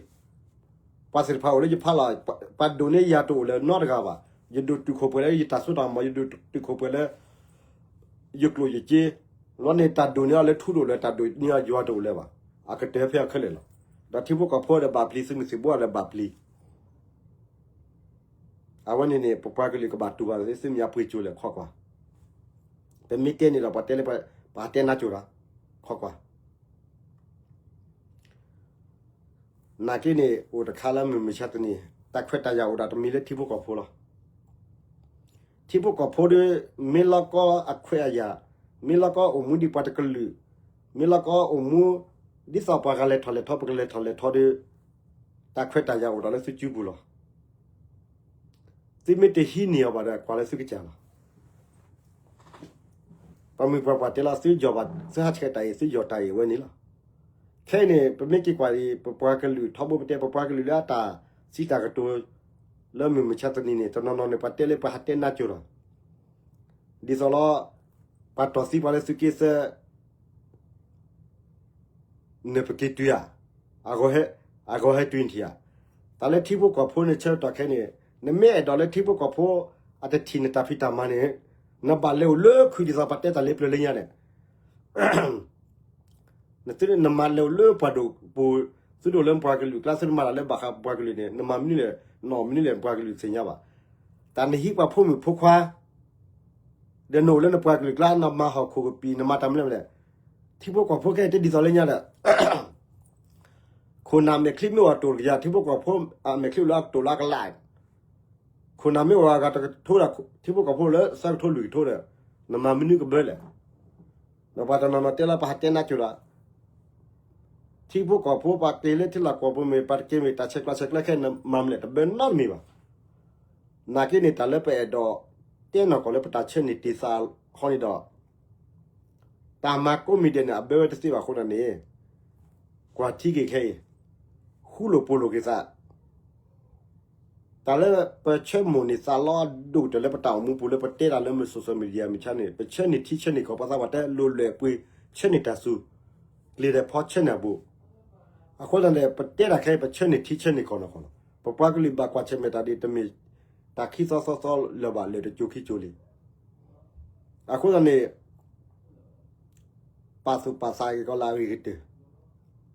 ပှၤသ့ၣ်တဖၣ်အိၣ်လၢယဖီလာ်, ပှၤဒိၣ်န့ၢ်ယၤတအိၣ်လၢၤနီတဂၤဘၣ်. ယဒိၣ်တုာ်ခိၣ်ပှဲၤလၢယတၢ်စိတၢ်ကမီၤ, ယဒိၣ်တုာ်ခိၣ်ပှဲၤလၢ ယကျိၣ်ယစ့, ဘျီန့ၣ်တၢ်ဒိၣ်န့ၢ်အီၤလၢထူဒိၣ်လၢၤ တၢ်ဒိၣ်န့ၢ်အီၤယွၤတအိၣ်လၢၤဘၣ်. အကတၢၢ်ဖဲအခဲလၢာ်လီၤ. ဒီးထံဖိကီၢ်ဖိဒီးဘၣ်ပျံၤ, သုးမုၢ်သံၣ်ဘိဒီးဘၣ်ပျံၤ အဝဲန့ၣ်န့ၣ် ပပှၤကလုာ်ကဘၣ်တူၢ်ဘၣ်သ့ သုမ့ၢ်အပှ့ၤကၠိၤလဲၣ်ခီကွၢ်. ပမ့ၢ်တဲန့ၣ်ဒီး ပှၤတဲလၢ ပှၤတဲနါကၠိၤဒီး ခီကွၢ်. နာ်က့န့ၣ် အိၣ်တခါလၢမုၢ်မဆါတနံၤ တၢ်ခွဲးတၢ်ယာ်အိၣ်ဒီးတမံၤလၢထံဖိကီၢ်ဖိလီၤ. ထံဖိကီၢ်ဖိဒီး မ့ၢ်လီၤကီအခွဲးအယာ်, မ့ၢ်လီၤကီအိၣ်မူဒံးပှၤတကလုာ်, မ့ၢ်လီၤကီအိၣ်မူ ဒ်သိးပှၤဂၤလဲၤထီၣ်လဲၤထီ ပကလဲၤထီၣ်လဲၤထီဒီး တၢ်ခွဲးတၢ်ယာ်အိၣ်ဒီးလၢသုစုပူၤလီၤ. သုမ့ၢ်တဟံးန့ၢ်အီၤဘၣ်ဒီး ကွၢ်လၢသုကစၢ်လီၤ. ပှၤမုၢ်ပှၤပှၢ်တဲလီၤ သုယီၢ်ဘၣ် သုဟးဆှဲးတၢ်အံၤ သုယီၢ်တၢ်အံၤဝဲန့ၣ်လီၤ. ခဲအံၤန့ၣ် ပမ့ၢ်က့ၤကွၢ်အံၤ ပပှၤကလုာ်ထီဘိပတဲ ပပှၤကလုာ်လၢအတၢ်စံးတၢ်ကတိၤ လၢမုၢ်မဆါတနံၤန့ၣ် တနီၤနီၤန့ၣ် ပှၤတဲလၢပှၤဟးတဲနါကၠိၤလီၤ. ဒ်သိးလီၤ ပှၤတီၢ်သံပှၤလၢသုးက့သၢ နပက့ၤတုၤဧါ, အဂီၢ်ဟဲတုၤနထံၣ်ဧါ. တၢ်လၢထံဖိကီၢ်ဖိန့ၣ် ဆၢကတီၢ်ခဲအံၤန့ၣ် နမ့ၢ်အဲၣ်ဒိးလၢထံဖိကီၢ်ဖိ အတထံၣ်နတၢ်ဖံးတၢ်မၤန့ၣ် နဘၣ်လဲၤအိၣ်လၢခုးဒ်သိးပှၤတဲတၢ်လၢပျၢၤလၢညါန့ၣ် နသုနမၤလဲၤအိၣ်လၢပှၤဒိၣ်ပူၤ, သုတအိၣ်လၢပှၤကလုာ်ကျါ သုတမၤတၢ်လၢဘၣ်ဃးပှၤကလုာ်န့ၣ် နမၤမနုၤလဲၣ်, နအီၣ်မနုၤလဲၣ် ပှၤကလုာ်သ့ၣ်ညါဘၣ်. တၢ်နဟံးပှၤဖိမုၣ်ဖိခွါ ဒီးနအိၣ်လၢနပှၤကလုာ်ကျါ နမၤဟီၣ်ခိၣ်ကပံာ် နမၤတၢ်မနုၤလဲၣ်. ထံဖိကီၢ်ဖိခဲအံၤတဒ်သိးလၢညါဒီး ခိၣ်နၢ်မဲာ်ချံမ့ၢ်အိၣ်အကတိၢ်တကယၤ ထံဖိကီၢ်ဖိအမဲာ်ချံအိၣ်လၢအကတိၢ်လၢအကလး, ခိၣ်နၢ်မ့ၢ်အိၣ်အဂၤတကထိဒီး ထံဖိကီၢ်ဖိလၢအဆၢကထိလွံၢ်ကထိဒီး နမၤမနုၤကဘၢလဲၣ်. ဒီးပှၤတနီၤနီၤတဲလၢပဟးတဲနါစိၤဒီး ထံဖိကီၢ်ဖိပှၤက့ၤလၢထံလီၢ်ကီၢ်ပူၤမ့ၢ် ပှၤတက့ၤမ့ၢ် တၢ်ဆဲးကျိးဆဲးကျၢခဲအံၤ နမၤမနုၤလဲၣ် တဘၢနီတမံၤဘၣ်. နာ်က့န့ၣ် တၢ်လၢပအဲၣ်ဒိးတဲနီၢ်ကီၢ်လၢပတၢ်ဆၢန့ၢ်တ့ၢ်သးဟီန့ၣ်ဒီး တၢ်မၤကိးမံၤဒဲးန့ၣ် အဘၢဝဲတသ့ဘၣ်အဃိန့ၣ် ကွၢ်ထံက့ၤခဲအံၤ ဃူလိာ်ဖိးလိာ်က့ၤသး တၢ်လၢပဆၢမိၣ်န့ၢ်သးလီအဒိၣ်ကတၢၢ်လၢပတၢ်အိၣ်မူပူၤလၢပတဲတၢ်လၢမုၢ် social media မုၢ်ဆါန့ၣ် ပဆၢန့ၢ်ထံဆၢန့ၢ်ကီၢ် ပှၤသးပှၢ်တဲလိၤလွဲၢ်ပှ့ၤ ဆၢန့ၢ်တၢ်စူၤ ကျ့ၤဒီးဖီဆၢန့ၢ်အဘူး အဃိသတးန့ၣ် ပတဲတၢ်ခဲအံၤ ပဆၢန့ၢ်ထံဆၢန့ၢ်ကီၢ်နီၢ်ကီၢ်လီၤ. ပပှၤကလုာ်ဘၣ်ကွၢ်ဆၢၣ်မဲာ်တၢ်ဒ် တမ့ၢ်တၢ်ခံသီသီသီလၢၤဘၣ် လၢာ်တကၠိခံကၠိလံ. အဃိသတးန့ၣ် ပာ်သူၣ်ပာ်သးက့ၤကီးလၢအဂ့ၤကတၢၢ်,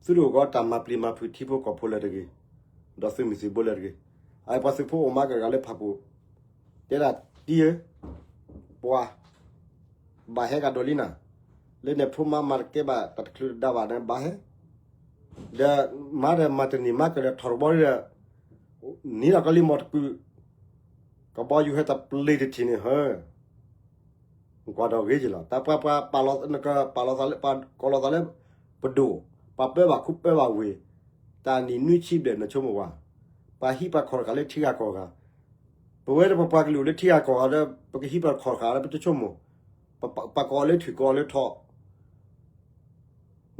သုတအိၣ်ကီးတၢ်မၤပျံၤမၤဖုးထံဖိကီၢ်ဖိလၢတဂ့ၤ, ဒီးသုးမုၢ်သံၣ်ဘိလၢတဂ့ၤ. အပှၤသုးဖိအိၣ်မးကတဂၤလၢဖၣ်ပူၤ, တဲဒၣ်တံၢ်ဧၢ, ပှၤ ဘၣ်ဟဲကဒီးလံနၤ, လၢန့ၣ်ဖိမါမၤတကဲဘၣ် တၢ်တချုးတဒါဘၣ်န့ၣ် ဘၣ်ဟဲ, ဒီးမၤဒီးမၤတနံၤမၤကဒီးထီၣ်တဘီဒီး နံၤလီၤကလံၤမီၢ်တကုာ်, ကဘီယူၤဟဲတပျ့ၤတထံၣ်န့ၣ်ဟၢ ကွၢ်ဒီးဂ့ၤက့ၤလီၤ. တၢ်ပှၤပှၤပာ်လီၤ နကပာ်လီၤသးလၢ ပှၤကိးလီၤသးလၢ ပဒိၣ်, ပှၤပၢဘၣ်ခူပၢဘၣ်ဝ့ၢ်, တၢ်နံၣ်နွံဆံဘျဲၣ်နဆိကမိၣ်ဝဲ, ပှၤဟံးပှၤခီၣ်တဃာ်လၢထံဂၤကီၢ်ဂၤ, ပဝဲဒၣ်ပပှၤကလုာ်လၢထံဂၤကီၢ်ဂၤဒီး ပကဟံးပှၤခီၣ်တဃာ်လၢပတဆိကမိၣ်, ပကိးလၢထုၣ်ကိးလၢထီ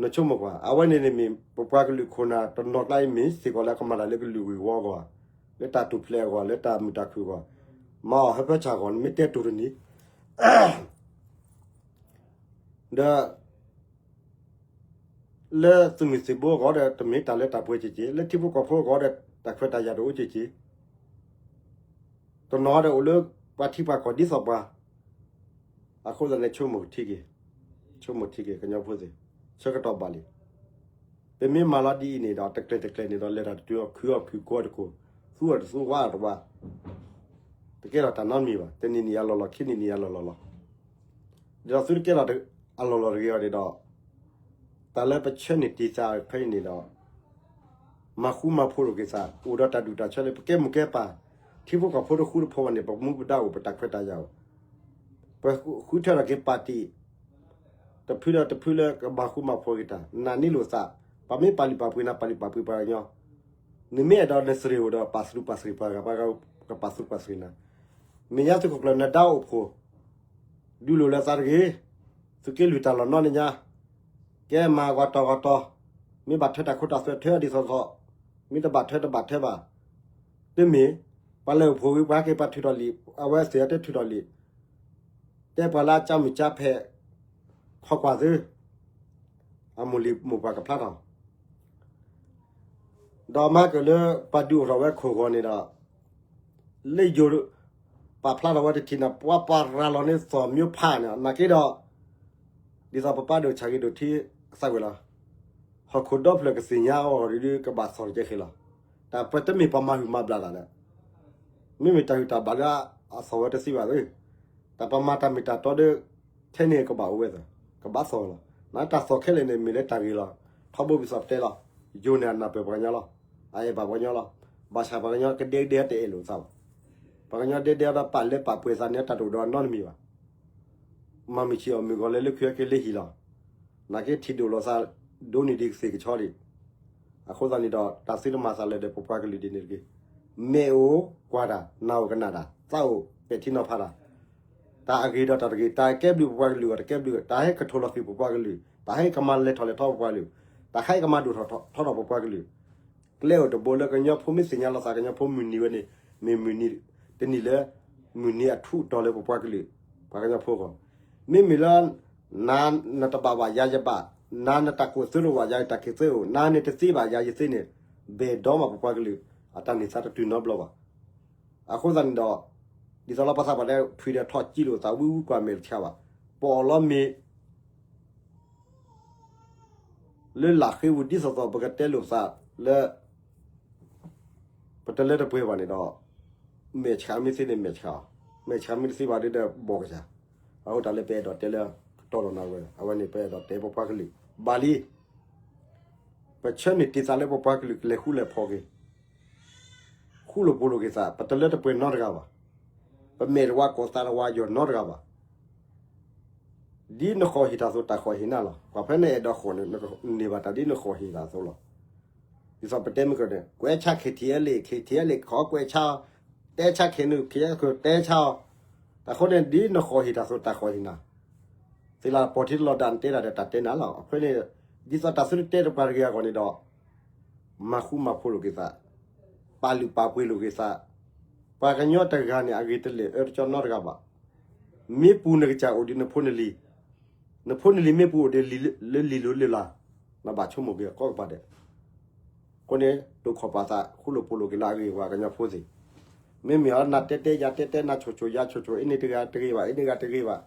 နဆိကမိၣ်ကွၢ်, အဝဲန့ၣ်န့ၣ်မ့ၢ် ပပှၤကလုာ်ခိၣ်နၢ်တနီၤကျါအံၤမ့ၢ်စ့ၢ်ကီးလၢအကမၤတၢ်လၢကလုာ်ဂ့ၢ်ဝီအဂီၢ်, လၢတၢ်ထူၣ်ဖျဲးအဂီၢ်, လၢတၢ်မုာ်တၢ်ခုၣ်အဂီၢ်, မၤအီၣ်ဟၢဖၢဆၣ်အဂီၢ် နမ့ၢ်တဲတိၢ်တနံၤ ဒီး လၢသုးမုၢ်သံၣ်ဘိအဂီၢ်ဒီး တမ့ၢ်တၢ်လၢတၢ်ပှဲၤက့ၤက့ၤ, လၢထံဖိကီၢ်ဖိအဂီၢ်ဒီး တၢ်ခွဲးတၢ်ယာ်တအိၣ်က့ၤက့ၤ တနီၤဒီးအိၣ်လၢပှၤထံပှၤကီၢ်ဒ်သိးပှၤ, အဃိသတးန့ၣ် ဆိကမိၣ်ထံက့ၤ, ဆိကမိၣ်ထံက့ၤ ကညီဖိသ့ၣ်, ဆၢကတီၢ်ဘၣ်လံ. ပမ့ၢ်မၤလီၤဒ်အံၤန့ၣ်ဒီး တကျဲၤတကျဲၤန့ၣ်ဒီး လဲၤတၢ်တတုၤအီၤ ခုအီၤခုကိးတကိး, သူအီၤတသူ ဝါအီၤတဝါ, တကဲထီၣ်တၢ်နီတမံၤဘၣ်. တနံၤနံၤအလီၢ်လီၢ် ခံနံၤနံၤအလီၢ်လီၢ်လီၤ. ဒ်သိးသုတကဲထီၣ်အလီၢ်လီၢ်တဂ့ၤအီၤန့ၣ်ဒီး တၢ်လၢပဆၢန့ၢ်တ့ၢ်သးဖဲအံၤန့ၣ်ဒီး မၤဃူမၤဖိးလိာ်က့ၤသး အိၣ်ဒီးတၢ်ဒူၣ်တၢ်ဆၢလၢ ပကဲမိၢ်ကဲပၢ်, ထံဖိကီၢ်ဖိတဃူတဖိးဘၣ်န့ၣ် ပမူပဒါအိၣ် ပတၢ်ခွဲးတၢ်ယာ်အိၣ်, ပဃုထၢထီၣ်က့ၤပၣ်တံၣ်, တဖုဒီးတဖုလၢကမၤဃူမၤဖိးက့ၤတၢ်, နာ်န့ၢ်လိာ်သး, ပှၤမ့ၢ်ပာ်လုၢ်ပာ်ပှ့ၤနၤ ပာ်လုၢ်ပာ်ပှ့ၤပှၤကညီ, နမ့ၢ်အဲၣ်ဒိးနသရ့ၤအိၣ်ဒီး ပာ်သရူးပာ်သရ့ၤပှၤဂၤ ပှၤကပာ်သရူးပာ်သရ့ၤနၤ, မဲာ်ညါသုးခိၣ်ကျၢၢ်နဒါအိၣ်ဖှိၣ် ဒုးလိာ်လၢသးတဂ့ၤ, သုးက့လွံၢ်တၢ်လီၢ်နီၢ်နံၤညါ, ကဲမၤဂီၤတီၤဂီၤတီၤ, မ့ၢ်ဘၣ်ထွဲတၢ်ခိတၢ်သွဲၣ်ထွဲဒ်သိးသိး, မ့ၢ်တဘၣ်ထွဲတဘၣ်ထွဲဘၣ်, တမ့ၢ်, ပှၤလဲၤအိၣ်ဖှိၣ်ဝံၤပှၤဟဲက့ၤပှၤထုးထီၣ်လံ, အဝဲသ့ၣ်အတဲထုးထီၣ်လံ, တဲပှၤလၢအကၢမုၢ်ကၢဖဲး, ခီကွၢ်သု, အမိၢ်လံၤမိၢ်ပှၢ်ကဖျါထီၣ် ဒီးမၤကၢၢ်လၢပှၤဒုးအိၣ်ထီၣ်ဝဲခိၣ်ဂီၤန့ၣ်ဒီး, လၢယိၤ, ပာ်ဖျါထီၣ်ဝဲတထံၣ်န့ၣ် ပှၤပှၤရၤလီၤန့ၢ်သီၣ်မၠိဖးန့ၣ် နာ်က့ဒီး, ဒ်သိးပပၢ်ဒိၣ်ဆၣ်ဂ့ၤဒိၣ်ထံသးဝဲလီၤ, ဟီၣ်ခိၣ်ဒီဖျၢၣ်ကသ့ၣ်ညါအီၤဒ်ဒ်ကဘၣ်သီၣ်တကဲဃီလီၤ, တၢ်ပတမ့ၢ်ပှၤမၤဟုၣ်မၤဘျါသးဒီး မ့မ့ၢ်တၢ်ဟုၣ်တၢ်ဘျၣ်လၢအသီၣ်ဝဲတသ့ဘၣ်သ့, တၢ်ပမၤတၢ်မ့ၢ်တၢ်တီဒီး, ထဲန့ၣ်ကဘၣ်အိၣ်ဝဲသ့, ကဘၣ်သီၣ်လီၤ, နတၢ်သီၣ်ခဲလၢာ်န့ၣ်မ့ၢ်လၢတၢ်ဂ့ၤလီၤ, ထီဘိပသီၣ်ပတဲလီၤ, ယိၤန့ၣ်အနၢ်ပၢၢ်ပှၤကညီလီၤ, အအဲၣ်ဘၣ်ပှၤကညီလီၤ, ဘၣ်ဆၣ်ပှၤကညီကဒဲကဒဲတအဲၣ်လိာ်သးဘၣ်, ပှၤကညီဒဲဒဲဒီးပာ်လၢပာ်ပှဲၤသးန့ၣ်တၢ်တအိၣ်ဒီးနီတမံၤဘၣ် မၤမုၢ်ဆံးအီၣ်မုၢ်ဂီၤလၢလၢခုက့ၤလၢဟံၣ်လီၤ, နာ်က့ထံၣ်ဒိၣ်လိာ်သး, ဒိးန့ၢ်ဒံးကသ့ၣ်ကဆီဒံး, အဃိသတးန့ၣ်ဒီး တၢ်သ့တမၤသးလၢာ်ဒီးပပှၤကလုာ်ဒ်န့ၣ်တက့ၢ်, မဲာ်အိၣ်ကွၢ်တၢ်, နၢ်အိၣ်ကနၣ်တၢ်, သးအိၣ်ပဲာ်ထံနီၤဖးတၢ်, တၢ်အဂ့ၤဒီးတၢ်တဂ့ၤ, တၢ်ကဲဘျုးပပှၤကလုာ်အီၤတကဲဘျုး, တၢ်ဟဲကထိၣ်လီၤဃံၤပပှၤကလုာ်, တၢ်ဟဲကမၤလဲၤထီၣ်လဲၤထီပပှၤကလုာ်, တၢ်ဟဲကမၤဒိၣ်ထီၣ်ထီထီၣ်ပပှၤကလုာ် ကျဲအိၣ်တဘိလၢကညီဖိမ့ၢ်သ့ၣ်ညါလီၤသး ကညီဖိမုၢ်နံၤဝဲန့ၣ် မ့ၢ်မုၢ်နံၤတနံၤလၢ မုၢ်နံၤအထူးအတီၤလၢပပှၤကလုာ်, ပှၤကညီဖိအဂီၢ်, မ့မ့ၢ်လၢ နၤနတဘၣ်ဘၣ်ယၤယဘၣ်, နၤနတၢ်ကူၣ်သ့တအိၣ်ဘၣ်ယၤတၢ်ကူၣ်သ့အိၣ်, နၤနတသ့ဘၣ်ယၤယသ့န့ၣ်, ဘဲၣ်ဒီးမးပပှၤကလုာ် အတၢ်န့ၢ်သါတတုၤနီတဘျီဘၣ်. အဃိသတးန့ၣ်ဒီး ဒ်သိးလၢပှၤသးပှၢ်တဲ ထွံၣ်ဒီးထီၣ်ကံလိာ်သးဝံဝံကွၢ်မဲာ်တဆါဘၣ်, ပအီၣ်လီၤမ့ၤ လၢလာ်ဃ့ဝံၤဒ်သိးသိး ပကတဲလိာ်ပသးလၢ ပတလၢတပှဲၤဘၣ်န့ၣ်ဒီး မဲာ်ဆှးမ့ၢ်သ့န့ၣ်မဲာ်ဆှးအီၤ, မဲာ်ဆှးမ့ၢ်တသ့ဘၣ်ဒီးဘီၣ်ကစၢ်. အဃိတၢ်လၢပအဲၣ်ဒိးတဲလၢ ကတီၢ်လီၤနၤဝဲ အဝဲန့ၣ် ပအဲၣ်ဒိးတဲပပှၤကလုာ် ဘၣ်လံ. ပဆၢန့ၢ်တ့ၢ်သးလၢပပှၤကလုာ်ကလဲၤဃူလဲၤဖိးက့ၤ, ဃူလိာ်ဖိးလိာ်က့ၤသး, ပတလၢတပှဲၤနီတဂၤဘၣ်. ပမဲာ်တဝါကိးသးတဝါယီၤနီတဂၤဘၣ်. ဒ်နဃီၣ်ဟ့ၣ်တၢ်သိးတၢ်ဃီၣ်ဟ့ၣ်နၤလီၤ. ပှၤဖဲနအဲၣ်ဒိးဃီၣ်န့ၣ် န့ၢ်ဘၣ်တၢ်ဒ်နဃီၣ်ဟ့ၣ်တၢ်သိးလီၤ. ဒ်သိးပတဲမ့ၢ်ကီးန့ၣ် ကွဲးဆါ KTLA, KTLA ခီကွဲးဆါအီၤ, တဲဆါ KNU, KNU တဲဆါအီၤ. တၢ်ဃိန့ၣ် ဒ်နဃီၣ်ဟ့ၣ်တၢ်သိးတၢ်ဃီၣ်ဟ့ၣ်နၤ သ့လၢပီၢ်ထံတလီၤဒါနတဲတၢ်ဒီးတၢ်တဲနၤလီၤ. အဃိန့ၣ် ဒ်သိးတၢ်သုတတဲတပှၤတဂ့ၤအဂီၢ်န့ၣ်ဒီး မၤဃူမၤဖိးလိာ်က့ၤသး, ပာ်လုၢ်ပာ်ပှ့ၤလိာ်က့ၤသး, ပှၤကညီတဂၤန့ၣ် အဂ့ၤတလဲၣ်အၢတကၠီနီတဂၤဘၣ်. မ့ၢ်ပူၤနကစၢ်အိၣ်ဒီးနဖိနလံၤ, နဖိနလံၤမ့ၢ်ပူၤအိၣ်ဒီးလၢလံၤလိၤလၢလၢ်, နဘၣ်ဆိကမိၣ်က့ၤအကီကပၤဒဲး. အဃိန့ၣ် တိာ်ခီၣ်ပာ်သး ဃူလိာ်ဖိးလိာ်က့ၤလၢအဂ့ၤဝဲကညီဖိသ့ၣ်, မ့မ့ၢ်အီၤနၤတဲတဲယၤတဲတဲ နၤဆိၣ်ဆိၣ်ယၤဆိၣ်ဆိၣ် အ့န့ၣ်တဂၤတဂ့ၤဘၣ် အ့န့ၣ်ဂၤတဂ့ၤဘၣ်.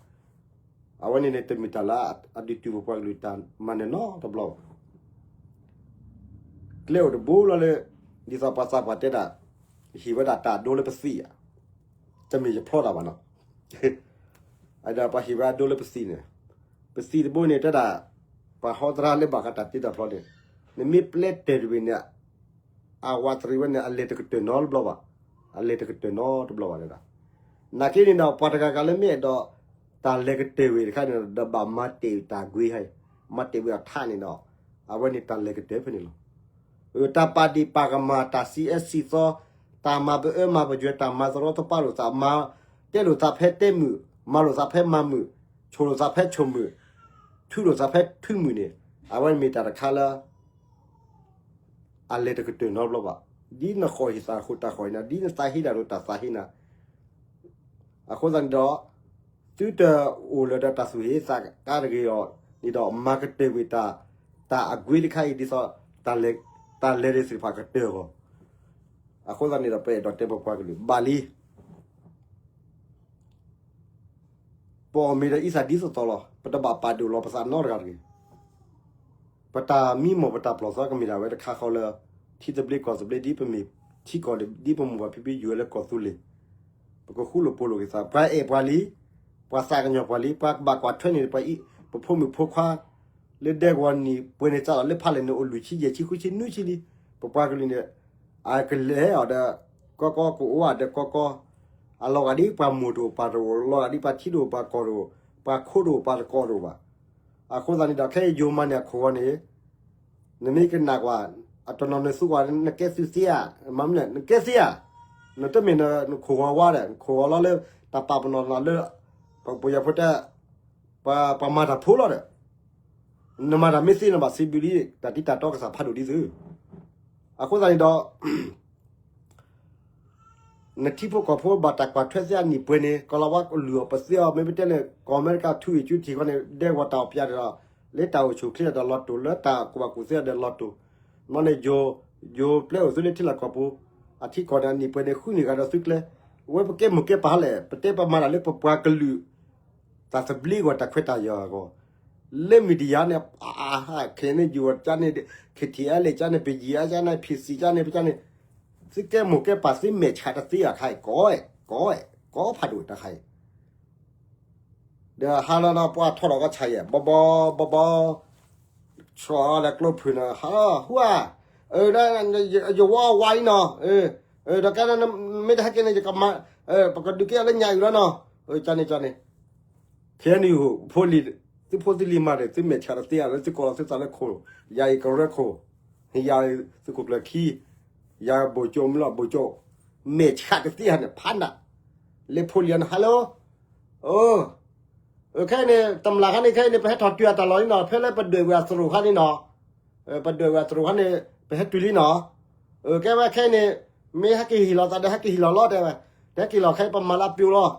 အဝဲန့ၣ်န့ၣ် တမ့ၢ်တၢ်လၢအဒုးတုၤပပှၤကလုာ်တၢ်မၤနၢၤနီတဘျီဘၣ်. ကျဲအိၣ်တဘိလီၤလၢ ဒ်သိးပှၤသးပှၢ်တဲဒၣ် ဟ့ၣ်ဝဲဒၣ်တၢ်အဒိလၢပသံဧါ, တမ့ၢ်ယဖျီတၢ်ဘၣ်နီၤ. အဒၣ်ပှၤဟ့ၣ်ဝဲအဒိလၢပသံန့ၣ်, ပသံတဘိန့ၣ်တဲဒၣ် ပှၤဟီသရၣ်လၢဘၣ်ဃးတၢ်တ့တၢ်ဖျီန့ၣ်, နမ့ၢ်ပျဲတၢၢ်တဘ့ၣ်န့ၣ် အဝးတရံးဝဲန့ၣ် အလဲၤတကတၢၢ်နီတဘျီဘၣ်, အလဲၤတကတၢၢ်နီတဘျီဘၣ်ဒၣ်. နာ်က့န့ၣ်ဒီး ပှၤတဂၤဂၤလၢမ့ၢ်အဲၣ်ဒိး တၢ်လဲၤကတၢၢ်ဝဲတခါန့ၣ်ဒီး ဘၣ်မၤတ့ၢ်တၢ်ကွ့ဟဲ, မၤတ့ၢ်ဝဲအထးန့ၣ်ဒီး အဝဲန့ၣ်တၢ်လဲၤကတၢၢ်ဖဲန့ၣ်လီၤ. တၢ်ပာ်ဒ့ၣ်ပာ်ကမၣ် တၢ်စံးအဲၣ်စံးသီ, တၢ်မၤပအၢမၤပယွဲ တၢ်မၤသရီသပာ်လိာ်သး မၤတဲလိာ်သးဖဲတဲမုာ်, မၤလိာ်သးဖဲမၤမုာ်, ဆိၣ်လိာ်သးဖဲဆိၣ်မုာ်, ထုးလိာ်သးဖဲထုးမုာ်န့ၣ်, အဝဲမ့ၢ်တၢ်တခါလၢ အလဲၤတကတၢၢ်နီတဘျီဘၣ်. ဒ်နဃီၣ်ဟ့ၣ်သးဃိတၢ်ဃီၣ်ဟ့ၣ်နၤ, ဒ်နသးဟ့တၢ်ဒီးတၢ်သးဟ့နၤ, အဃိသတးန့ၣ်ဒီး သုတအိၣ်လၢၤဒီးတၢ်သူၣ်ဟ့သးကါတဂ့ၤအီၤန့ၣ်ဒီး မၤကတၢၢ်ကွံာ်တၢ်, တၢ်အကွ့တခါအံၤဒ်သိး တၢ်လဲၤဒ်သ့ၣ်တဖၣ်ကတၢၢ်အဂီၢ်. အဃိသတးန့ၣ်ဒီး ပအဲၣ်ဒိးတဲပပှၤကလုာ် ဘၣ်လံ. ပအီၣ်မ့ၤဒီးအံသၣ်ဒ်သိးသိးလီၤ. ပတဘၣ်ပာ်ဒိၣ်လီၤပသးနီတဂၤတဂ့ၤ. ပတၢ်မံမီၢ်ပတၢ်ပျီၢ်သီကမ့ၢ်ဒၣ်ဝဲတခါဃီလၢ ထံသဘျ့ကီၢ်သဘျ့ ဒ်ပမ့ၢ်ထံကီၢ် ဒ်ပမိၢ်ပၢ်ဖံဖုယွၤလၢကီၢ်သူလ့ၤ, ပကဃူလိာ်ဖိးလိာ်က့ၤသး, ပှၤအဲၣ်ပှၤလံ, ပှၤသးကညီၤပှၤလံ, ပှၤကဘၣ်ကွၢ်ထွဲန့ၣ် ပှၤအံၤ ပဖိမုၣ်ဖိခွါ လၢဒဲကဝီၤနံၣ်ပှဲၤန့ၣ် စးထီၣ်လၢဖးလဲၢ်န့ၣ်အိၣ်လွံၢ်ဆံယဲၢ်ဆံဃုဆံနွံဆံလံ. ပပှၤကလုာ်န့ၣ် အကလဲၤအီၤဒီး ကီကီကအိၣ်ဝဲဒီးကီကီ, အလီၤဂာ်ဒ်ပှၤမိၢ်တအိၣ်ပၢ်တအိၣ်, လီၤဂာ်ဒ်ပှၤထံတအိၣ်ပှၤကီၢ်တအိၣ်, ပှၤခိတအိၣ်ပှၤတကီၢ်တအိၣ်ဘၣ်. အဃိသတးန့ၣ်ဒီး ခဲအံၤယိၤမၤန့ၢ်အခိၣ်ဂီၤန့ၣ် နမ့ၢ်ကနၣ်ကွၢ် အတနီၤနသူကွၢ် နကဲသုသ့ဧါ, မ့မ့ၢ်လၢ နကဲသ့ဧါ, နတမ့ၢ်နခိၣ်ဂီၤဝါဒီး နခိၣ်ဂီၤလီၤလၢ တၢ်ပာ်ပနီၣ်နၤလၢ ပယီၤဖိတဲ ပှၤမၤတၢ်ဖိလီၤဒီး နမၤတၢ်မ့ၢ်သ့နဘၣ်စံးဘျုးလံ တၢ်တံၤတၢ်တီကစၢ်ဖးဒိၣ်ဒ်သု. အဃိသတးန့ၣ်ဒီး နထံဖိကီၢ်ဖိဘၣ်တၢ်ကွၢ်ထွဲသ့အနံၣ်ပှဲၤန့ၣ် ကီၤလၤဝါကလုၢ်အီၤပသ့အီၤ မ့မ့ၢ်ပတဲန့ၣ် ကီၢ်အမဲရကၤထူအံၤကၠူထံၣ်ဃီန့ၣ် ဒဲကဝီၤတၢ်အီၣ်ပၠးဒီး လၢတၢ်အိၣ်ဆူၣ်အိၣ်ချ့ဒီးလီၤတိၢ် လၢတၢ်ကူၣ်ဘၣ်ကူၣ်သ့ဒီးလီၤတိၢ်, မ့ၢ်န့ၣ် ယိၤပျဲအိၣ်သုလၢထံလီၢ်ကီၢ်ပူၤ အထံကီၢ်န့ၣ် အနံၣ်ပှဲၤန့ၣ်ဃုနံၣ်ဂၤဒီးသုကျဲ, ဝဲပကဲမိၢ်ကဲပၢ်ဟဲလဲၣ် ပတဲပမၤတၢ်လၢပပှၤကလုာ် တၢ်သဘျ့အဂီၢ် တၢ်ခွဲးတၢ်ယာ်အဂီၢ်, လၢ media န့ၣ် ခဲန့ၣ် ယိၤကန့ၣ် KTLA ကန့ၣ် ပယီၤကန့ၣ် PC ကန့ၣ် ပကန့ၣ် သုကဲမိၢ်ကဲပၢ်သုမဲာ်ဆှးတသ့အခါအံၤ ကီ, ကီ, ကီဖးဒိၣ်တခါအံၤ, ဒီးဟါလီၤဒီးပှၤထီၣ်ဒီးကီၢ်ဆၣ်ယဲၢ် ဘီဘီ ဘီဘီ ဆီဒီးကျိဖုၣ်န့ၣ် ဟါလီၤ ဟူဧါ, ယဝီဝါအံၤနီၤ, ဒီးကဲ မ့ၢ်တဟဲက့ၤန့ၣ် ယကမၤ, ပကဒုးကဲအီၤလၢညါအံၤလီၤနီၤ, ကန့ၣ်ကန့ၣ် ခဲအံၤန့ၣ် ဖိလံၤ, သုဖိသုလံၤမၤဒီး သုမဲာ်ဆှးတသ့ဧါ လၢသုကိးလီၤသုသးလၢခိၣ်, ယၤအံၤကရၢခိၣ်, ယၤသုးခိၣ်ကျၢၢ်ခံ, ယၤဘိၣ်ကၠိမ့ၢ်လီၤ ဘိၣ်ကၠိ, မဲာ်ဆှးတသ့ဧါန့ၣ် ဖးနး, လၢဖိလံၤအံၤန့ၣ် ဟါလီၤ, အိ ခဲအံၤန့ၣ် တမျၢ်ခါန့ၣ် ခဲအံၤန့ၣ် ပဟဲထီၣ်တုၤအတၢ်လီၢ်လံနီၤ, ဖဲလၢပဒွဲၣ်ဝဲအသရိာ်ခါန့ၣ်နီၤ, ပဒွဲၣ်ဝဲအသရိာ်ခါန့ၣ် ပဟဲတုၤလံနီၤ, ကဲဝဲခဲအံၤန့ၣ် မ့ၢ်ဟဲက့ၤဟ့ၣ်လီၤသးဒီး ဟဲက့ၤဟ့ၣ်လီၤလီၤတဲဝဲ, တဟဲက့ၤလီၤခဲအံၤ ပမၤလၢအပျိလီၤ,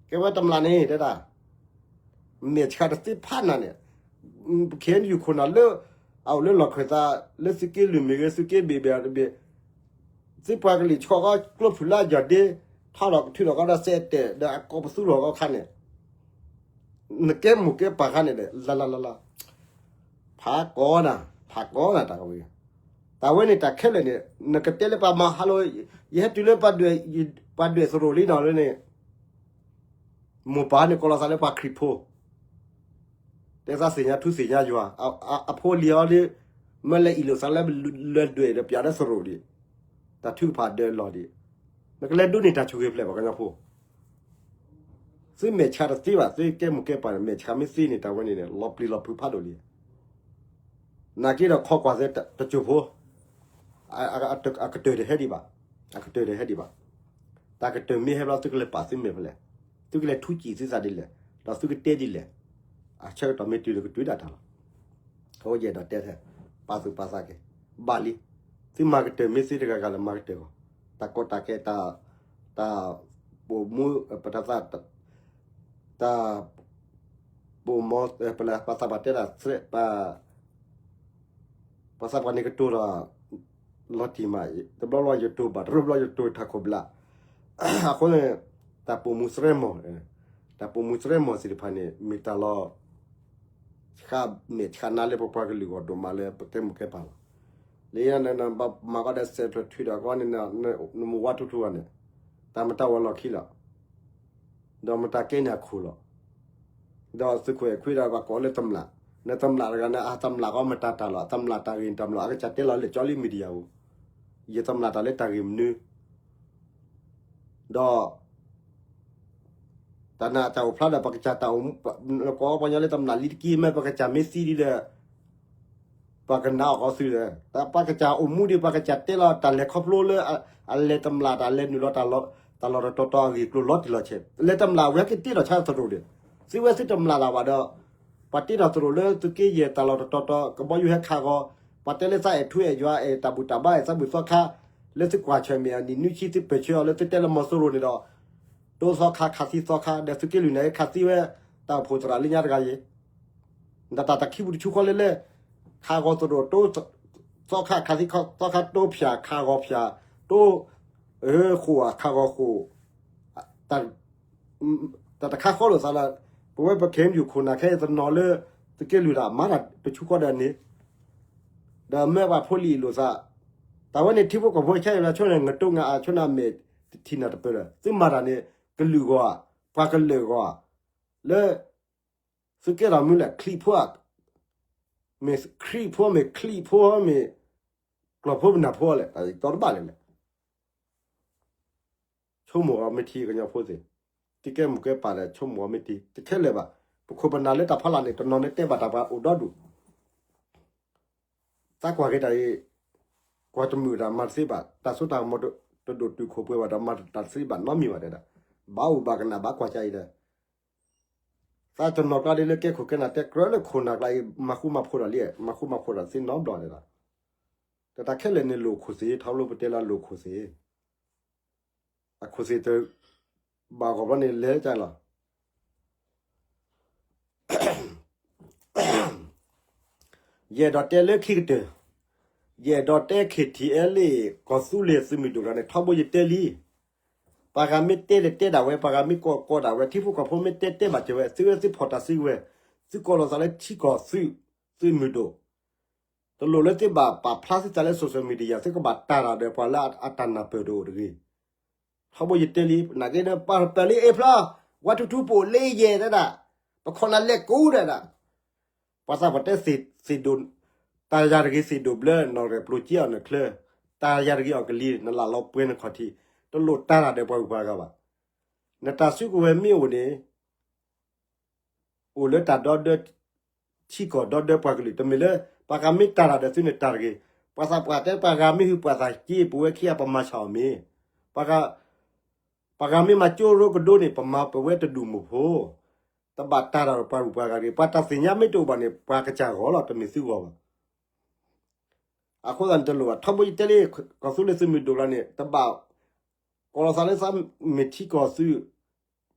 ကဲဝဲတမျၢ်န့ၣ် တဲဒၣ် မဲာ်ဆှးတသ့ဖးနးန့ၣ်, ခဲအံၤန့ၣ် ယခိၣ်နၢ်လၢ အအိၣ်လၢလီၢ်ခၢၣ်သး လၢသုးက့လွံၢ်မ့ၢ်ဂ့ၤ သုးက့ဘ့ၣ်ဘ့ၣ်တဘ့ၣ်, သုပှၤကလုာ်ဆှီကီးကျိဖုၣ်လၢအယီၢ်ဒ့, ထီၣ်ဒီးကထုးဒီးကီးဒီးစဲးတဲာ် ဒီးအကိးပသူထီၣ်ကီးခါန့ၣ်, နကဲမိၢ်ကဲပၢ်ခါန့ၣ်ဒီး လၢလၢလၢလၢ ဖးကီးနၤ, ဖးကီးနၤတၢ်ကဝံၤ, တၢ်ဝဲန့ၣ်တၢ်ခဲလၢာ်န့ၣ် နကတဲလၢပှၤမၤဟါလီၤ, ယဟဲတုၤလၢပှၤဒွဲၣ်, ယ ပှၤဒွဲၣ်သရိာ်လံနီၤလၢန့ၣ်, မိၢ်ပၢ်န့ၣ်ကိးလီၤသးလၢပှၤခရံာ်ဖိ, တဲသးသ့ၣ်ညါထူသ့ၣ်ညါယွၤ, အဖိလံၤအီၤဒီး မ့ၢ်လဲၤအံၣ်လိာ်သးလၢလဲၤဒွဲၣ်ဒီးပၠးဒီးသရိာ်ဒံး, တၢ်ထုကဖၣ်ဒၢးလီၤဒံး, နကလဲၤဒိးန့ၢ်တၢ်ဆိၣ်ဂ့ၤဖျဲးဘၣ်ကညီဖိ သုမဲာ်ဆှးတသ့ဘၣ်, သုကဲမိၢ်ကဲပၢ်န့ၣ် မဲာ်ဆှးမ့ၢ်သ့န့ၣ် တၢ်ဝဲန့ၣ်န့ၣ် လီၤပျံၤလီၤဖုးဖးဒိၣ်လံ. နာ်က့ဒီးခီကွၢ်သဲတစိၢ်ဖိ, အကတၢၢ်တဟဲဒံးဘၣ်, အကတၢၢ်တဟဲဒံးဘၣ်. တၢ်ကတၢၢ်မ့ၢ်ဟဲဘျီ သုကလဲၤပာ်သုမဲာ်ဖဲလဲၣ်, သုကလဲၤထူစံာ်သုသးဒ်လဲၣ်, ဒီးသုကတဲဒ်လဲၣ်, အဆၢကတီၢ်မ့ၢ်တုၤဒီးကတုၤဒၣ်တၢ်လီၤ. အဃိယအဲၣ်ဒိးတဲထဲ, ပာ်သူၣ်ပာ်သးက့ၤ, ဘၣ်လံ, သုမၤကတၢၢ်မ့ၢ်သ့တဂၤဂၤလၢမၤကတၢၢ်ဂီၢ်, တၢ်ကီတၢ်ခဲ တၢ်, တၢ်ပိာ်မူ, ပတၢ်သး, တၢ် ပိာ်မူ, ပှၤသးပှၢ်တဲဒၣ်, ပှၤသးပှၢ်န့ၣ်ကတိၤဒီး လီၤတံၢ်မး, တဘျီဘျီယတိၤဘၣ်, တဘျီဘျီယတိၤထးခိၣ်ဘျး, အဃိန့ၣ်, တၢ်ပိာ်မူစရဲမီၢ်, တၢ်ပိာ်မူစရဲမီၢ်သ့ၣ်တဖၣ်န့ၣ် မ့ၢ်တၢ်လီၤ ဆှးမဲာ်ဆှးနါလၢပပှၤကလုာ်ဂီၢ်ဒိၣ်မးလၢပတဲမုၢ်ကဲပၢ်လီၤ. လၢယဲန့ၣ် မၤကီးဒီးစဲးဖျၢၣ်ထွံဒီးကီန့ၣ်, နမိၢ်ဝါထူထူဂၤန့ၣ်, တၢ်မတၤဝဲလီၢ်ခံလီၤ, ဒီးမတၤကဲန့ၣ်အခိၣ်လီၤ. ဒီးသုးခိၣ်အဲၣ်ခွံဒီးပှၤကိးလၢတမျၢ်, နတမျၢ်တဂၤန့ၣ် အတမျၢ်ကီမတၤတၢ်လီၤ, အတမျၢ်တၢ်ဂ့ၢ်တမျၢ် အကစၢ်တဲလီၤလၢကၠီလံ media ဧိၤ, ယတမျၢ်တၢ်လၢတၢ်ဂ့ၢ်မနုၤ ဒီး တၢ်နာ်တၢ်အိၣ်ဖျါဒီး ပကစၢ်တၢ်အိၣ်မူ, ကိးပှၤကညီလၢတမျၢ်လံတက့ၢ် မ့ၢ်ပကစၢ်မ့ၢ်သံဒ်ဒီး ပှၤကနာ်အီၤဃီသုဒီး ပှၤကစၢ်အိၣ်မူဒီး ပှၤကစၢ်တဲလီၤတၢ်လဲၤခီဖျိလၢ အလဲၤတမျၢ်တၢ်လဲၤနုာ်လီၤ တၢ်လီၢ်တတီၤတီၤအဂ့ၢ်ကျိၤလီၤတံၢ်လီၤဆဲး လဲၤတမျၢ်ဝဲကတ့ထီၣ်ဆါသရိာ်ဒီး သုဝဲသုတမျၢ်လၢၤဘၣ်ဒီး ပှၤတ့ထီၣ်သရိာ်လၢသုးက့ယဲၢ်တၢ်လီၢ်တတီၤတီၤ ကဘီယူၤဟဲခးဂီၤ, ပှၤတဲလၢသးအဲၣ်ထူအဲၣ်ယွၤအဲၣ်တၢ်ဘူၣ်တၢ်ဘါအဲၣ်သးဘူၣ်သီခါ, လၢသုကွၢ်ဆၢၣ်မဲာ်အနံၣ်နွံဆံ သုပၢၢ်ဆၢအီၤလၢသုတဲလၢမီၤစိရိၤန့ၣ်ဒီး, တိသီခါခးသံသီခါ ဒီးသုးက့လွံၢ်န့ၣ် ခးသံဝဲ တၢ်အိၣ်ဖှိၣ်သရၣ်လၢညါတဂၤယဲၢ်, နတၢ်တၢ်ခံပူၤတဆူဃီလၢလဲၣ်, ခးဂီၤသရိာ်တိ သီခါခးသံသီခါတိဖၠၣ်ခးဂီၤဖၠၣ်, တိ ဃိၣ်ခးဂီၤဃိၣ် တၢ်တခါဃီလိာ်သးလၢ ပဝဲပ KNU ခိၣ်နၢ်ခဲအံၤတနီၤလၢ သုးက့လွံၢ်ဒၣ်မၤတၢ်တဆူဃီဒီးန့ၣ်, ဒီးမၢပှၤဖိလံၤလိာ်သး, တၢ်ဝဲန့ၣ်ထံဖိကီၢ်ဖိဆဲးလၢဆိန့ၣ် ငတိငါအါဆိန့ၣ်မဲာ်တထံၣ်နၢ်တပၢၢ်ဒီး သုမၤတၢ်န့ၣ် ကလုာ်ဂီၢ်ဧါ, ပှၤကလုာ်ဂီၢ်ဧါ, လၢ သုးက့ဒီးမုၢ်လဲၣ် ချံးဖိဧါ, မ့ၢ်ချံးဖိ မ့ၢ်ချံးဖိမ့ၢ် ကျီၢ်ဖိပနၢ်ဖိလဲၣ် တၢ်တီတဘၣ်လဲၣ်လဲၣ် ဆိကမိၣ်အီၤမ့ၢ်ထံကညီဖိသ့ၣ်, သုကဲမိၢ်ကဲပၢ်ဒီးဆိကမိၣ်အီၤမ့ၢ်ထံ တခဲလၢာ်ဘၣ်, ပခိၣ်ပနၢ်လၢတၢ်ဖီလာ်န့ၣ် တနီၤန့ၣ်တဲဘၣ်တၢ်ပှၤအိၣ်ဒီဒူၣ် သးကွၢ်က့ၤတၢ်အံၤ, ကွၢ်တမုာ်တၢ်မၤတသ့ဘၣ်, တၢ်စိတၢ်ကမီၤတဒိၣ်တုာ်ခိၣ်ပှဲၤဘၣ်ဒီးမၤတၢ်တသ့ဘၣ်နီတမံၤဘၣ်တဲဒၣ်, ဘၣ်အိၣ်ဘၣ်ကနၣ်ဘၣ်ကွၢ်ကါအံၤဒီး သးတနီၤကျါဒ်လၢကဲခိၣ်ကဲနၢ်တဲကြၢးလၢခိၣ်နၢ်ကျါအံၤ မၤဃူမၤဖိးတၢ်လံ, မၤဃူမၤဖိးတၢ်သ့နီတဘျီတဲဒၣ်, တၢ်တၢ်ခဲလၢာ်န့ၣ်လိာ်ခိၣ်သ့ၣ်, ထီဘိပတဲလၢလိာ်ခိၣ်သ့ၣ်, အခိၣ်သ့ၣ်တ ဘၣ်ဂီၢ်ဘျီန့ၣ်လဲၤကလီၤ ယအဲၣ်ဒိးတဲလၢခံကတၢၢ်, ယအဲၣ်ဒိးတဲ KTLA ကီၢ်သူလ့ၤသုးမုၢ်ဒိၣ်တဂၤန့ၣ် ထီဘိယတဲလံ, ပှၤဂၤမ့ၢ်တဲတတဲဒၣ်ဝဲ, ပှၤဂၤမ့ၢ်ကိးကိးဒၣ်ဝဲ, ထံဖိကီၢ်ဖိမ့ၢ်တဲတဲဘၣ်စၢၤဝဲ, သုဝဲသုဖီၣ်တၢ်စုကဝဲၤ, သုကိးလီၤသးလၢထံကီၢ်သုး, သုးမုၢ်ဒိၣ်, တလိၣ်လၢသုဘၣ်ပာ်ဖျါသုသးလၢ social media သုကဘၣ်တၢ်တၢ်ဒီးပှၤလၢအတၢ်နၢ်ပၢၢ်တအိၣ်တဂ့ၤ ထီဘိယတဲလံ, နာ်က့ဒီးပှၤပၢၢ်လံအ့ၣ်ဖျီ, ဝါထူထူပိာ်လၢယဲၢ်တဲဒၣ်, ပခီနၤလဲၤကူတဲဒၣ်, ပှၤသးပှၢ်တဲသ့ၣ်ဒိၣ်, တၢ်ယၤတဂ့ၤသ့ၣ်ဒိၣ်ဘျၢ နီၢ်ရဲၣ်ပျိက့အီၤနချၢ, တၢ်ယၤတဂ့ၤအီၣ်ကလံၤ နလၢ်လီၤပှဲၤနခီၣ်ထံး, တလိၣ်တၢ်တၢ်ဒီးပှၤဂုၤပှၤဂၤဘၣ်. နတၢ်စုကဝဲၤမ့ၢ်အိၣ်န့ၣ် အိၣ်လၢတၢ်ဒီဒၢ ထံကီၢ်ဒီဒၢပှၤကလုာ် တမ့ၢ်လၢ ပှၤဂၤမ့ၢ်တၢ်တၢ်ဒီးသုန့ၣ်တၢ်တဂ့ၤ, ပှၤသးပှၢ်တဲပှၤဂၤမ့ၢ်ဟုၣ်ပှၤသးက့ ပဝဲခံဂၤပမၤဆၢအီၤမ့ၢ်, ပှၤဂၤမ့ၢ်မၤကၠိရိကဒိန့ၣ် ပမၤပဝဲတဒူၣ်မိၢ်ဖိ, တဘၣ်တၢ်တၢ်ဒီးပှၤဂုၤပှၤဂၤတဂ့ၤ, ပှၤတၢ်သ့ၣ်ညါမ့ၢ်တအိၣ်ဘၣ်န့ၣ် ပှၤကစၢ်ဂီၢ်လီၤ တမ့ၢ်သုဂီၢ်ဘၣ်. အဃိသတးန့ၣ်တလိၣ်ဘၣ် ထီဘိယတဲလံ, ကီၢ်သူလ့ၤသုးမုၢ်ဒိၣ်လီၤန့ၣ် တဘၣ် ကိးလီၤသးလၢသးမ့ၢ်ထံကီၢ်သုး,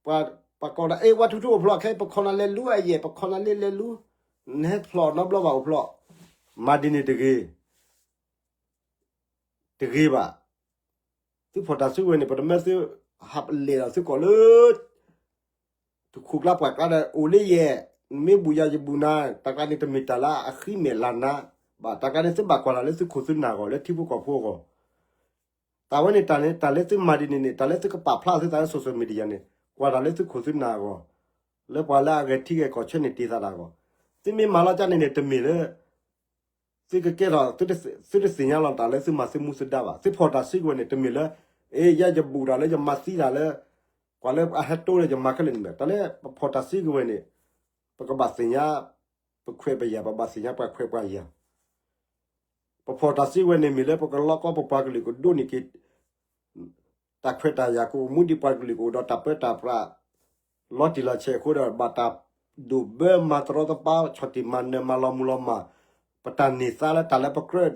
ပှၤကိးဒၣ် အ့ၣ် ဝါထူထူအိၣ်ဖျိ ခဲအံၤ ပခီနၤလဲၤလူအယဲၢ် ပခီနၤလဲၤလဲၤလူ, နဟဲဖျိးနီတဘျီဘၣ်အိၣ်ဖျိ, မၤဒ်န့ၣ်တဂ့ၤ, တဂ့ၤဘၣ်. သုဖီၣ်တၢ်စုကဝဲၤန့ၣ် ပတမၢသု ဟးပလဲၤဒီးသုကိးလၢ တခူၣ်ကျါပှၢ်ကျါဒီး အိၣ်လၢယဲၢ်, နမ့ၢ်ဘူၣ်ယၤယဘူၣ်နၤ, တၢ်ကျါန့ၣ်တမ့ၢ်တၢ်လၢအဃံမဲာ်လၤနါဘၣ်, တၢ်ကျါန့ၣ်သုဘၣ်ကွၢ်လၢ်လၢသုခိၣ်သုနၢ်အဂီၢ် လၢထံဖိကီၢ်ဖိအဂီၢ် တၢ်ဝဲန့ၣ်တၢ်န့ၣ် တၢ်လၢသုမၤဒ်န့ၣ်န့ၣ် တၢ်လၢသုကပာ်ဖျါသုသးလၢ social media န့ၣ် ကွၢ်တၢ်လၢသုခိၣ်သုနၢ်အဂီၢ်, လၢပှၤလၢအဂဲၤထံဂဲၤကီၢ်ဆၢန့ၣ်တ့ၢ်သးတၢ်အဂီၢ်, သုမ့ၢ်မၤလီၤကၢ်န့ၣ်န့ၣ် တမ့ၢ်လၢ သုကကဲထီၣ် သုတသ့ၣ်ညါလီၤတၢ်လၢသုမၤသုမူသုဒါဘၣ်. သုဖီၣ်တၢ်စုကဝဲၤန့ၣ် တမ့ၢ်လၢ အ့ ယဲယဘူၣ်တၢ်လၢယမၤသံတၢ်လၢ ပှၤလၢအဟဲတိလၢယမၤခဲလၢာ်န့ၣ်ဘၣ်. တၢ်လၢပဖီၣ်တၢ်စုကဝဲၤန့ၣ် ပကဘၣ်သ့ၣ်ညါ ပခွဲးပယာ်, ပဘၣ်သ့ၣ်ညါပှၤခွဲးပှၤယာ်. ပဖီၣ်တၢ်စုကဝဲၤန့ၣ် မ့ၢ်လၢပကလီကီပပှၤကလုာ်ကဒိၣ်န့ၢ်က့ၤ တၢ်ခွဲးတၢ်ယာ်ကအိၣ်မူဒံး ပှၤကလုာ်ကအိၣ်ဒီးတၢ်ပၢတၢ်ပြး လီၤတံၢ်လီၤဆဲးအဃိဒီး ဘၣ်တၢ်ဒိၣ်ဘၢမၤတရီတပါ ဆီၣ်တံၢ်မၤနၢၤ မၤလီၤမုၢ်လီၤမၢ်, ပတၢ်န့ၢ်သါလၢတၢ်လၢပကြၢး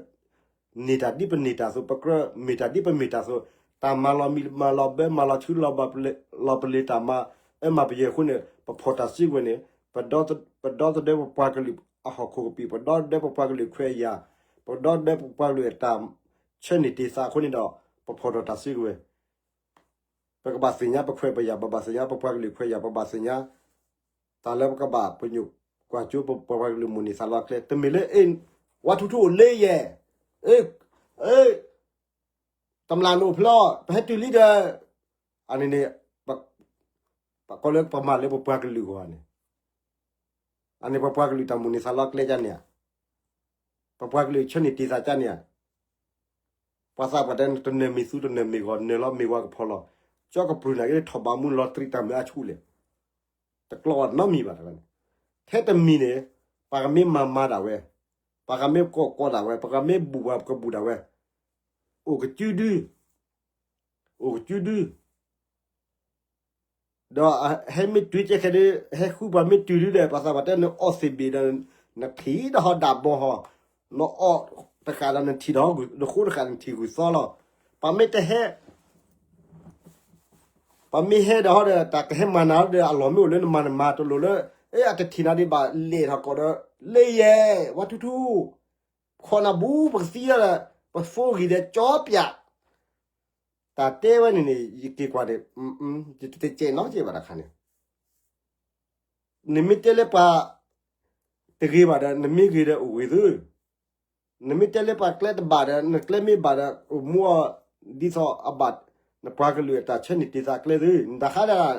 န့ၢ်တၢ်ဒ်ပန့ၢ်တၢ်အသိး, ပကြၢးမ့ၢ်တၢ်ဒ်ပမ့ၢ်တၢ်အသိး, တၢ်မၤလီၤမံၤမၤလီၤဘၢ မၤလီၤဆူလီၤဘၣ်ပလ့ၤ တၢ်မၤအၢမၤပယၢၤအဃိန့ၣ် ပဖီၣ်တၢ်စုကဝဲၤန့ၣ် ပဒီသဒၢပပှၤကလုာ်အဟီၣ်ခိၣ်ကပံာ်, ပဒီသဒၢပပှၤကလုာ်ခွဲးယာ်, ပဒီသဒၢပပှၤကလုာ်အတၢ်ဆၢန့ၢ်တ့ၢ်သးအဃိန့ၣ်ဒီး ပဖီၣ်ထီၣ်တၢ်စုကဝဲၤ ပကဘၣ်သ့ၣ်ညါပခွဲးပယာ်, ပဘၣ်သ့ၣ်ညါပပှၤကလုာ်ခွဲးယာ်, ပဘၣ်သ့ၣ်ညါ တၢ်လၢပကဘၣ်ပညိၣ်ကွၢ်စိပပှၤကလုာ်မိၣ်န့ၢ်သးလီကျဲ, တမ့ၢ်လၢ အ့ ဝါထူထူအိၣ်လၢယဲၢ်, အ့ တမျၢ်နအိၣ်ဖျီ ပဟဲတုၤလံဒီး အန့ၣ်န့ၣ် ပကိးလၢပမၤလၢပပှၤကလုာ်အဂီၢ်န့ၣ်, အန့ၣ်ပပှၤကလုာ်တၢ်မိၣ်န့ၢ်သးလီကျဲကန့ၣ်ဧါ, ပပှၤကလုာ်ဆၢန့ၢ်တ့ၢ်သးကန့ၣ်ဧါ, ပှၤသးပှၢ်တဲနတနၢၤမ့ၢ်သူတနၢၤမ့ၢ်ဂီၤ နၢၤလီၤမ့ၢ်ဝါကဖီလီၤ, ကၠီကပြုၢ်န့ၣ်က့ၤထီၣ်ဘးမူလီၤတရံးတၢ်မုာ်အါဆူၣ်လဲၣ်, တကျီအီၤနီတမံၤဘၣ်တဂၤန့ၣ်, ထဲတမံၤန့ၣ် ပှၤကမ့ၢ်မၤမၤဒၣ်ဝဲ, ပှၤကမ့ၢ်ကိးကိးဒၣ်ဝဲ, ပှၤကမ့ၢ်ဘူၣ်ပှၤကဘူၣ်ဒၣ်ဝဲ, အိၣ်ကစုဒု, အိၣ်ကစုဒု ဒီးဟဲမ့ၢ်တုၤကဲခဲဒုး ဟဲဃုပှၤမ့ၢ်တုၤဒုဒီး ပှၤသးပှၢ်တဲနအီၣ်သ့ၣ်ဘ့ၣ်ဒီး နထံၣ်ဒီးဟီၣ်ဒၣ်ဘီဟီၣ်, နအီၣ်တဃာ်ဒီးနထံၣ်ဒီး နဃိတဃာ်နထံၣ်ဂုၢ်သီလီၤ, ပှၤမ့ၢ်တဟဲ ပှၤမ့ၢ်ဟဲဒီးဟီဒီး တၢ်ကဟဲမၤနၤဒီး အလီၢ်မ့ၢ်အိၣ်လၢနမၤနမၤတလိၣ်လၢ အတထံၣ်နၤဒံးဘၣ်လဲၤထီၣ်ကီးဒီး လၢယဲၢ် ဝါထူထူ ခီၣ်နၢ်ဘူ ပကသံဒီး ပဖိဂံၢ်ဒီးကၠီပၠး တၢ်တဲဝဲန့ၣ်န့ၣ် ယက့ၤကွၢ်န့ၣ် ယတတဲကဲနီတကဲဘၣ်တခါန့ၣ်, နမ့ၢ်တဲလၢပှၤတဂ့ၤဘၣ်ဒီး နမ့ၢ်ဂ့ၤဒီးအိၣ်ဂ့ၤသု, နမ့ၢ်တဲလၢပှၤကျဲတဘၣ်ဒီး နကျဲမ့ၢ်ဘၣ်ဒီး အိၣ်မူအီၤဒ်သိးအဘၣ် နပှၤကလုာ်အတၢ်ဆၢန့ၢ်တ့ၢ်သးကျဲသု, နတၢ်ဃါဒၣ်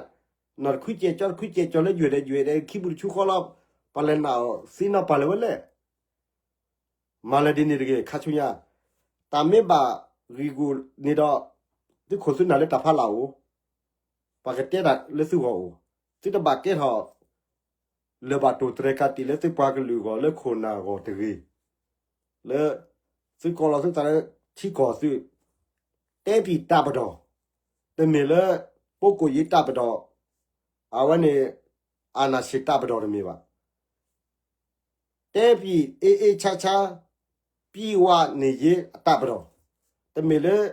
နီၢ်တခွံကဲၢ်ကၠီတခွံကဲၢ်ကၠီလၢယွဲၢ်ဒီးယွဲၢ်ဒီး ခံပူၤတဆူဃီလီၤ, ပှၤလဲၤနာ်အီၤသ့နီၢ်ပၢ်လၢၤဝဲလဲၣ် မၤလၢဒ်န့ၣ်တဂ့ၤ ခါဆူညါ, တၢ်မ့ၢ်ဘၣ်ဂံၢ်ဂူာ်န့ၣ်ဒီး သုခိၣ်သုနၢ်လၢတၢ်ဖးလၢ်အိၣ်, ပှၤကတဲတၢ်လၢသုဂီၢ်အိၣ်, သုတဘၣ်ကဲထီၣ် လၢၤဘၣ်တိၢ်တြဲၤကးတံာ်လၢသုပှၤကလုာ်အဂီၢ် လၢခိၣ်နၢ်အဂီၢ်တဂ့ၤ, လၢ သုကိးလီၤသုသးလၢထံကီၢ်သု တဲပံာ်တၢ်ပဒီၣ်, တမ့ၢ်လၢ ပိကိၣ်ယ့တၢ်ပဒီၣ်, အဝဲန့ၣ် အနၢ်ဆံးတၢ်ပဒီၣ်တမ့ၢ်ဘၣ်. တဲပံာ်အ့ၣ်အ့ၣ်ဆါဆါ ပံဝါန့ၣ်ယ့အတၢ်ပဒီၣ်, တမ့ၢ်လၢ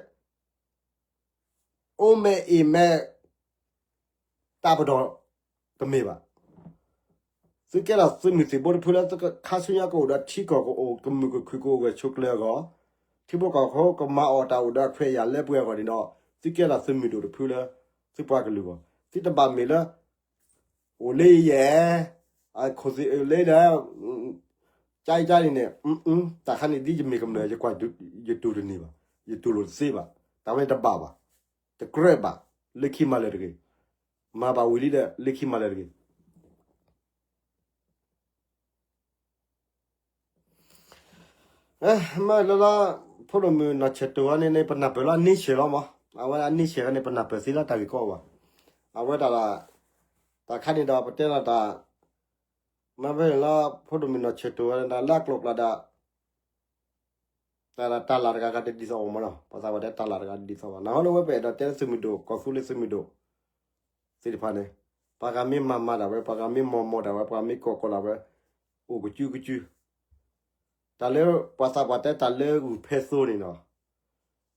အိၣ်မဲာ်အ့ၣ်မဲာ် တၢ်ပဒီၣ်တမ့ၢ်ဘၣ်. သုကဲထီၣ်သုးမုၢ်သံၣ်ဘိတဖုလၢ ခါဆူညါကအိၣ်ဒီးထံကီၢ်ကအိၣ် ကမုာ်ကခုၣ်ကအိၣ်ဂၢၢ်ဆိးကျၢၤအဂီၢ်, ထံဖိကီၢ်ဖိကမၤအီၣ်တၢ်အိၣ်ဒီးအခွဲးအယာ်လၢပှဲၤအဂီၢ်န့ၣ်ဒီး သုကဲထီၣ်သုးမုၢ်ဒိၣ်တဖုလၢ သုပှၤကလုာ်အဂီၢ်, သုတဘၣ်မ့ၢ်လၢ အိၣ်လၢယဲၢ်, အခိၣ်သ့ၣ်အၢလၢဒီး ကၠါအံၤကၠါန့ၣ်န့ၣ် တၢ်ခါန့ၣ်ဒ်ယမ့ၢ်ကမျၢၢ် ယကွၢ်ယတူၢ်တန့ၢ်ဘၣ်, ယတူၢ်လိာ်တသ့ဘၣ်, တၢ်ဝဲန့ၣ်တဘၣ်ဘၣ်, တကြၢးဘၣ်, လၢခံမၤလၢာ်တဂ့ၤ, မၤဘၣ်ဝံၤလံဒီး လၢခံမၤလၢာ်တဂ့ၤ. မ့ၢ်လၢလၢ ဖိဒိၣ်မုၣ်နီၢ်ဆၢၣ်တိၢ်အံၤန့ၣ်န့ၣ် ပနၢ်ပၢၢ်လီၤအန့ဆၢၣ်လီၤမး, အဝဲအန့ဆၢၣ်န့ၣ် ပနၢ်ပၢၢ်သ့လီၤတၢ်ဂ့ၢ်ကီဘၣ်, အဝဲဒၣ် တၢ်ခါန့ၣ်ဒီးပတဲလီၤတၢ် မ့ၢ်ဖဲန့ၣ်လၢ ဖိဒိၣ်မုၣ်နီၢ်ဆၢၣ်တိၢ်ဝဲဒၣ် လၢအကျိၤကျဲဒီး တၢ်လၢ်တဂၤဂၤတဒ်သိးဘၣ်မးနီၤ, ပှၤသးပှၢ်တဲတၢ်လၢ်တဂၤတဒ်သိးဘၣ်, နဟီလၢဝဲပအဲၣ်ဒိးတဲလၢသုးမုၢ်ဒိၣ် ကီၢ်သူလ့ၤသုးမုၢ်ဒိၣ် သ့ၣ်တဖၣ်န့ၣ်, ပှၤဂၤမ့ၢ်မၤမၤဒၣ်ဝဲ ပှၤဂၤမ့ၢ်မီၢ်မီၢ်ဒၣ်ဝဲ ပှၤမ့ၢ်ကိးကိးဒၣ်ဝဲ အိၣ်ကစုကစု တၢ်လၢပှၤသးပှၢ်တဲတၢ်လၢဂုၢ်ဖဲသိန့ၣ်နီၤ,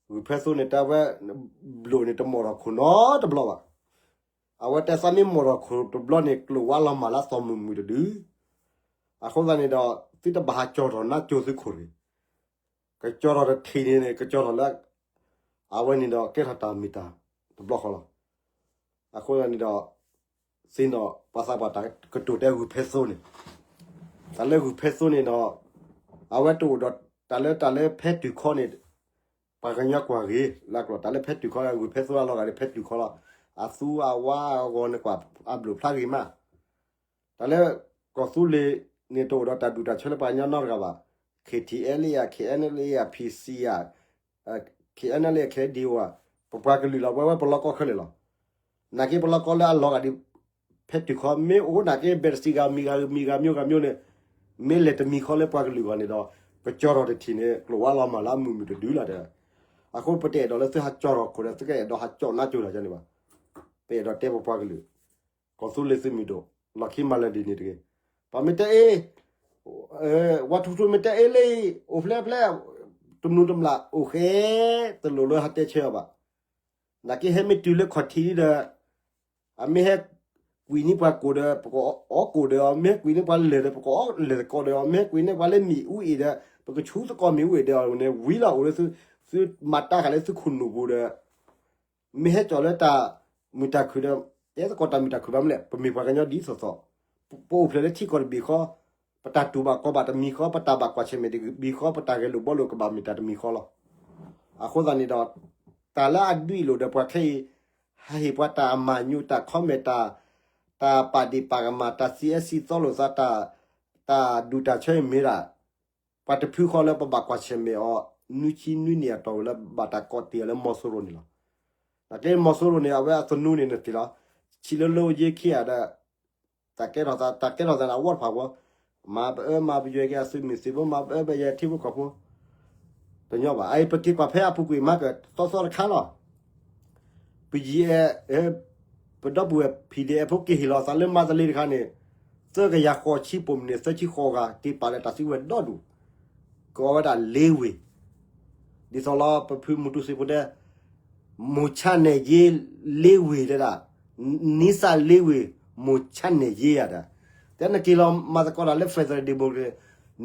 ဂုၢ်ဖဲသိန့ၣ် တဲဝဲ ဘျိးန့ၣ်တမီၢ်ထီၣ်ခိၣ်နီတဘျီဘၣ်. အဝဲတဲသးမ့ၢ်မီၢ်ထီၣ်ခိၣ်တဘျီန့ၣ် ကျိၣ်ဝါလီၤမၢ်လၢသီၣ်မုၢ်မုၢ်တဒု, အဃိသတးန့ၣ်ဒီး သုတဘၣ်ဟးကၠီၣ်ထီၣ်နါကၠိသုခိၣ်တဂ့ၤ, ကကၠီၣ်ထီၣ်တထံၣ်န့ၣ်န့ၣ် ကကၠီၣ်ထီၣ်လၢ အဝဲန့ၣ်ဒီးကဲထီၣ်တၢ်မ့ၢ်တၢ်တဘျီဃီလီၤ. အဃိသတးန့ၣ်ဒီး သ့ၣ်နီၣ်ပှၤသးပှၢ်တၢ်ကတိၤတဲဂုၢ်ဖဲသိန့ၣ်, တၢ်လၢဂုၢ်ဖဲသိန့ၣ်ဒီး အဝဲတအိၣ်ဒီးတၢ်လၢတၢ်လၢဖဲတုၤခီန့ၣ်, ဖ ပှၤကညီကွၢ်ဂ့ၤလၢအကျိၤ တၢ်လၢဖဲတုၤခီ ဂုာ်ဖဲသိအလီၤဂာ်ဒီး ဖဲတုၤခီလီၤ. အသူအဝါအဂီၤန့ၣ်ကွၢ်အဘျုးဖျါဂ့ၤမး. တၢ်လၢ ကီၢ်သူလ့ၤန့ၣ်တအိၣ်ဒီးတၢ်ဒူၣ်တၢ်ဆၢလၢပှၤကညီနီတဂၤဘၣ်. ခ့ၣ်ထံၣ်အဲလ့ၣ်ဧါ, ခ့ၣ်အဲနလ့ၣ်ဧါ, ဖံၣ်စံၣ်ဧါ, ခ့ၣ်အဲနလ့ၣ် ခ့ၣ်အဲဒံၣ်ဧါ, ပပှၤကလုာ်လီၤ. ပဝဲပလီၢ်ကီၢ်ခဲလၢာ်လီၤ. နာ်က့ပလီၢ်ကီၢ်လၢအလီၤဂာ်ဒီး ဖဲတုၤခီ မ့ၢ်အိၣ်နာ်က့ ဘဲးတစံးဂၤမံၤဂၤမံၤဂၤမျိုးဂၤမျိုးန့ၣ် မ့ၢ်လဲၤတမံၤဃီလၢပှၤကလုာ်ဂီၢ်န့ၣ်ဒီး ကကၠီထီၣ်တထံၣ်န့ၣ် ကျိၤဝါလီၤမၢ်လၢအမုာ်မုာ်တဒုလီၤဒီး အဃိပတအဲၣ်ဒိးလၢသုဟးကၠီထီၣ်ခိၣ်ဒီး သုကအဲၣ်ဒိးဟးကၠီနါကၠိၤတၢ်န့ၣ်ဘၣ်. ပအဲၣ်ဒိးတဲပပှၤကလုာ် ကီၢ်သူလ့ၤသုးမုၢ်ဒိၣ် လီၢ်ခံမၤလၢဒ်န့ၣ်တဂ့ၤ. ပှၤမ့ၢ်တဲအ့ ဝါထူထူမ့ၢ်တဲအ့လံ အိၣ်ဖျဲၣ်ဖျဲၣ် တမူၤတမျၢ်အိၣ်ဃဲ တလိၣ်လၢဟးတဲဆၢအီၤဘၣ်. နာ်က့ဟဲမ့ၢ်တုၤလၢခီၣ်ထံးဒီး အမ့ၢ်ဟဲကွံာ်န့ၢ်ပှၤကိၣ်ဒီး ပကအီၣ်ကိၣ်ဒီးအီၤ, မ့ၢ်ဟဲကွံာ်န့ၢ်ပှၤလၢၢ်ဒီး ပကအီၣ်လၢၢ်သကိးဒီးအီၤ, မ့ၢ်ဟဲကွံာ်န့ၢ်ပှၤလၢမ့ၣ်အူအ့ၣ်ဒီး ပကဆူသကိးမ့ၣ်အူအ့ၣ်ဒီးအီၤန့ၣ် ဝံၤလီၤအိၣ်လၢသု သုမၤတၢ်ဃာ်လၢသုခိၣ်နူာ်ပူၤဒီး မ့ၢ်ဟဲကၠီၣ်လၢတၢ်မုာ်တၢ်ခုၣ်ဒီး တဲသကိးတၢ်မုာ်တၢ်ခုၣ်ဘၣ်မနုၤလဲၣ်, ပမ့ၢ်ပှၤကညီဒ်သိးသိး, ပအိၣ်ဖျဲၣ်လၢထံကီၢ်တဘ့ၣ်ဃီ, ပတၢ်တူၢ်ဘၣ်ခီၣ်ဘၣ်တမံၤဃီ, ပတၢ်ဘၣ်ကွၢ်ဆၢၣ်မဲာ်တဘ့ၣ်ဃီ, ပတၢ်ဂဲၤလိာ်ဘှီလိာ်ကဘၣ်မ့ၢ်တၢ်တမံၤဃီလီၤ. အဃိသတးန့ၣ်ဒီး တၢ်လၢအဒုးလိာ်ဒီးပှၤခဲအံၤ ဟးဟ့ၣ်ပှၤတၢ်အမၤညိၣ် တၢ် comment တၢ် တၢ်ပာ်ဒ့ၣ်ပာ်ကမၣ် တၢ်စံးအဲၣ်စံးသီလိာ်သး တၢ် တၢ်ဒူၣ်တၢ်ဆၢအံၤမ့ၢ်ဒၣ် ပှၤတဖုဃီလၢပဘၣ်ကွၢ်ဆၢၣ်မဲာ်အီၤ နွံဆံနွံနံၣ်အတီၢ်ဝဲလၢဘၣ်တၢ်ကိးတ့ၢ်အီၤလၢမီၤစိရိၤန့ၣ်လီၤ. နာ်က့မီၤစိရိၤန့ၣ် အဝဲအသနူန့ၣ်နသ့ၣ်လီၤ. ဆံးလၢလၢယ့ခံဂၤဒီး တၢ်ကဲထီၣ်သး တၢ်ကဲထီၣ်သးန့ၣ်အဝီတဖၣ်ဝဲ မၤပအၢမၤပယွဲက့ၤအသုးမုၢ်သံၣ်ဘိ မၤပအၢပယဲထံဖိကီၢ်ဖိ တညီဘၣ်. အအံၤပက့ၤကွၢ်ဖဲအပူၤကွံာ်မၤကသီသီတခါလီၤ. ပယံၤအဲ ပဒီပုၢ်ဝဲၢ် ဖံးဒဲး ဖိက့ၤဟ့ၣ်လီၤသးလၢမၤတလ့တခါန့ၣ် သၢကယၤဃိးဆံပိာ်မုၣ်န့ၣ် သၢဆံဃိးဂၤ က့ၤပာ်လၢတၢ်စုကဝဲၤဒီဒူၣ် ကိးဝဲဒၣ်လေးဝေ ဒ်သိးလီၤ ပဖုမူတူစ့ဖိတဲ မူဆါနဲၣ်ယ့ လေးဝေတဲဒၣ် နံစၢ်လေးဝေ မူဆါနဲၣ်ယ့ယၤဒီး တဲနက့ၤလီၤမၤသကိးတၢ်လၢ federal democracy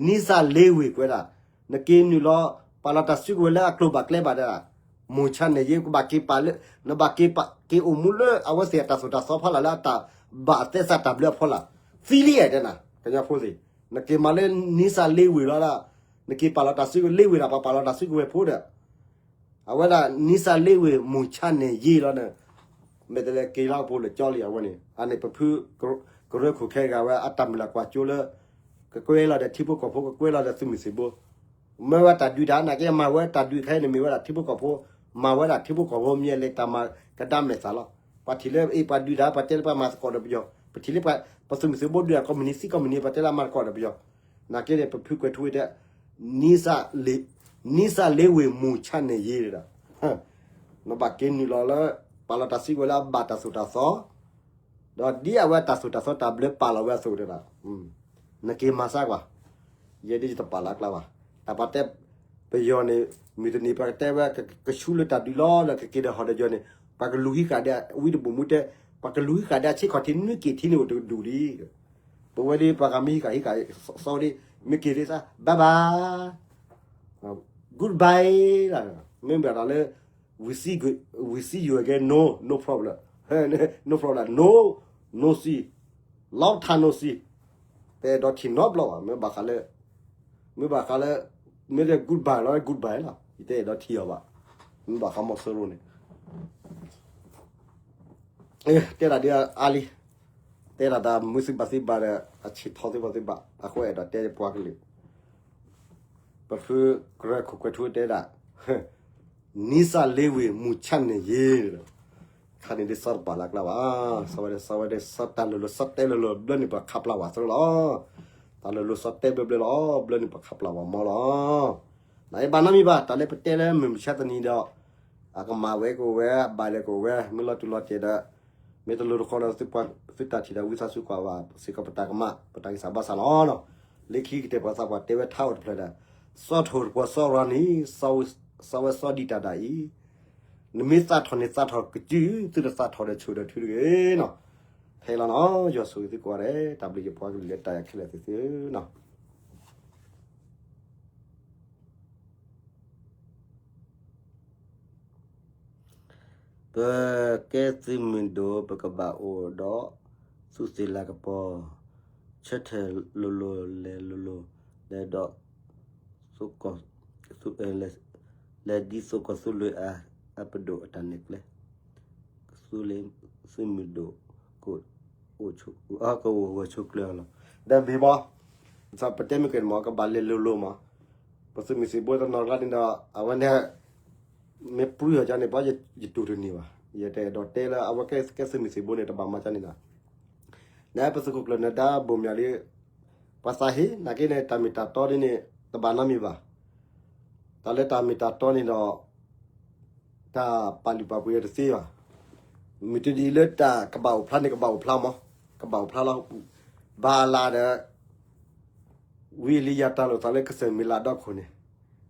နံစၢ်လေးဝေကွဲးဒၣ် နက့ၤနုာ်လီၤ ပာ်လီၤတၢ်စုကဝဲၤလၢအကျိၤဘၣ်ကျဲဘၣ်တဲဒၣ် မူဆါနဲၣ်ယ့ ကဘၣ်က့ၤပာ်လၢ နဘၣ်က့ၤပာ် က့ၤအိၣ်မူလၢအဝဲသ့ၣ်အတၢ်သိၣ်တၢ်သီဖီလာ်လၢအတၢ်ဘၣ်အသဲစးတၢ်ဘျၢအဖီလာ် သံလံဧါတဲနၤ ကညီဖိသ့ၣ် နက့ၤမၤလၢနံစၢ်လေးဝေလီၤဒၣ် နက့ၤပာ်လီၤတၢ်စုကဝဲၤ လေးဝေဒၣ် ပှၤပာ်လီၤတၢ်စုကဝဲၤဖိဒီး အဝဲဒၣ်နံစၢ်လေးဝေ မူဆါနဲၣ်ယ့လီၤန့ၣ် မ့ၢ်တလဲၤက့ၤလီၤကပိာ်လၢကၠီလံအဝဲန့ၣ် အန့ၣ်ပဖု ကရၢခိၣ်ခဲဂၤဝဲအတၢ်မုၢ်လၢ်ကွၢ်စိလၢ ကကွဲလီၤဒီးထံဖိကီၢ်ဖိ ကကွဲလီၤဒီးသုးမုၢ်သံၣ်ဘိ မ့ၢ်ဝဲတၢ်ဒုးတၢ်နာ်က့ မၤဝဲတၢ်ဒုးခဲအံၤန့ၣ် မ့ၢ်ဝဲဒၣ်ထံဖိကီၢ်ဖိ မၤဝဲဒၣ်ထံဖိကီၢ်ဖိမ့ၢ်လဲၤတၢ်မၤကဒါမဲာ်သၣ်လီၤ. ပှၤထံၣ်လၢအပှၤဒုးတၢ် ပှၤတဲလၢပှၤမၤသကိးဒီးပယီၤ ပထံၣ်လၢပှၤသုးမုၢ်သံၣ်ဘိဒုးတၢ် ကီၢ်မုၢ်နံၤသံကီၢ်မုၢ်နံၤ ပှၤတဲလၢအမၤသကိးဒီးပယီၤ နာ်က့န့ၣ် ပဖုကွဲးထူဝ့ၤတဲ နံစၢ်လေးဝေ မူဆါနဲၣ်ယ့ဒီး နဘၣ်က့ၤနုာ်လီၤလၢ ပာ်လီၤတၢ်စုကဝဲၤလၢအဘၣ်တၢ်သိၣ်တၢ်သီ ဒီးဒ်အဝဲတၢ်သိၣ်တၢ်သီတၢ်ဘျၢပာ်လီၤဝဲအသိးတဲဒၣ် နက့ၤမၤစၢ်ကွၢ် ယဲဒ်ယတပာ်လီၤအကျါဘၣ် တၢ်ပှၤတဲ ပယီၤန့ၣ် မုၢ်တနံၤပှၤကတဲဝဲ ကဆူလၢတၢ်ဒုးလီၤလၢကက့ၤဒီးဟီၣ်ဒီးယီၤန့ၣ် ပှၤကလူၤဟံးဃာ်ဒီး ဝံတဘိၣ်မူတဲ ပှၤကလူၤဟံးဃာ်ဒီးအဆ့ခီၣ်ထံးနွံက့ၤထံန့ၣ်အိၣ်တကဒူၣ်လံ ပဝဲဒ်ပှၤဂၤမ့ၢ်ဟံးဃာ်ဟံးဃာ် စီဝဲဒ် မ့ၢ်က့ၤဒ်သး bye bye goodbye မ့ၢ်ဘၣ်ဒီးလၢ we see you again no no problem no problem no no see long time no see တအဲၣ်ဒိးထံၣ်နီတဘျီဘၣ် မ့ၢ်ဘၣ်ဃးလၢ မ့ၢ်ဘၣ်ဃးလၢ မ့ၢ်လၢ goodbye လီၤ goodbye လီၤ ယတအဲၣ်ဒိးထံၣ်အီၤဘၣ် မ့ၢ်ဘၣ်ဃးမီၤစိရိၤန့ၣ် တဲဒၣ်ဒ်အါလံ တဲဒၣ်တၢ်မုာ်သုဘၣ်သုဘၣ်ဒီး အဆံးထီသုဘၣ်သုဘၣ် အဃိအဲၣ်ဒိးတဲပှၤကလုာ် ပဖုကရၢခိၣ်ကွဲးထူတဲဒၣ် နံစၢ်လေးဝေ မူဆါနဲၣ်ယ့ ခါန့ၣ်ဒ်စီတပာ်လၢအကျါဘၣ် စီဝဲဒၣ်စီဝဲဒၣ်စီတၢ်လိၤလိၤစီတဲလိၤလိၤ ဘျၢန့ၢ်ပှၤခးပျၢ်ဝးသရၢလီၤ တၢ်လိၤလိၤစီတဲဘျၢဘျၢလီၤ ဘျၢန့ၢ်ပှၤခးပျၢ်ဝးမီလီၤ နဘၣ်နီတမံၤဘၣ် တၢ်လၢပတဲလၢမုၢ်မဆါတနံၤဒီး အကမၣ်ဝဲကအိၣ်ဝဲ ဘၣ်လဲၤကအိၣ်ဝဲ မ့ၢ်လီၤတူၢ်လီၤတဲာ်ဒီး မ့ၢ်တလိၤတဃီဒီး သုတၢ်ထံၣ်ဒီးဝံသးစူၤကွၢ်ဘၣ်စ့ၢ်ကီးပတၢ်ကမၣ် ပတၢ်ဂံၢ်စၢ်ဘါစၢ်လီၤ. လၢခံကတၢၢ်ပှၤသးပှၢ်တဲဝဲထါအိၣ်တဖျၢၣ်ဒီး စီၤထိၣ်တပှီၤစီၤရၤနံၤ စီၤဝဲစီၤဒံးတၢ်ဒၣ်အံၤ နမ့ၢ်သးထီၣ်န့ၣ်သးထီၣ်ကစု သုတသးထီၣ်ဒီးဆိၣ်ဒီးထုတဂ့ၤနီၤ. ထဲလီၤနီၤ ယွၤဆိၣ်ဂ့ၤသုကိးဂၤဒဲး တၢ်ဘျုးယွၤပှၤကလုာ်လၢတၢ်အဲၣ်ခဲလၢာ်သ့ၣ်သုနီၤ. ပကဲသုးမုၢ်ဒိၣ် ပကဘၣ်အိၣ်ဒီး သုးသ့ၣ်လၤကပီၤ ဆၢထၢၣ်လိၤလိၤ လဲၤလိၤလိၤ လဲၤဒီး သုးကီၢ် သုး လဲၤ ဒီးဒ်သိးကီၢ်သူလ့ၤအပဒိၣ်အတၢ်နဲၣ်ကျဲ, ကီၢ်သူလ့ၤသုးမုၢ်ဒိၣ် ကအိၣ်ဂၢၢ်ဆိးကျၢၤအီၤလီၤ. ဒီးမ့ၢ်မး, ပတဲမ့ၢ်ကဲမး ကဘၣ်လဲၤလိၤလိၤမး, ပသုးမုၢ်သံၣ်ဘိတနီၤကျါန့ၣ်ဒီး အဝဲန့ၣ် မ့ၢ်ပြံအီၤကန့ၣ် ပှၤယတူၢ်တန့ၢ်ဘၣ်. ယတအဲၣ်ဒိးတဲလၢအဝဲကဲသုးမုၢ်သံၣ်ဘိန့ၣ် တဘၣ်မၤကန့ၣ်ဒီး နပသုးခိၣ်ကျၢၢ်နဒါဘိၣ်မၠးလံ, ပှၤသးဟ့ နာ်က့န့ၣ် တၢ်မ့ၢ်တၢ်တီဒ်န့ၣ် တဘၣ်နီတမံၤဘၣ်. တၢ်လၢတၢ်မ့ၢ်တၢ်တီန့ၣ်ဒီး တၢ်ပာ်လုၢ်ပာ်ပှ့ၤအီၤတသ့ဘၣ်. မုၢ်တနံၤလၢတၢ်ကဘၣ်အိၣ်ဖျါန့ၣ် ကဘၣ်အိၣ်ဖျါမး, ကဘၣ်အိၣ်ဖျါလီၤ. ဘၣ်အလၤဒီး ဝံၤလံယၤတၢ်လိာ်သးလၢကစၢၢ်မံၤလၤဒီခိၣ်န့ၣ်,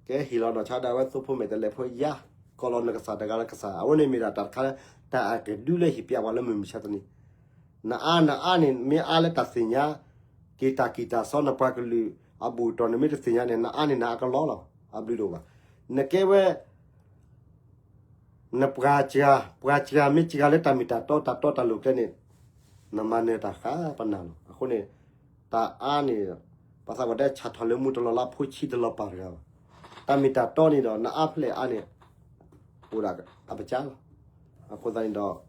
ကဟ့ၣ်လီၤနီၢ်ဆါဒၣ်ဝဲသိဖိမဲာ်တဲးလဲးဖိယါ, ကိးလီၤနကစၢ်တဂၤလၢကစၢ်, အဝဲန့ၣ်မ့ၢ်ဒၣ်တၢ်တခါလၢ တၢ်အကဒုလၢဟ့ၣ်ပျဲပှၤလၢမုၢ်မဆါတနံၤ, နအါနအါန့ၣ် မ့ၢ်အါလၢတၢ်သ့ၣ်ညါ, က့ၤတၢ်ကံၢ်တၢ်စီနပှၤကလုာ်အဘူၣ်အတီၢ်န့ၣ် မ့ၢ်တသ့ၣ်ညါန့ၣ် နအါန့ၣ်နအါကလီလီၤ, အဘျုးတအိၣ်ဘၣ်. နကဲဝဲ နပှၤစှၤ, ပှၤစှၤမ့ၢ်စှၤလၢတၢ်မ့ၢ်တၢ်တီ တၢ်တီတၢ်လိၤကျဲန့ၣ်, နမၤနၢၤတၢ်ဃါပနၢ်လီၤ. အဃိန့ၣ် တၢ်အါန့ၣ် ပှၤသးပှၢ်တဲဆၣ်ထီၣ်လၢမူတလီၤလါ ဖိဆံးတလီၤပၢ်တဂၤဘၣ်. တၢ်မ့ၢ်တၢ်တီန့ၣ်ဒီး နအါဖျဲၣ်အါန့ၣ် အိၣ်ဒၣ်အပစၢလီၤ. အဃိသတးန့ၣ်ဒီး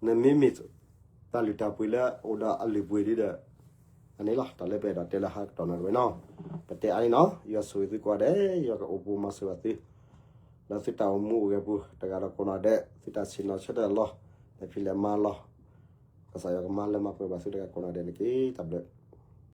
နမ့မ့ၢ် တၢ်လုၢ်တၢ်ပှ့ၤလၢအိၣ်ဒီးအလုၢ်အပှ့ၤဒ်ဒီး အန့ၣ်လီၤ. တၢ်လၢပအဲၣ်ဒိးတဲလၢဟါကတီၢ်နၣ်ရံၣ်ဝဲနီၤ, ပတဲအါန့ၣ်နီၤ, ယွၤဆိၣ်ဂ့ၤသုကိးဂၤဒဲး, ယွၤကအိၣ်ဘူးမၤစၢၤဘၣ်သု, လၢသုတၢ်အိၣ်မူအိၣ်ဂဲၤပူၤ တဂၤဒီးကိးနီၢ်ဒဲး, သုတၢ်ဆ့ၣ်နီၤဆၢထၢၣ်လီၤ, လဲၤဖံးလဲၤမၤလီၤ. ကစၢ်ယွၤကမၤလၢမၤပှဲၤဘၣ်သုတဂၤကိးနီၢ်ဒဲးန့ၣ်တက့ၢ်. တၢ်ဘျုး